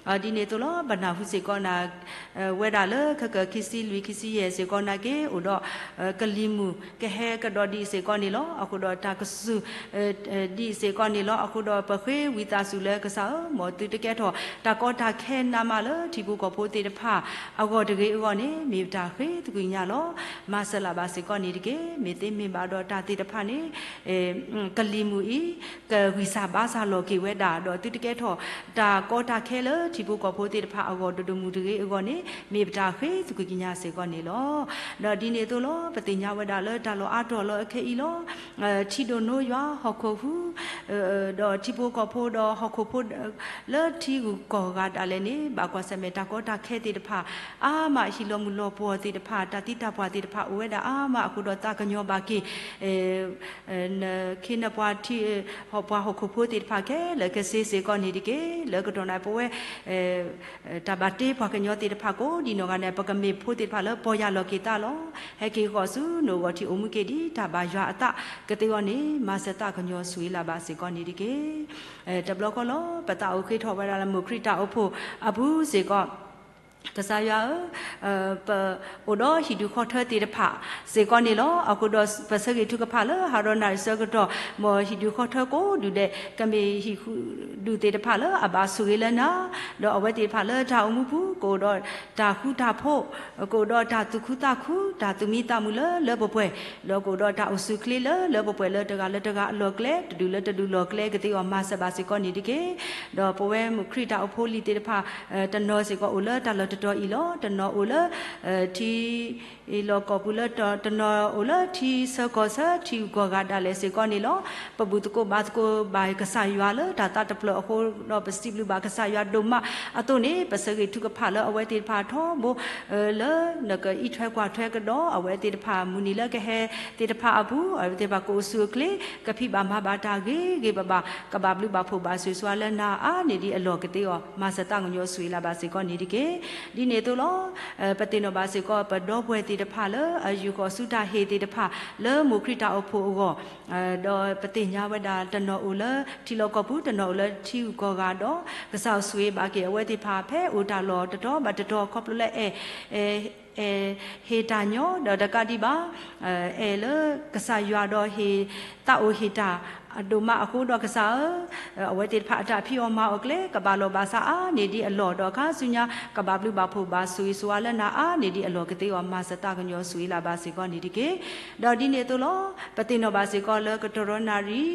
ၢ်. ဒ်န့ၣ်အသိးလီၤ ပနၢ်ဟူစ့ၢ်ကီးနၤ ဝဲဒၣ်လၢ ခဲကၢၣ်ခံဆံလွံၢ် ခံဆံ ယဲၢ်စ့ၢ်ကီးနာ်က့ အိၣ်ဒီး ကလံၤမုၢ်ကဟဲကဒီးဒံးစ့ၢ်ကီးန့ၣ်လီၤ. အဃိဒီးတၢ်ကစူၢ် ဒံးစ့ၢ်ကီးန့ၣ်လီၤ. အဃိဒီးပဃ့ဝံသးစူၤလၢကစၢ်ဧၢ, မ်သုတကဲထီၣ်တၢ်ကီတၢ်ခဲနးမးလၢထံဖိကီၢ်ဖိသ့ၣ်တဖၣ်အဂီၢ်တဂ့ၤအဂီၢ်န့ၣ် မ့ၢ်ပတၢ်ဃ့သကွံာ်ညါလီၤ. မၤစၢၤလၢ်ဘၣ်စ့ၢ်ကီးန့ၣ်တက့ၢ်. မ့ၢ်သ့မ့ၢ်ဘၣ်ဒီးတၢ်သ့ၣ်တဖၣ်န့ၣ် ကလံၤမုၢ်အံၤ ကဂံၢ်စၢ်ဘါစၢ်လီၤက့ၤဝဲဒၣ်, ဒီးသုတကဲထီၣ်တၢ်ကီတၢ်ခဲလၢထံဖိကီၢ်ဖိသ့ၣ်တဖၣ်အဂီၢ် ဒိၣ်ဒိၣ်မုၢ်တဂ့ၤအဂီၢ်န့ၣ် မ့ၢ်ပတၢ်ဃ့သကွံာ်ကညါစ့ၢ်ကီးန့ၣ်လီၤ. ဒီးဒ်န့ၣ်အသိးလီၤ, ပသ့ၣ်ညါဝဲဒၣ်လၢတၢ်လီၢ်အါတီၢ်လီၤအခဲအံၤလီၤ. ထံဒိၣ်နိယွၤဟီၣ်ခိၣ်ဟူး ဒီးထံဖိကီၢ်ဖိဒီးဟီၣ်ခိၣ်ဖိ လၢထံဂုၤကီၢ်ဂၤဒၣ်လဲာ်န့ၣ် ဘၣ်ကွၢ်ဆၢၣ်မဲာ်တၢ်ကီတၢ်ခဲသ့ၣ်တဖၣ်အါမး, ဟံၣ်လီၤမုၢ်လီၤပှီၢ်သ့ၣ်တဖၣ် တၢ်သံတၢ်ပှၢ်သ့ၣ်တဖၣ်အိၣ်ဝဲဒၣ်အါမးအဃိဒီး သးကညီၤဘၣ်က့ၤ နခ့နပှၤထံ ဟီၣ်ပှၤဟီၣ်ခိၣ်ဖိသ့ၣ်တဖၣ်ခဲလၢာ်ခဲဆ့စ့ၢ်ကီးန့ၣ်တက့ၢ်. လၢကတီၢ်နၢ်ပဝဲ တၢ်ဘၣ်တ့ပှၤကညီသ့ၣ်တဖၣ်ကိးဒံးနီၢ်ဂၤဒဲး ပကမ့ၢ်ဖိသ့ၣ်တဖၣ်လၢပီၢ်ယၢ်လီၤက့ၤသးလီၤ. ဟဲက့ၤဃီၤဆူနအိၣ်ဂီၤထံးအိၣ်မူက့ၤဒ်တၢ်ဘၣ်ယွၤအသးကသ့အဂီၢ်န့ၣ် မၤစၢၤသးကညီၤဆိၣ်ဂ့ၤလၢ်ဘၣ်စ့ၢ်ကီးန့ၣ်တက့ၢ်. တဘျီဃီလီၤ ပသးအိၣ်ဃ့ထီၣ်ဝဲဒၣ်လၢမိၢ်ခရံာ်တၢ်အိၣ်ဖှိၣ်အပူၤစ့ၢ်ကီး ကစၢ်ယွၤဧၢ, ပအိၣ်ဒီးဟံၣ်ဒူၣ်ဃီထၢသ့ၣ်တဖၣ်စ့ၢ်ကီးန့ၣ်လီၤ. အဃိဒီးပဆၢဂ့ၤထုကဖၣ်လၢဟးဒီးနၣ်ရံၣ်ဆၢကတီၢ် မ်ဟံၣ်ဒူၣ်ဃီထၢကိးဒူၣ်ဒဲး ကမ့ၢ်ဟံၣ်ဒူၣ်သ့ၣ်တဖၣ်လၢအဘၣ်ဆိၣ်ဂ့ၤလၢနၤ, ဒီးအဝဲသ့ၣ်တဖၣ်လၢတၢ်အိၣ်မူပူၤ ကအိၣ်ဒီးတၢ်ဃူတၢ်ဖိး, ကအိၣ်ဒီးတၢ်သူၣ်ခုသးခု တၢ်သူၣ်မံသးမုာ်လၢလၢပှဲၤပှဲၤ, ဒီးကအိၣ်ဒီးတၢ်အိၣ်ဆူၣ်အိၣ်ချ့လၢလၢပှဲၤပှဲၤ လၢတဂၤလၢတဂၤအလီၢ်ကျဲ တဒူၣ်လၢတဒူၣ်လီၢ်ကျဲကသ့အဂီၢ် မၤစၢၤဘၣ်စ့ၢ်ကီးန့ၣ်တက့ၢ်. ဒီးပဝဲမိၢ်ခရံာ်တၢ်အိၣ်ဖှိၣ်လံၤသ့ၣ်တဖၣ် တနီၤစ့ၢ်ကီးအိၣ်လၢတၢ်လီၢ်တတီၤအံၤလီၤ. တနီၤအိၣ်လၢ ထံ လီၢ်ကီၢ်ပူၤလၢ တနီၤအိၣ်လၢထံဆၢကီၢ်ဆၢ ထံဂုၤကီၢ်ဂၤဒၣ်လဲာ်စ့ၢ်ကီးန့ၣ်လီၤ. ပဘူၣ်သကိးဘါသကိးဘၣ်ကစၢ်ယွၤလၢတၢ်သးတဖျၢၣ်အဃိဒီး ပစံးဘျုးဘၣ်ကစၢ်ယွၤဒိၣ်မးအသိးန့ၣ် ပဆၢဂ့ၤထုကဖၣ်လၢအဝဲသ့ၣ်တဖၣ်ထီဘိ လၢနကအံးထွဲကွၢ်ထွဲကဒီး အဝဲသ့ၣ်တဖၣ်မုၢ်နံၤလၢကဟဲသ့ၣ်တဖၣ်အပူၤ အဝဲသ့ၣ်တဖၣ်ကအိၣ်ဆူၣ်အိၣ်ချ့ ကဖံးဘၣ်မၤဘၣ်တၢ်ဂ့ၤဂ့ၤဘၣ်ဘၣ် ကဘၣ်ဘျုးဘၣ်ဖှိၣ်ဘၣ်ဆိၣ်ဂ့ၤဆိၣ်ဝါလၢနၤအါန့ၢ်ဒံးအလီၢ်ကသ့အီၤ မၤစၢၤသးကညီၤဆိၣ်ဂ့ၤလၢ်ဘၣ်စ့ၢ်ကီးန့ၣ်တက့ၢ်. ဒ်န့ၣ်အသိးလီၤ ပသ့ၣ်နီၣ်ဘၣ်စ့ၢ်ကီး ပဒီပုၢ်ဝဲၢ်သ့ၣ်တဖၣ်လၢအယူၢ်ဃီၤဆူတၢ်ဟ့ၣ်သ့ၣ်တဖၣ် လၢမိၢ်ခရံာ်တၢ်အိၣ်ဖှိၣ်အဂီၢ် ဒီးပသ့ၣ်ညါဝဲဒၣ် တနီၤအိၣ်လၢထံလီၢ်ကီၢ်ပူၤ တနီၤအိၣ်လၢထံဂုၤကီၢ်ဂၤဒီး ကစၢ်ဆိၣ်ဂ့ၤဘၣ်က့ၤအဝဲသ့ၣ်တဖၣ် ဖဲအိၣ်တၢ်လီၢ်တတီၤဘၣ်တတီၤ ခီဖျိလၢအဲၣ် အဲၣ်ဟ့ၣ်တၢ်ညီ ဒီးတကးဒံးဘၣ် အဲၣ်လၢကစၢ်ယွၤဒီးဟ့ၣ်သးအိၣ်ဟ့ၣ်တၢ်အဒိၣ်မးအဃိဒီး ကစၢ်ဧၢ အဝဲသ့ၣ်တဖၣ်အတၢ်ဖံးအီၣ်မၤအီၣ်ကျဲ ကဘၣ်လီၢ်ဘၣ်စးအါန့ၢ်ဒံးအလီၢ်ဒီး ခါဆူညါ ကဘၣ်ဘျုးဘၣ်ဖှိၣ်ဘၣ်ဆိၣ်ဂ့ၤဆိၣ်ဝါလၢနၤအါန့ၢ်ဒံးအလီၢ်ကသ့အီၤ မၤစၢၤသးကညီၤဆိၣ်ဂ့ၤလၢ်ဘၣ်စ့ၢ်ကီးန့ၣ်တက့ၢ်. ဒီးဒ်န့ၣ်အသိးလီၤ ပသ့ၣ်နီၣ်ဘၣ်စ့ၢ်ကီးလၢ ကတီၢ်ရီနၣ်ရံၣ်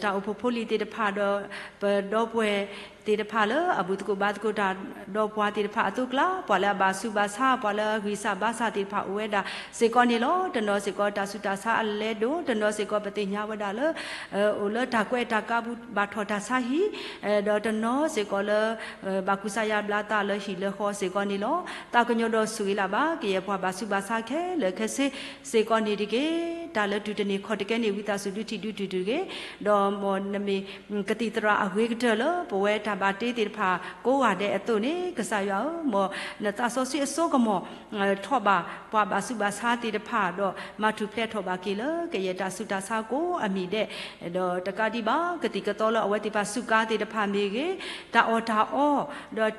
တၢ်အိၣ်ဖှိၣ်ဖိလံၤသ့ၣ်တဖၣ်ဒီး ပဒီပုၢ်ဝဲၢ်သ့ၣ်တဖၣ်လၢအဘူၣ်သကိးဘါသကိးတၢ်ဒီးပှၤသ့ၣ်တဖၣ်အသိးကျါ ပှၤလၢအဘၣ်ဆူးဘၣ်ဆါ ပှၤလၢအဂံၢ်စၢ်ဘါစၢ်သ့ၣ်တဖၣ်အိၣ်ဝဲဒၣ်စ့ၢ်ကီးန့ၣ်လီၤ. တနီၤစ့ၢ်ကီးတၢ်ဆူးတၢ်ဆါအလဲဒိၣ် တနီၤစ့ၢ်ကီးပသ့ၣ်ညါဝဲဒၣ်လၢ အိၣ်လၢတၢ်ကွဲးတၢ်ကးပူၤ ဘၣ်ထီၣ်တၢ်ဆါဟံၣ် ဒီးတနီၤစ့ၢ်ကီးလၢ ဘၣ်ကူစါယါဘျါသးလၢဟံၣ်လၢဃီစ့ၢ်ကီးန့ၣ်လီၤ. သးကညီၤဒီးဆိၣ်ဂ့ၤလၢ်ဘၣ် ကယဲၢ်ပှၤဘၣ်ဆူးဘၣ်ဆါခဲလၢာ်ခဲဆ့စ့ၢ်ကီးန့ၣ်တက့ၢ်. တၢ်လၢတူၢ်တန့ၢ်ခီၣ်တကဲန့ၣ် ဝံသးစူၤဒုးထံၣ်ဒုးတုၤတဂ့ၤ, ဒီးမ်နမ့ၢ် ကသံၣ်သရၣ်အဂ့ၤကတၢၢ်လၢ ပဝဲတၢ်ဘၣ်တ့သ့ၣ်တဖၣ်ကိးဂၤဒဲးအသိးန့ၣ် ကစၢ်ယွၤဧၢ, မ်နသးစီဆှံအစိကမီၤ ထီၣ်ဘၣ်ပှၤဘၣ်ဆူးဘၣ်ဆါသ့ၣ်တဖၣ် ဒီးမၤထူၣ်ဖျဲးထီၣ်ဘၣ်က့ၤလၢ ကယဲၢ်တၢ်ဆူးတၢ်ဆါကိးအမံၤဒဲး, ဒီးတကးဒံးဘၣ် ကသံၣ်ကသီလၢအဝဲသ့ၣ်တဖၣ်စူးကါသ့ၣ်တဖၣ်မ့ၢ်ဂ့ၤ, တၢ်အီၣ်တၢ်အီ,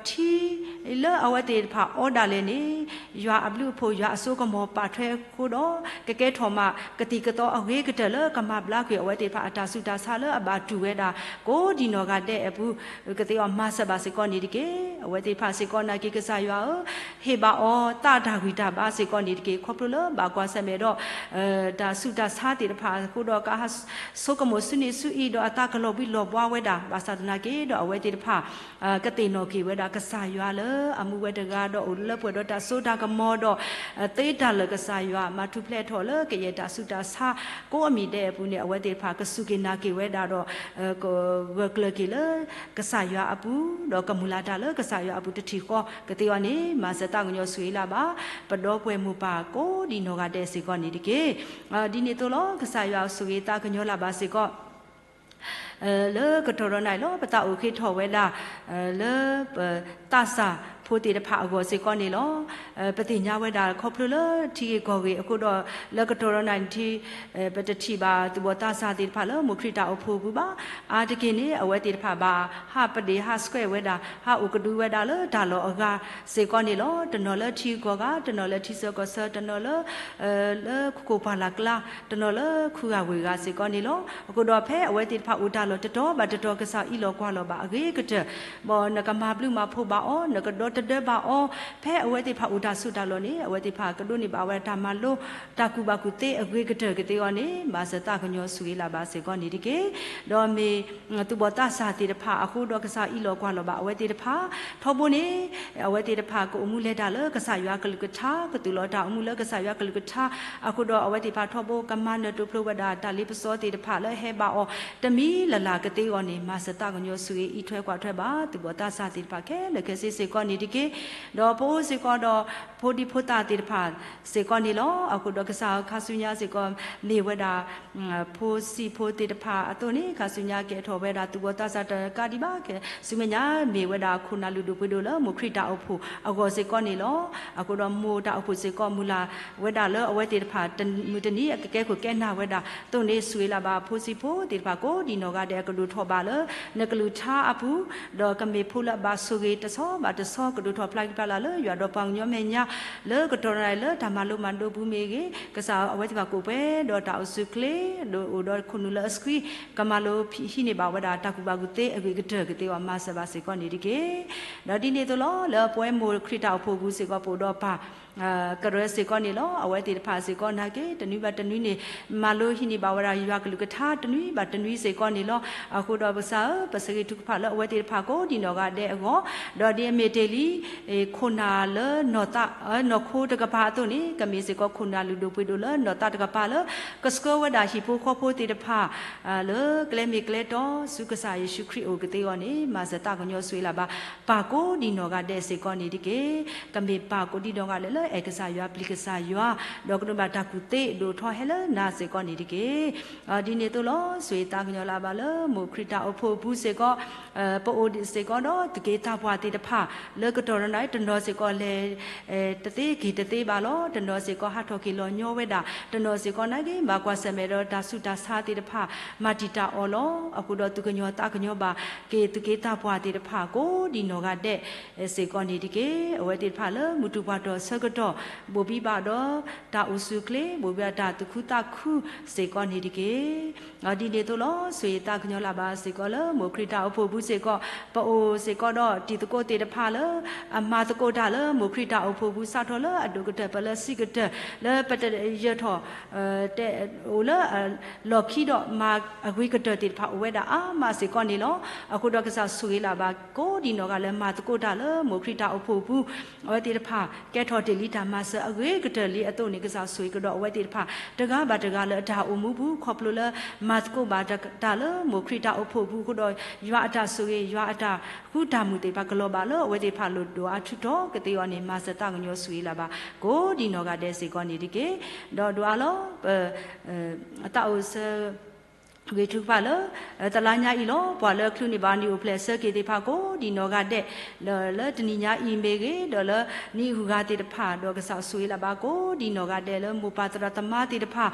ဒီးထံ လၢအဝဲသ့ၣ်တဖၣ်အီဒၣ်လဲာ်န့ၣ် ယွၤအဘျုးအဖှိၣ် ယွၤအစိကမီၤပာ်ထွဲအဃိဒီး ကကဲထီၣ်မး ကသံၣ်ကသီအဂ့ၤကတၢၢ်လၢကမၤဘျါကွံာ်အဝဲသ့ၣ်တဖၣ်အတၢ်ဆူးတၢ်ဆါလၢအဘၣ်တူၢ်ဝဲဒၣ် ကိးဒံးနီၢ်ဂၤဒဲးအပူၤ ကသ့အီၤမၤစၢၤဘၣ်စ့ၢ်ကီးန့ၣ်တက့ၢ်. အဝဲသ့ၣ်တဖၣ်စ့ၢ်ကီးနာ်က့ၤကစၢ်ယွၤဧၢ, ဟ့ၣ်ဘၣ်အီၤသးတၢ်ဂံၢ်တၢ်ဘါ စ့ၢ်ကီးန့ၣ်တက့ၢ်. ခီဖျိလၢဘၣ်ကွၢ်ဆၢၣ်မဲာ်ဒီး တၢ်ဆူးတၢ်ဆါသ့ၣ်တဖၣ်အဃိဒီး ကဟးဆိကမိၣ်ဆူန့ၢ်ဆူအံၤဒီးအသးကလီၤဘှံးလီၤဘှါဝဲဒၣ် ဘၣ်ဆၣ်သနာ်က့ဒီးအဝဲသ့ၣ်တဖၣ် ကသ့ၣ်နီၣ်က့ၤဝဲဒၣ်ကစၢ်ယွၤလၢအမူဝဲတဂၤဒီးအိၣ်လၢပှဲၤဒီးတၢ်စိတၢ်ကမီၤဒီး သ့တၢ်လၢာ်ကစၢ်ယွၤ မၤထူၣ်ဖျဲးထီၣ်လၢကယဲၢ်တၢ်ဆူးတၢ်ဆါကိးအမံၤဒဲးအပူၤန့ၣ် အဝဲသ့ၣ်တဖၣ်ကစူၢ်က့ၤနာ်က့ၤဝဲဒၣ်ဒီး ကဂၢၢ်ကျၢၤက့ၤလၢကစၢ်ယွၤအပူၤ ဒီးကမုၢ်လၢ်တၢ်လၢကစၢ်ယွၤအပူၤတထံၣ်ဃီကသ့အီၤန့ၣ် မၤစၢၤသးကညီၤဆိၣ်ဂ့ၤလၢ်ဘၣ် ပဒီပုၢ်ဝဲၢ်မိၢ်ပၢ်ကိးဒံးနီၢ်ဂၤဒဲးစ့ၢ်ကီးန့ၣ်တက့ၢ်. ဒ်န့ၣ်အသိးလီၤ ကစၢ်ယွၤဆိၣ်ဂ့ၤသးကညီၤလၢ်ဘၣ်စ့ၢ်ကီး လၢကတီၢ်ဒီးနၤအံၤလီၤ ပသးအိၣ်ဃ့ထီၣ်ဝဲဒၣ် လၢပသးစၢ် ဖိသ့ၣ်တဖၣ်အဂီၢ်စ့ၢ်ကီးန့ၣ်လီၤ. ပသ့ၣ်ညါဝဲဒၣ်ခီဖျိလၢထံဂ့ၢ်ကီၢ်ဂ့ၢ်အဃိဒီး လၢကတီၢ်ဒီးနံၣ်ထံ ပတထံၣ်ဘၣ်သူၣ်ဘီၣ်သးစၢ်သ့ၣ်တဖၣ်လၢ မိၢ်ခရံာ်တၢ်အိၣ်ဖှိၣ်ပူၤဘၣ်. အါတက့ၢ်န့ၣ် အဝဲသ့ၣ်တဖၣ်ဘၣ်ဟးပဒ့ၣ်ဟးဆှဲးဝဲဒၣ် ဟးအိၣ်ကဒုဝဲဒၣ်လၢတၢ်လီၢ်အဂၤစ့ၢ်ကီးန့ၣ်လီၤ. တနီၤလၢထံဂုၤကီၢ်ဂၤ, တနီၤလၢထံဆၢကီၢ်ဆၢ, တနီၤလၢ လၢခိၣ်ပှၢ်လၢ်ကျါ, တနီၤလၢခုဂၤဝ့ၢ်ဂၤစ့ၢ်ကီးန့ၣ်လီၤ. အဃိဒီးဖဲအဝဲသ့ၣ်တဖၣ်အိၣ်တၢ်လီၢ်တတီၤဘၣ်တတီၤ ကစၢ်အံးလီၤကွၢ်လီၤဘၣ်အဂ့ၤကတၢၢ်, ဘၣ်နကမၤဘျုးမၤဖှိၣ်ဘၣ်အီၤ, နကဒီတဒၢဘၣ်အီၤ, ဖဲအဝဲသ့ၣ်တဖၣ်အိၣ်တၢ်ဆိးတၢ်လီၢ်န့ၣ် အဝဲသ့ၣ်တဖၣ်ကဒိးန့ၢ်ဘၣ်ဝဲတၢ်မၤလိ တၢ်ကူၣ်ဘၣ်ကူၣ်သ့အဂ့ၤကတၢၢ်ကသ့အီၤန့ၣ် မၤစၢၤသးကညီၤဆိၣ်ဂ့ၤလၢ်ဘၣ်စ့ၢ်ကီးန့ၣ်တက့ၢ်. ဒီးမ့ၢ် သူၣ်ဘီၣ်သးစၢ်သ့ၣ်တဖၣ်အဃိဒီး ကစၢ်အံးလီၤကွၢ်လီၤဘၣ်အဝဲသ့ၣ်တဖၣ် ထီဘိန့ၣ် အဝဲသ့ၣ်တဖၣ်ကအိၣ်မူလဲၤတၢ်လၢကစၢ်ယွၤကလုၢ်ကထါ, ကသူၣ်လီၤတၢ်အိၣ်မူလၢကစၢ်ယွၤကလုၢ်ကထါ အဃိဒီးအဝဲသ့ၣ်တဖၣ်ထီဘိကမၤနၢၤတိာ်ဖျိဝဲဒၣ်တၢ်လ့ပစီသ့ၣ်တဖၣ်လၢဟဲဘၣ်အီၤ တမံၤလၢ်လၢ်ကသ့အီၤန့ၣ် မၤစၢၤသးကညီၤဆိၣ်ဂ့ၤအံးထွဲကွၢ်ထွဲဘၣ် သူၣ်ဘီၣ်သးစၢ်သ့ၣ်တဖၣ်ခဲလၢာ်ခဲဆ့စ့ၢ်ကီးန့ၣ်တက့ၢ်. ဒီးပအိၣ်စ့ၢ်ကီးဒီး ဖိဒံဖိသၣ်သ့ၣ်တဖၣ်စ့ၢ်ကီးန့ၣ်လီၤ. အဃိဒီးကစၢ်ခါဆူညါစ့ၢ်ကီး မ့ၢ်ဝဲဒၣ် ဖိဆံးဖိသ့ၣ်တဖၣ်အသိးန့ၣ် ခါဆူညါကဲထီၣ်ဝဲဒၣ်သူၣ်ဘီၣ်သးစၢ်တကးဒံးဘၣ် ဆူမဲာ်ညါမ့ၢ်ဝဲဒၣ်ခိၣ်နၢ်လုၢ်ဒိၣ်ပှ့ၤဒိၣ်လၢမိၢ်ခရံာ်တၢ်အိၣ်ဖှိၣ်အဂီၢ်စ့ၢ်ကီးန့ၣ်လီၤ. အဃိဒီးမိၢ်တၢ်အိၣ်ဖှိၣ်စ့ၢ်ကီး မုၢ်လၢ်ဝဲဒၣ်လၢအဝဲသ့ၣ်တဖၣ် မုၢ်တနံၤအကကဲခိၣ်ကဲနၢ်ဝဲဒၣ်အသိးန့ၣ် ဆိၣ်ဂ့ၤလၢ်ဘၣ်ဖိဆံးဖိသ့ၣ်တဖၣ်ကိးဒံးနီၢ်ဂၤဒဲး ကဒိၣ်ထီၣ်ဘၣ်လၢ နကလုၢ်ကထါအပူၤ ဒီးကမ့ၢ်ဖိလၢအဘၣ်ဆိၣ်ဂ့ၤတဆီဘၣ်တဆီ ကဒိၣ်ထီၣ်ဖျါက့ၤဖျါလၢ်လၢယွၤဒီးပှၤကညီမဲာ်ညါ လၢကတီၢ်နၣ်ရံၣ်လၢတၢ်မၤလိမၤဒိးပူၤမ့ၢ်ဂ့ၤ ကစၢ်အဝဲသ့ၣ်တဖၣ်ကအိၣ်ပှဲၤဒီးတၢ်အိၣ်ဆူၣ်အိၣ်ချ့ ဒီးအိၣ်ဒီးခိၣ်နူာ်လၢအဆှံ ကမၤလိဟံးန့ၢ်ဘၣ်ဝဲဒၣ်တၢ်ကူၣ်ဘၣ်ကူၣ်သ့အဂ့ၤကတၢၢ်ကသ့အီၤ မၤစၢၤဘၣ်စ့ၢ်ကီးန့ၣ်တက့ၢ်. ဒီးဒ်န့ၣ်အသိးလီၤ လၢပဝဲမိၢ်ခရံာ်တၢ်အိၣ်ဖှိၣ်ပူၤစ့ၢ်ကီး ပအိၣ်ဒီးပၢ် ကရၢစ့ၢ်ကီးန့ၣ်လီၤ. အဝဲသ့ၣ်တဖၣ်စ့ၢ်ကီးနာ်က့ တနွံဘၣ်တနွံန့ၣ် မၤလိဟံးန့ၢ်ဘၣ်ဝဲဒၣ်ယွၤကလုၢ်ကထါတနွံဘၣ်တနွံစ့ၢ်ကီးန့ၣ်လီၤ. အဃိဒီးကစၢ်ဧၢ ပဆၢဂ့ၤထုကဖၣ်လၢအဝဲသ့ၣ်တဖၣ်ကိးဒံးနီၢ်ဂၤဒဲးအဂီၢ် ဒီးဒ်အမ့ၢ်တ့ၢ်လံ ခိၣ်နၢ်လၢနီၢ်သး နီၢ်ခိတကပၤအသိးန့ၣ် ကမ့ၢ်စ့ၢ်ကီးခိၣ်နၢ်လုၢ်ဒိၣ်ပှ့ၤဒိၣ်လၢနီၢ်သးတကပၤလၢ ကဆှၢဝဲဒၣ်ဟံၣ်ဖိဃီဖိသ့ၣ်တဖၣ် လၢကျဲမ့ၢ်ကျဲတီဆူကစၢ်ယ့ၣ်ၡူးခရံာ်အိၣ်ကသ့အီၤန့ၣ် မၤစၢၤသးကညီၤဆိၣ်ဂ့ၤလၢ်ဘၣ် ပၢ်ကိးဒံးနီၢ်ဂၤဒဲးစ့ၢ်ကီးန့ၣ်တက့ၢ်. ကမ့ၢ်ပၢ်ကိးဒံးနီၢ်ဂၤဒဲးလၢအဲၣ်ကစၢ်ယွၤပျံၤကစၢ်ယွၤ ဒီးကဒိးဘၣ်တၢ်ကူၣ်သ့ဒိၣ်ထီၣ်ဟဲလၢနၤစ့ၢ်ကီးန့ၣ်တက့ၢ်. ဒ်န့ၣ်အသိးလီၤ ဆိၣ်ဂ့ၤသးကညီၤလၢ်ဘၣ်လၢမိၢ်ခရံာ်တၢ်အိၣ်ဖှိၣ်အပူၤစ့ၢ်ကီး ပအိၣ်စ့ၢ်ကီးဒီးသူၣ်က့သးပှၢ်သ့ၣ်တဖၣ် လၢကတီၢ်နၣ်ရံၣ်တနီၤစ့ၢ်ကီးလဲၤ တသ့က့ၤတသ့ဘၣ်လီၤ. တနီၤစ့ၢ်ကီးဟးထီၣ်က့ၤလီၤညီဝဲဒၣ် တနီၤစ့ၢ်ကီးနာ်က့ ဘၣ်ကွၢ်ဆၢၣ်မဲာ်ဒီးတၢ်ဆူးတၢ်ဆါသ့ၣ်တဖၣ် မၤတံာ်တာ်အီၤလီၤ. အဃိဒီးသူၣ်ကညီၤသးကညီၤဘၣ်က့ၤသူၣ်က့သးပှၢ်သ့ၣ်တဖၣ်ကိးဒံးနီၢ်ဂၤဒဲးစ့ၢ်ကီးန့ၣ်တက့ၢ်. အဝဲသ့ၣ်တဖၣ်လၢမုၢ်တူၢ်ပှၢ်တီၢ်ဆၢကတီၢ် ဘိၣ်ဘံဘၣ်ဒီးတၢ်အိၣ်ဆူၣ်အိၣ်ချ့ ဘိၣ်ဘံဘၣ်တၢ်သူၣ်ခုသးခုစ့ၢ်ကီးန့ၣ်တက့ၢ်. ဒ်န့ၣ်အသိးလီၤ ဆိၣ်ဂ့ၤသးကညီၤလၢ်ဘၣ်စ့ၢ်ကီးလၢမိၢ်ခရံာ်တၢ်အိၣ်ဖှိၣ်ပူၤစ့ၢ်ကီး ပအိၣ်စ့ၢ်ကီးဒီးတံၤသကိးသ့ၣ်တဖၣ်လၢ အမၤသကိးတၢ်လၢမိၢ်ခရံာ်တၢ်အိၣ်ဖှိၣ်ပူၤ စးထီၣ်လၢအဒိၣ်ကတၢၢ် ပလၢစံးကတၢၢ် လၢပတယၢၤထီၣ် တဲအိၣ်လၢ လီၢ်ခံဒီးမၤအဂ့ၤကတၢၢ်သ့ၣ်တဖၣ်အိၣ်ဝဲဒၣ်အါမးစ့ၢ်ကီးန့ၣ်လီၤ. အဃိဒီးကစၢ်ဆိၣ်ဂ့ၤလၢ်ဘၣ်ကိးဒံးနီၢ်ဂၤလၢမၤသကိးတၢ်လၢမိၢ်ခရံာ်တၢ်အိၣ်ဖှိၣ်ပူၤ အဝဲသ့ၣ်တဖၣ် ကဲထီၣ်တ့ၢ်လံတၢ်မၤစၢၤအဂ့ၤကတၢၢ်လံအသိးန့ၣ် ကစၢ်ဆိၣ်ဂ့ၤကဒီးအဝဲသ့ၣ်တဖၣ် တဂၤဘၣ်တဂၤလၢအတၢ်အိၣ်မူပူၤ ခီဖျိလၢ မၤသကိးဘၣ်တၢ်လၢမိၢ်ခရံာ်တၢ်အိၣ်ဖှိၣ်ပူၤအဃိဒီး ယွၤအတၢ်ဆိၣ်ဂ့ၤ ယွၤအတၢ်ဃူတၢ်မုာ်သ့ၣ်တဖၣ် ကလီၤဘၣ်လၢအဝဲသ့ၣ်တဖၣ်လိၣ်ဒိၣ်အါထုးထီၣ်ကသ့အီၤန့ၣ် မၤစၢၤသးကညီၤဆိၣ်ဂ့ၤလၢ်ဘၣ် ကိးဒံးနီၢ်ဂၤဒဲးစ့ၢ်ကီးန့ၣ်တက့ၢ်. ဒီးဒိးအါလီၤ ပ သးအိၣ်ဆၢ ဂ့ၤထုကဖၣ်လၢ တလါညါအံၤလီၤ. ပှၤလၢအချုးန့ၢ်ဘၣ်နံၣ်အိၣ်ဖျဲၣ်အဆၢက့ၤသ့ၣ်တဖၣ်ကိးဒံးနီၢ်ဂၤဒဲး လၢ လၢတနံၤညါအံၤမ့ၢ်ဂ့ၤ ဒီးလၢနံၣ်အဂၤသ့ၣ်တဖၣ် ဒီးကစၢ်ဆိၣ်ဂ့ၤလၢ်ဘၣ်ကိးဒံးနီၢ်ဂၤဒဲးလၢ မိၢ်ပၢ်သရၣ်သမါသ့ၣ်တဖၣ်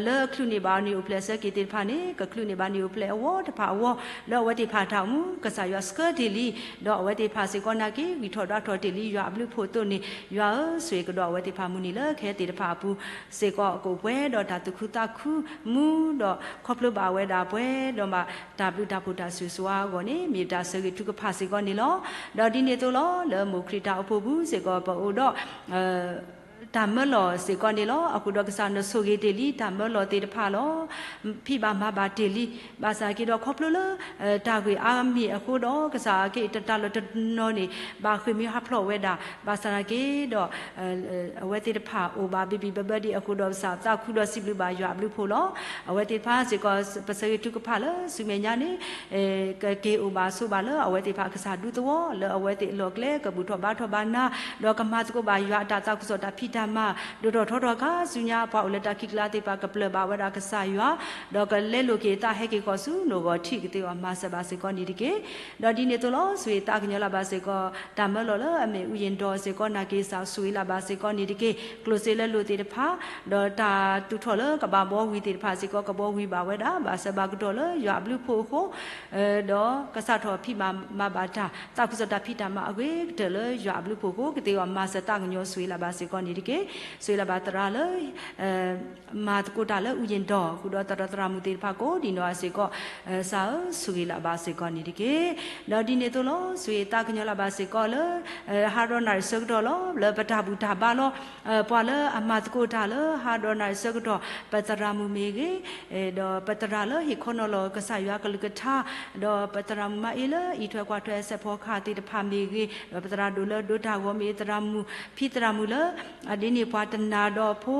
လၢအချုးန့ၢ်ဘၣ်နံၣ်အိၣ်ဖျဲၣ်အဆၢက့ၤသ့ၣ်တဖၣ်န့ၣ် ကချုးန့ၢ်ဘၣ်နံၣ်အိၣ်ဖျဲၣ်အဝီတဖၣ်အဝီ လၢအဝဲသ့ၣ်တဖၣ်တၢ်အိၣ်မူ ကစၢ်ယွၤဆှၢတ့ၢ်လံ ဒီးအဝဲသ့ၣ်တဖၣ်စ့ၢ်ကီးနာ်က့ ဂံၢ်ထီၣ်ဒွးထီၣ်တ့ၢ်လံ ယွၤအဘျုးအဖှိၣ်အသိးန့ၣ် ယွၤဧၢ ဆိၣ်ဂ့ၤကဒီးအဝဲသ့ၣ်တဖၣ်မုၢ်နံၤလၢခဲသ့ၣ်တဖၣ်အပူၤ စ့ၢ်ကီးကအိၣ်ပှဲၤဒီးတၢ်သူၣ်ခုသးခုမူ ဒီးခီဖျိဘၣ်ဝဲဒၣ်ပှဲၤဒီးဘၣ်တၢ်ဘျုးတၢ်ဖှိၣ်တၢ်ဆိၣ်ဂ့ၤဆိၣ်ဝါအဂီၢ်န့ၣ် မ့ၢ်တၢ်ဆၢဂ့ၤထုကဖၣ်စ့ၢ်ကီးန့ၣ်လီၤ. ဒီးဒ်န့ၣ်အသိးလီၤ လၢမိၢ်ခရံာ်တၢ်အိၣ်ဖှိၣ်ပူၤစ့ၢ်ကီး ပအိၣ်ဒီး တၢ်မၢလီၤစ့ၢ်ကီးန့ၣ်လီၤ. အဃိဒီးကစၢ်နဆိၣ်ဂ့ၤတ့ၢ်လံ တၢ်မၢလီၤသ့ၣ်တဖၣ်လီၤ. ဖံးဘၣ်မၤဘၣ်တ့ၢ်လံ. ဘၣ်ဆၣ်က့ဒီးခီဖျိလၢ တၢ်ဂ့ၢ်အါမံၤအဃိဒီး ကစၢ်က့တၢ်လီၢ်တနီၤန့ၣ် ဘၣ်ဃ့ၢ်မှံဟးဖျိးဝဲဒၣ် ဘၣ်ဆၣ်က့ဒီး အဝဲသ့ၣ်တဖၣ်အိၣ်ဘၣ်ဘံၣ်ဘံၣ်ဘၢဘၢဒံးအဃိဒီး ကစၢ်သးခုဒီးစံးဘျုးဘၣ်ယွၤအဘျုးအဖှိၣ်လီၤ. အဝဲသ့ၣ်တဖၣ်စ့ၢ်ကီး ပဆၢဂ့ၤထုကဖၣ်လၢဆူမဲာ်ညါန့ၣ် ကက့ၤအိၣ်ဘၣ်ဆိးဘၣ်လၢအဝဲသ့ၣ်တဖၣ်ကစၢ်ဒူသဝီ လၢအဝဲသ့ၣ်အလီၢ်ကျဲ ကဘူၣ်ထီၣ်ဘါထီၣ်ဘၣ်နၤ ဒီးကမၤသကိးဘၣ်ယွၤအတၢ်သးခုကစီၣ်တၢ် တၢ်မၤဒိၣ်ထီၣ်ထီထီၣ်အခါဆူညါ ပှၤအိၣ်လၢတၢ်ခံးကျါသ့ၣ်တဖၣ် ကပျၢၢ်ဘၣ်ဝဲဒၣ်ကစၢ်ယွၤ, ဒီးကလဲလိာ်က့ၤသးဟဲက့ၤဃီၤဆူနိၣ်ဂီၤထံး ကသ့အီၤမၤစၢၤဘၣ်စ့ၢ်ကီးန့ၣ်တက့ၢ်. ဒီးဒ်န့ၣ်အသိးလီၤ ဆိၣ်ဂ့ၤသးကညီၤလၢ်ဘၣ်စ့ၢ်ကီး တၢ်မၢလီၤလၢအမ့ၢ် အူယ့ၣ်ဒီး စ့ၢ်ကီး နာ်က့ၤစၢ် ဆိၣ်ဂ့ၤလၢ်ဘၣ်စ့ၢ်ကီးန့ၣ်တက့ၢ်. ကျိၣ်စ့လၢလိၤသ့ၣ်တဖၣ် ဒီးတၢ်သူၣ်ထီၣ်လၢကဘၣ်ဘှီဝံၤသ့ၣ်တဖၣ်စ့ၢ်ကီး ကဘှီဝံၤဘၣ်ဝဲဒၣ် ဘၣ်ဆၢဘၣ်ကတီၢ်လၢယွၤအဘျုးအဖှိၣ်အဃိ ဒီးကစးထီၣ်ဖံးမၤမၤဘၣ်တၢ် သးခုကစီၣ်တၢ်ဖံးတၢ်မၤအဂ့ၤကတၢၢ်လၢယွၤအဘျုးအဖှိၣ်အဃိ ကသ့အီၤမၤစၢၤသးကညီၤဆိၣ်ဂ့ၤလၢ်ဘၣ်စ့ၢ်ကီးန့ၣ်တက့ၢ်. ဆိၣ်ဂ့ၤလၢ်ဘၣ်သရၣ်လၢ မၤသကိးတၢ်လၢ အူယ့ၣ်ဒီး ဃုာ်ဒီးသရၣ်သရၣ်မုၣ်သ့ၣ်တဖၣ်ကိးဒံးနီၢ်ဂၤစ့ၢ်ကီး ကစၢ်ဧၢ ဆိၣ်ဂ့ၤလၢ်ဘၣ်စ့ၢ်ကီးန့ၣ်တက့ၢ်. ဒီးဒ်န့ၣ်အသိးလီၤ ဆိၣ်ဂ့ၤသးကညီၤလၢ်ဘၣ်စ့ၢ်ကီးလၢ ဟါဒီးနၣ်ရံၣ်ဆၢကတီၢ်လီၤ လၢပတၢ်ဘူၣ်တၢ်ဘါလီၤ ပှၤလၢအမၤသကိးတၢ်လၢဟါဒီးနၣ်ရံၣ်ဆၢကတီၢ် ပသရၣ်မုၣ်မ့ၢ်ဂ့ၤ ဒီးပသရၣ်လၢဟ့ၣ်ခီနီၤလီၤကစၢ်ယွၤကလုၢ်ကထါ ဒီးပသရၣ်မုၣ်မၤအ့လၢအံးထွဲကွၢ်ထွဲစဲးဖီကဟၣ်သ့ၣ်တဖၣ်မ့ၢ်ဂ့ၤ ဒီးပသရၣ်ဒိၣ်လၢဒိတၢ်ဂီၤမ့ၢ်သရၣ်မုၣ် ဖံသရၣ်မုၣ်လၢ အဒ်န့ၣ်ပှၤတနာ်ဒီးဖိ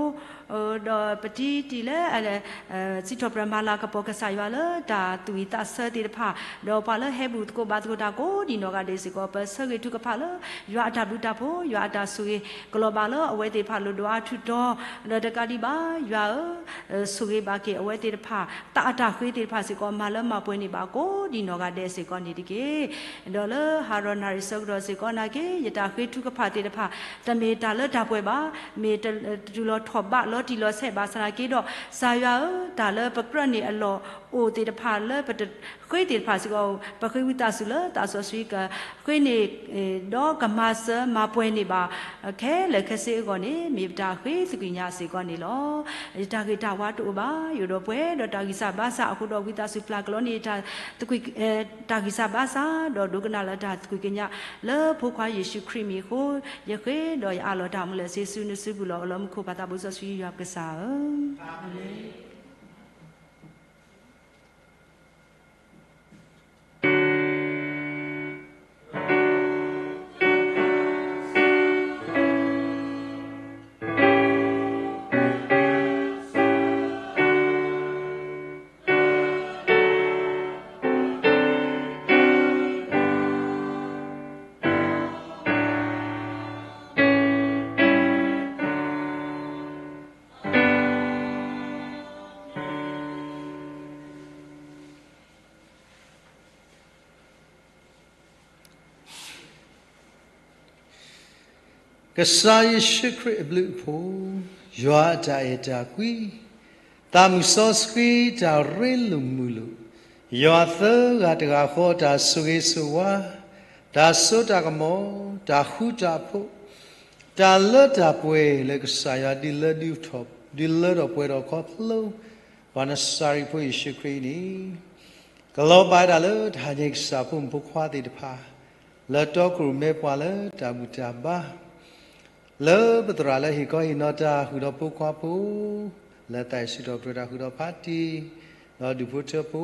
ဒီးပတံတံၢ်လၢ စံးထီၣ်ပတြၢၤမၤလၤကပီၤကစၢ်ယွၤလၢတၢ်သူၣ်ဝံၣ်သးဆၢသ့ၣ်တဖၣ် ဒီးပှၤလၢဟဲဘူၣ်သကိးဘါသကိးတၢ်ကိးဒံးနီၢ်ဂၤဒဲးစ့ၢ်ကီး ပဆၢဂ့ၤထုကဖၣ်လၢ ယွၤအတၢ်ဘျုးတၢ်ဖှိၣ် ယွၤအတၢ်ဆိၣ်ဂ့ၤကလီၤဘၣ်လၢအဝဲသ့ၣ်တဖၣ်လိၣ်ဒိၣ်အါထူးတီၤ ဒီးတကးဒံးဘၣ် ယွၤဧၢ ဆိၣ်ဂ့ၤဘၣ်က့ၤအဝဲသ့ၣ်တဖၣ် သးအတၢ်ဃ့သ့ၣ်တဖၣ်စ့ၢ်ကီး မၤလၢမၤပှဲၤန့ၢ်ဘၣ်ကိးဒံးနီၢ်ဂၤဒဲးစ့ၢ်ကီးန့ၣ်တက့ၢ်. ဒီးလၢဟါဒီးနၣ်ရံၣ်ဆၢကတီၢ်စ့ၢ်ကီးနာ်က့ ယတၢ်ဃ့ထုကဖၣ်သ့ၣ်တဖၣ် တမ့ၢ်တၢ်လၢတၢ်ပှဲၤဘၣ်, မ့ၢ်တတုၤလီၤထီၣ်ဘးလီၤတံၢ်လီၤဆဲးဘၣ်ဆၣ်နာ်က့ဒီး ကစၢ်ယွၤဧၢ, တၢ်လၢပကြၢးန့ၢ်အလီၢ်အိၣ်သ့ၣ်တဖၣ်လၢပတဃ့သ့ၣ်တဖၣ်စ့ၢ်ကီး ပဃ့ဝံသးစူၤလၢသးစီဆှံကဃ့န့ၢ် ဒီးကမၤစၢၤမၤပှဲၤန့ၢ်ဘၣ် ခဲလၢာ်ခဲဆ့အဂီၢ်န့ၣ် မ့ၢ်ပတၢ်ဃ့သကွံာ်ညါစ့ၢ်ကီးန့ၣ်လီၤ. ယတၢ်ဂ့ၤတၢ်ဝါတအိၣ်ဘၣ်, ယအိၣ်ဒီးပှဲၤဒီးတၢ်ဂံၢ်စၢ်ဘါစၢ်အဃိဒီး ဝံသးစူၤပျၢ်ကလီန့ၢ် တၢ်ဂံၢ်စၢ်ဘါစၢ် ဒီးဒိကနၣ်လၢတၢ်သကွံာ်ကညး လၢဖိခွါယ့ၣ်ၡူးခရံာ်မံၤအဃိ ယဃ့ဒီးယအးလီၤတၢ်မူလၢ်စ့ဆူနစုပူၤလီၤ. အလီၤမူခိၣ်ပၢ်သးဘိစီဆှံယွၤပကစၢ်ဧၢ ကစၢ်ယ့ၣ်ၡူးခရံာ်အဘျုးအဖှိၣ်, ယွၤအတၢ်အဲၣ်တၢ်ကွံ, သးမုၢ်စီဆှံတၢ်ရ့လိာ်မုာ်လိာ်, ယွၤသၢဂၤတဂၤဃီတၢ်ဆိၣ်ဂ့ၤဆိၣ်ဝါ, တၢ်စိတၢ်ကမီၤ, တၢ်ဃူတၢ်ဖိး, တၢ်လၢတၢ်ပှဲၤလၢကစၢ်ယွၤဒုးလၢဒုးထီၣ် ဒုးလၢထီၣ်ပှဲၤထီၣ်ခီဖျိ ပှၤနစၤရ့းဖိယ့ၣ်ၡူးခရံာ်အံၤန့ၣ် ကလီၤဘၣ်ဝဲဒၣ်လၢတၢ်ဟးညါကစၢ်ဖိမုၣ်ဖိခွါသ့ၣ်တဖၣ် လၢတီခိၣ်ရိၣ်မဲပှၤလၢတၢ်ဘူၣ်တၢ်ဘါ လၢပသရၣ်လၢဟ့ၣ်ခီဟ့ၣ်နီၤတၢ်ဃုာ်ဒီးဖိခွါဖိ လၢသးစံးထီၣ်ပတြၢၤတၢ်ဃုာ်ဒီးဖါတံၢ် ဒီးဒူၣ်ဖိထၢဖိ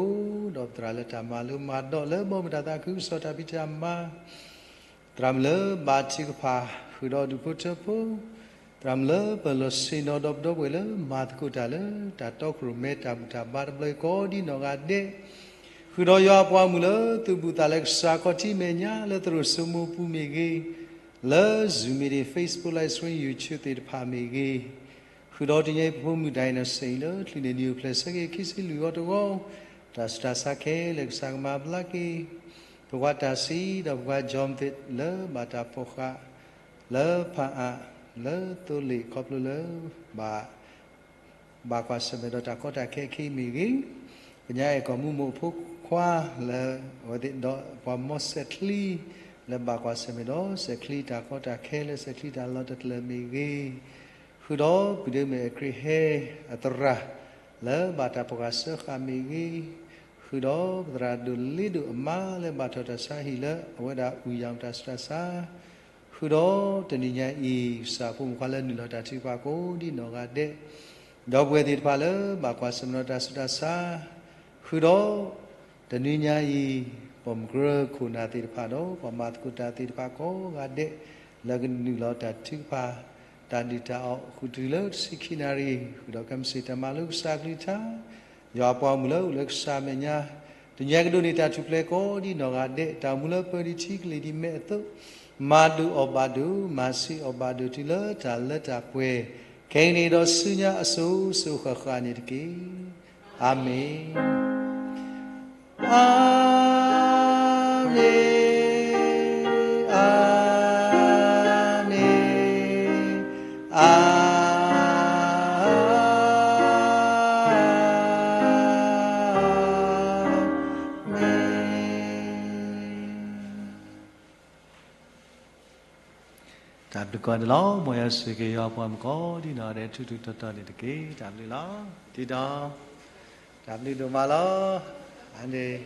ဒီးပသရၣ်လၢတၢ်မၤလိမၤဒိးလၢဘီမုၢ်တၢ်သးခုကစီၣ်တၢ်ဖံးတၢ်မၤ သရၣ်မုၣ်လၢဘၣ်ထုကဖၣ်ဃုာ်ဒီးဒူၣ်ဖိထၢဖိ, သရၣ်မုၣ်လၢပလီၢ်ဆ့ၣ်နီၤဒီးပဒီပုၢ်ဝဲၢ်လၢမၤသကိးတၢ်လၢတၢ်တီခိၣ်ရိၣ်မဲတၢ်ဘူၣ်တၢ်ဘါတဘျီအံၤကိးဒံးနီၢ်ဂၤဒဲး, ဃုာ်ဒီးယွၤအပှၤမုၣ်လၢသူၣ်ဘူၣ်သးလၢကစၢ်ခီၣ်ထံးမဲာ်ညါလၢသရိာ်စိမိၤပူၤမ့ၢ်ဂ့ၤ, လၢ Zoom meeting, Facebook Live Stream, YouTube သ့ၣ်တဖၣ်မ့ၢ်ဂ့ၤ, ဃုာ်ဒီးတနံၤအံၤပဖိမုၣ်တၢ်အံၤနီၢ်စ့ၣ်အံၤလၢ ချုးန့ၢ်နံၣ်အိၣ်ဖျဲၣ်ဆၢက့ၤခံဆံလွံၢ်ဂီၤတဂီၤ, တၢ်ဆူးတၢ်ဆါခဲလၢာ်ကစၢ်ကမၤဘျါက့ၤ, ပကွၢ်တၢ်စံးဒီးပကွၢ် John Vic လၢဘၣ်တၢ်ဖီၣ်ဃာ် လၢဖၣ်အၣ် လၢသိလ့ၣ်ခီဖျိလၢ ဘၣ် ဘၣ်ကွၢ်ဆၢၣ်မဲာ်ဒီးတၢ်ကီတၢ်ခဲအခံမ့ၢ်ဂ့ၤ, ကညးအဲၣ်ကီၢ်မူမိၢ်ဖိခွါလၢ အဝဲသ့ၣ်ဒီးပှၤမီၢ်စဲးချံ လၢဘၣ်ကွၢ်ဆၢၣ်မဲာ်ဒီးစဲးချံတၢ်ကီတၢ်ခဲလၢစဲးချံတၢ်လီၢ်တၢ်ကျဲမ့ၢ်ဂ့ၤ, ဃုာ်ဒီးပုၢ်ဒ့မုၣ်အကြ့ဟဲအသရၣ် လၢဘၣ်တၢ်ဖီၣ်ဃာ်စၢဃာ်မ့ၢ်ဂ့ၤ, ဃုာ်ဒီးပသရၣ်ဒိၣ်လ့ဒိၣ်အမါလၢဘၣ်ထီၣ်တၢ်ဆါဟံၣ်လၢအဝဲဒၣ်အုၣ်ယၤတၢ်ဆူးတၢ်ဆါ ဃုာ်ဒီးတနံၤညါအံၤ ကစၢ်ဖိမုၣ်ဖိခွါလၢနုာ်လီၤတၢ်ထုကဖၣ်ကိးဒံးနီၢ်ဂၤဒဲး, ဒီပုၢ်ဝဲၢ်သ့ၣ်တဖၣ်လၢဘၣ်ကွၢ်ဆၢၣ်မဲာ်ဒီးတၢ်ဆူးတၢ်ဆါ, ဃုာ်ဒီးတနံၤညါအံၤ ပိာ်မုၣ်ကြၢခိၣ်နၢ်သ့ၣ်တဖၣ်ဒီး ပှၤမၤသကိးတၢ်သ့ၣ်တဖၣ်ကိးဂၤဒဲး လၢကနုာ်လီၤတၢ်ထုကဖၣ် တၢ်ဒုၣ်တၢ်အီၣ် ဃုာ်တုၤလၢတဆံခံနၣ်ရံၣ် ဃုာ်ဒီးကဲမုၢ်ဆ့ၣ်တၢ်မၤလိကစၢ်ကလုၢ်ကထါ ယွၤအပှၤမုၣ်လၢအိၣ်လၢကစၢ်အမဲာ်ညါ, တနံၤညါကဒိးန့ၢ်တၢ်ထူၣ်ဖျဲးကိးဒံးနီၢ်ဂၤဒဲး, တၢ်အိၣ်မူလၢပၢၤဒံးထံကလံၤဒံးမဲးအသိး, မၤဒိၣ်အီၣ်ဘၣ်ဒိၣ်, မၤဆံးအီၣ်ဘၣ်ဒိၣ်တုၤလၢတၢ်လၢတၢ်ပှဲၤ, ခဲအံၤန့ၣ်ဒီးဆူညါအစိၤစိၤဃၣ်ဃၣ်န့ၣ်တက့ၢ်. အၤမ့ၣ်. အၤမ့ၣ်, အၤမ့ၣ်, အၤမ့ၣ်. တၢ်ဘျုးကိးဂၤဒဲးလီၤ. မ်ယွၤဆိၣ်ဂ့ၤက့ၤယွၤပှၤမုၣ်ကိးဒံနီၢ်ဂၤဒဲး ထူထူတီတီန့ၣ်တက့ၢ်. တၢ်ဘျုးလီၤ. ဒ်ဒီး တၢ်ဘျုးဒိၣ်မးလီၤ. အန့ၣ်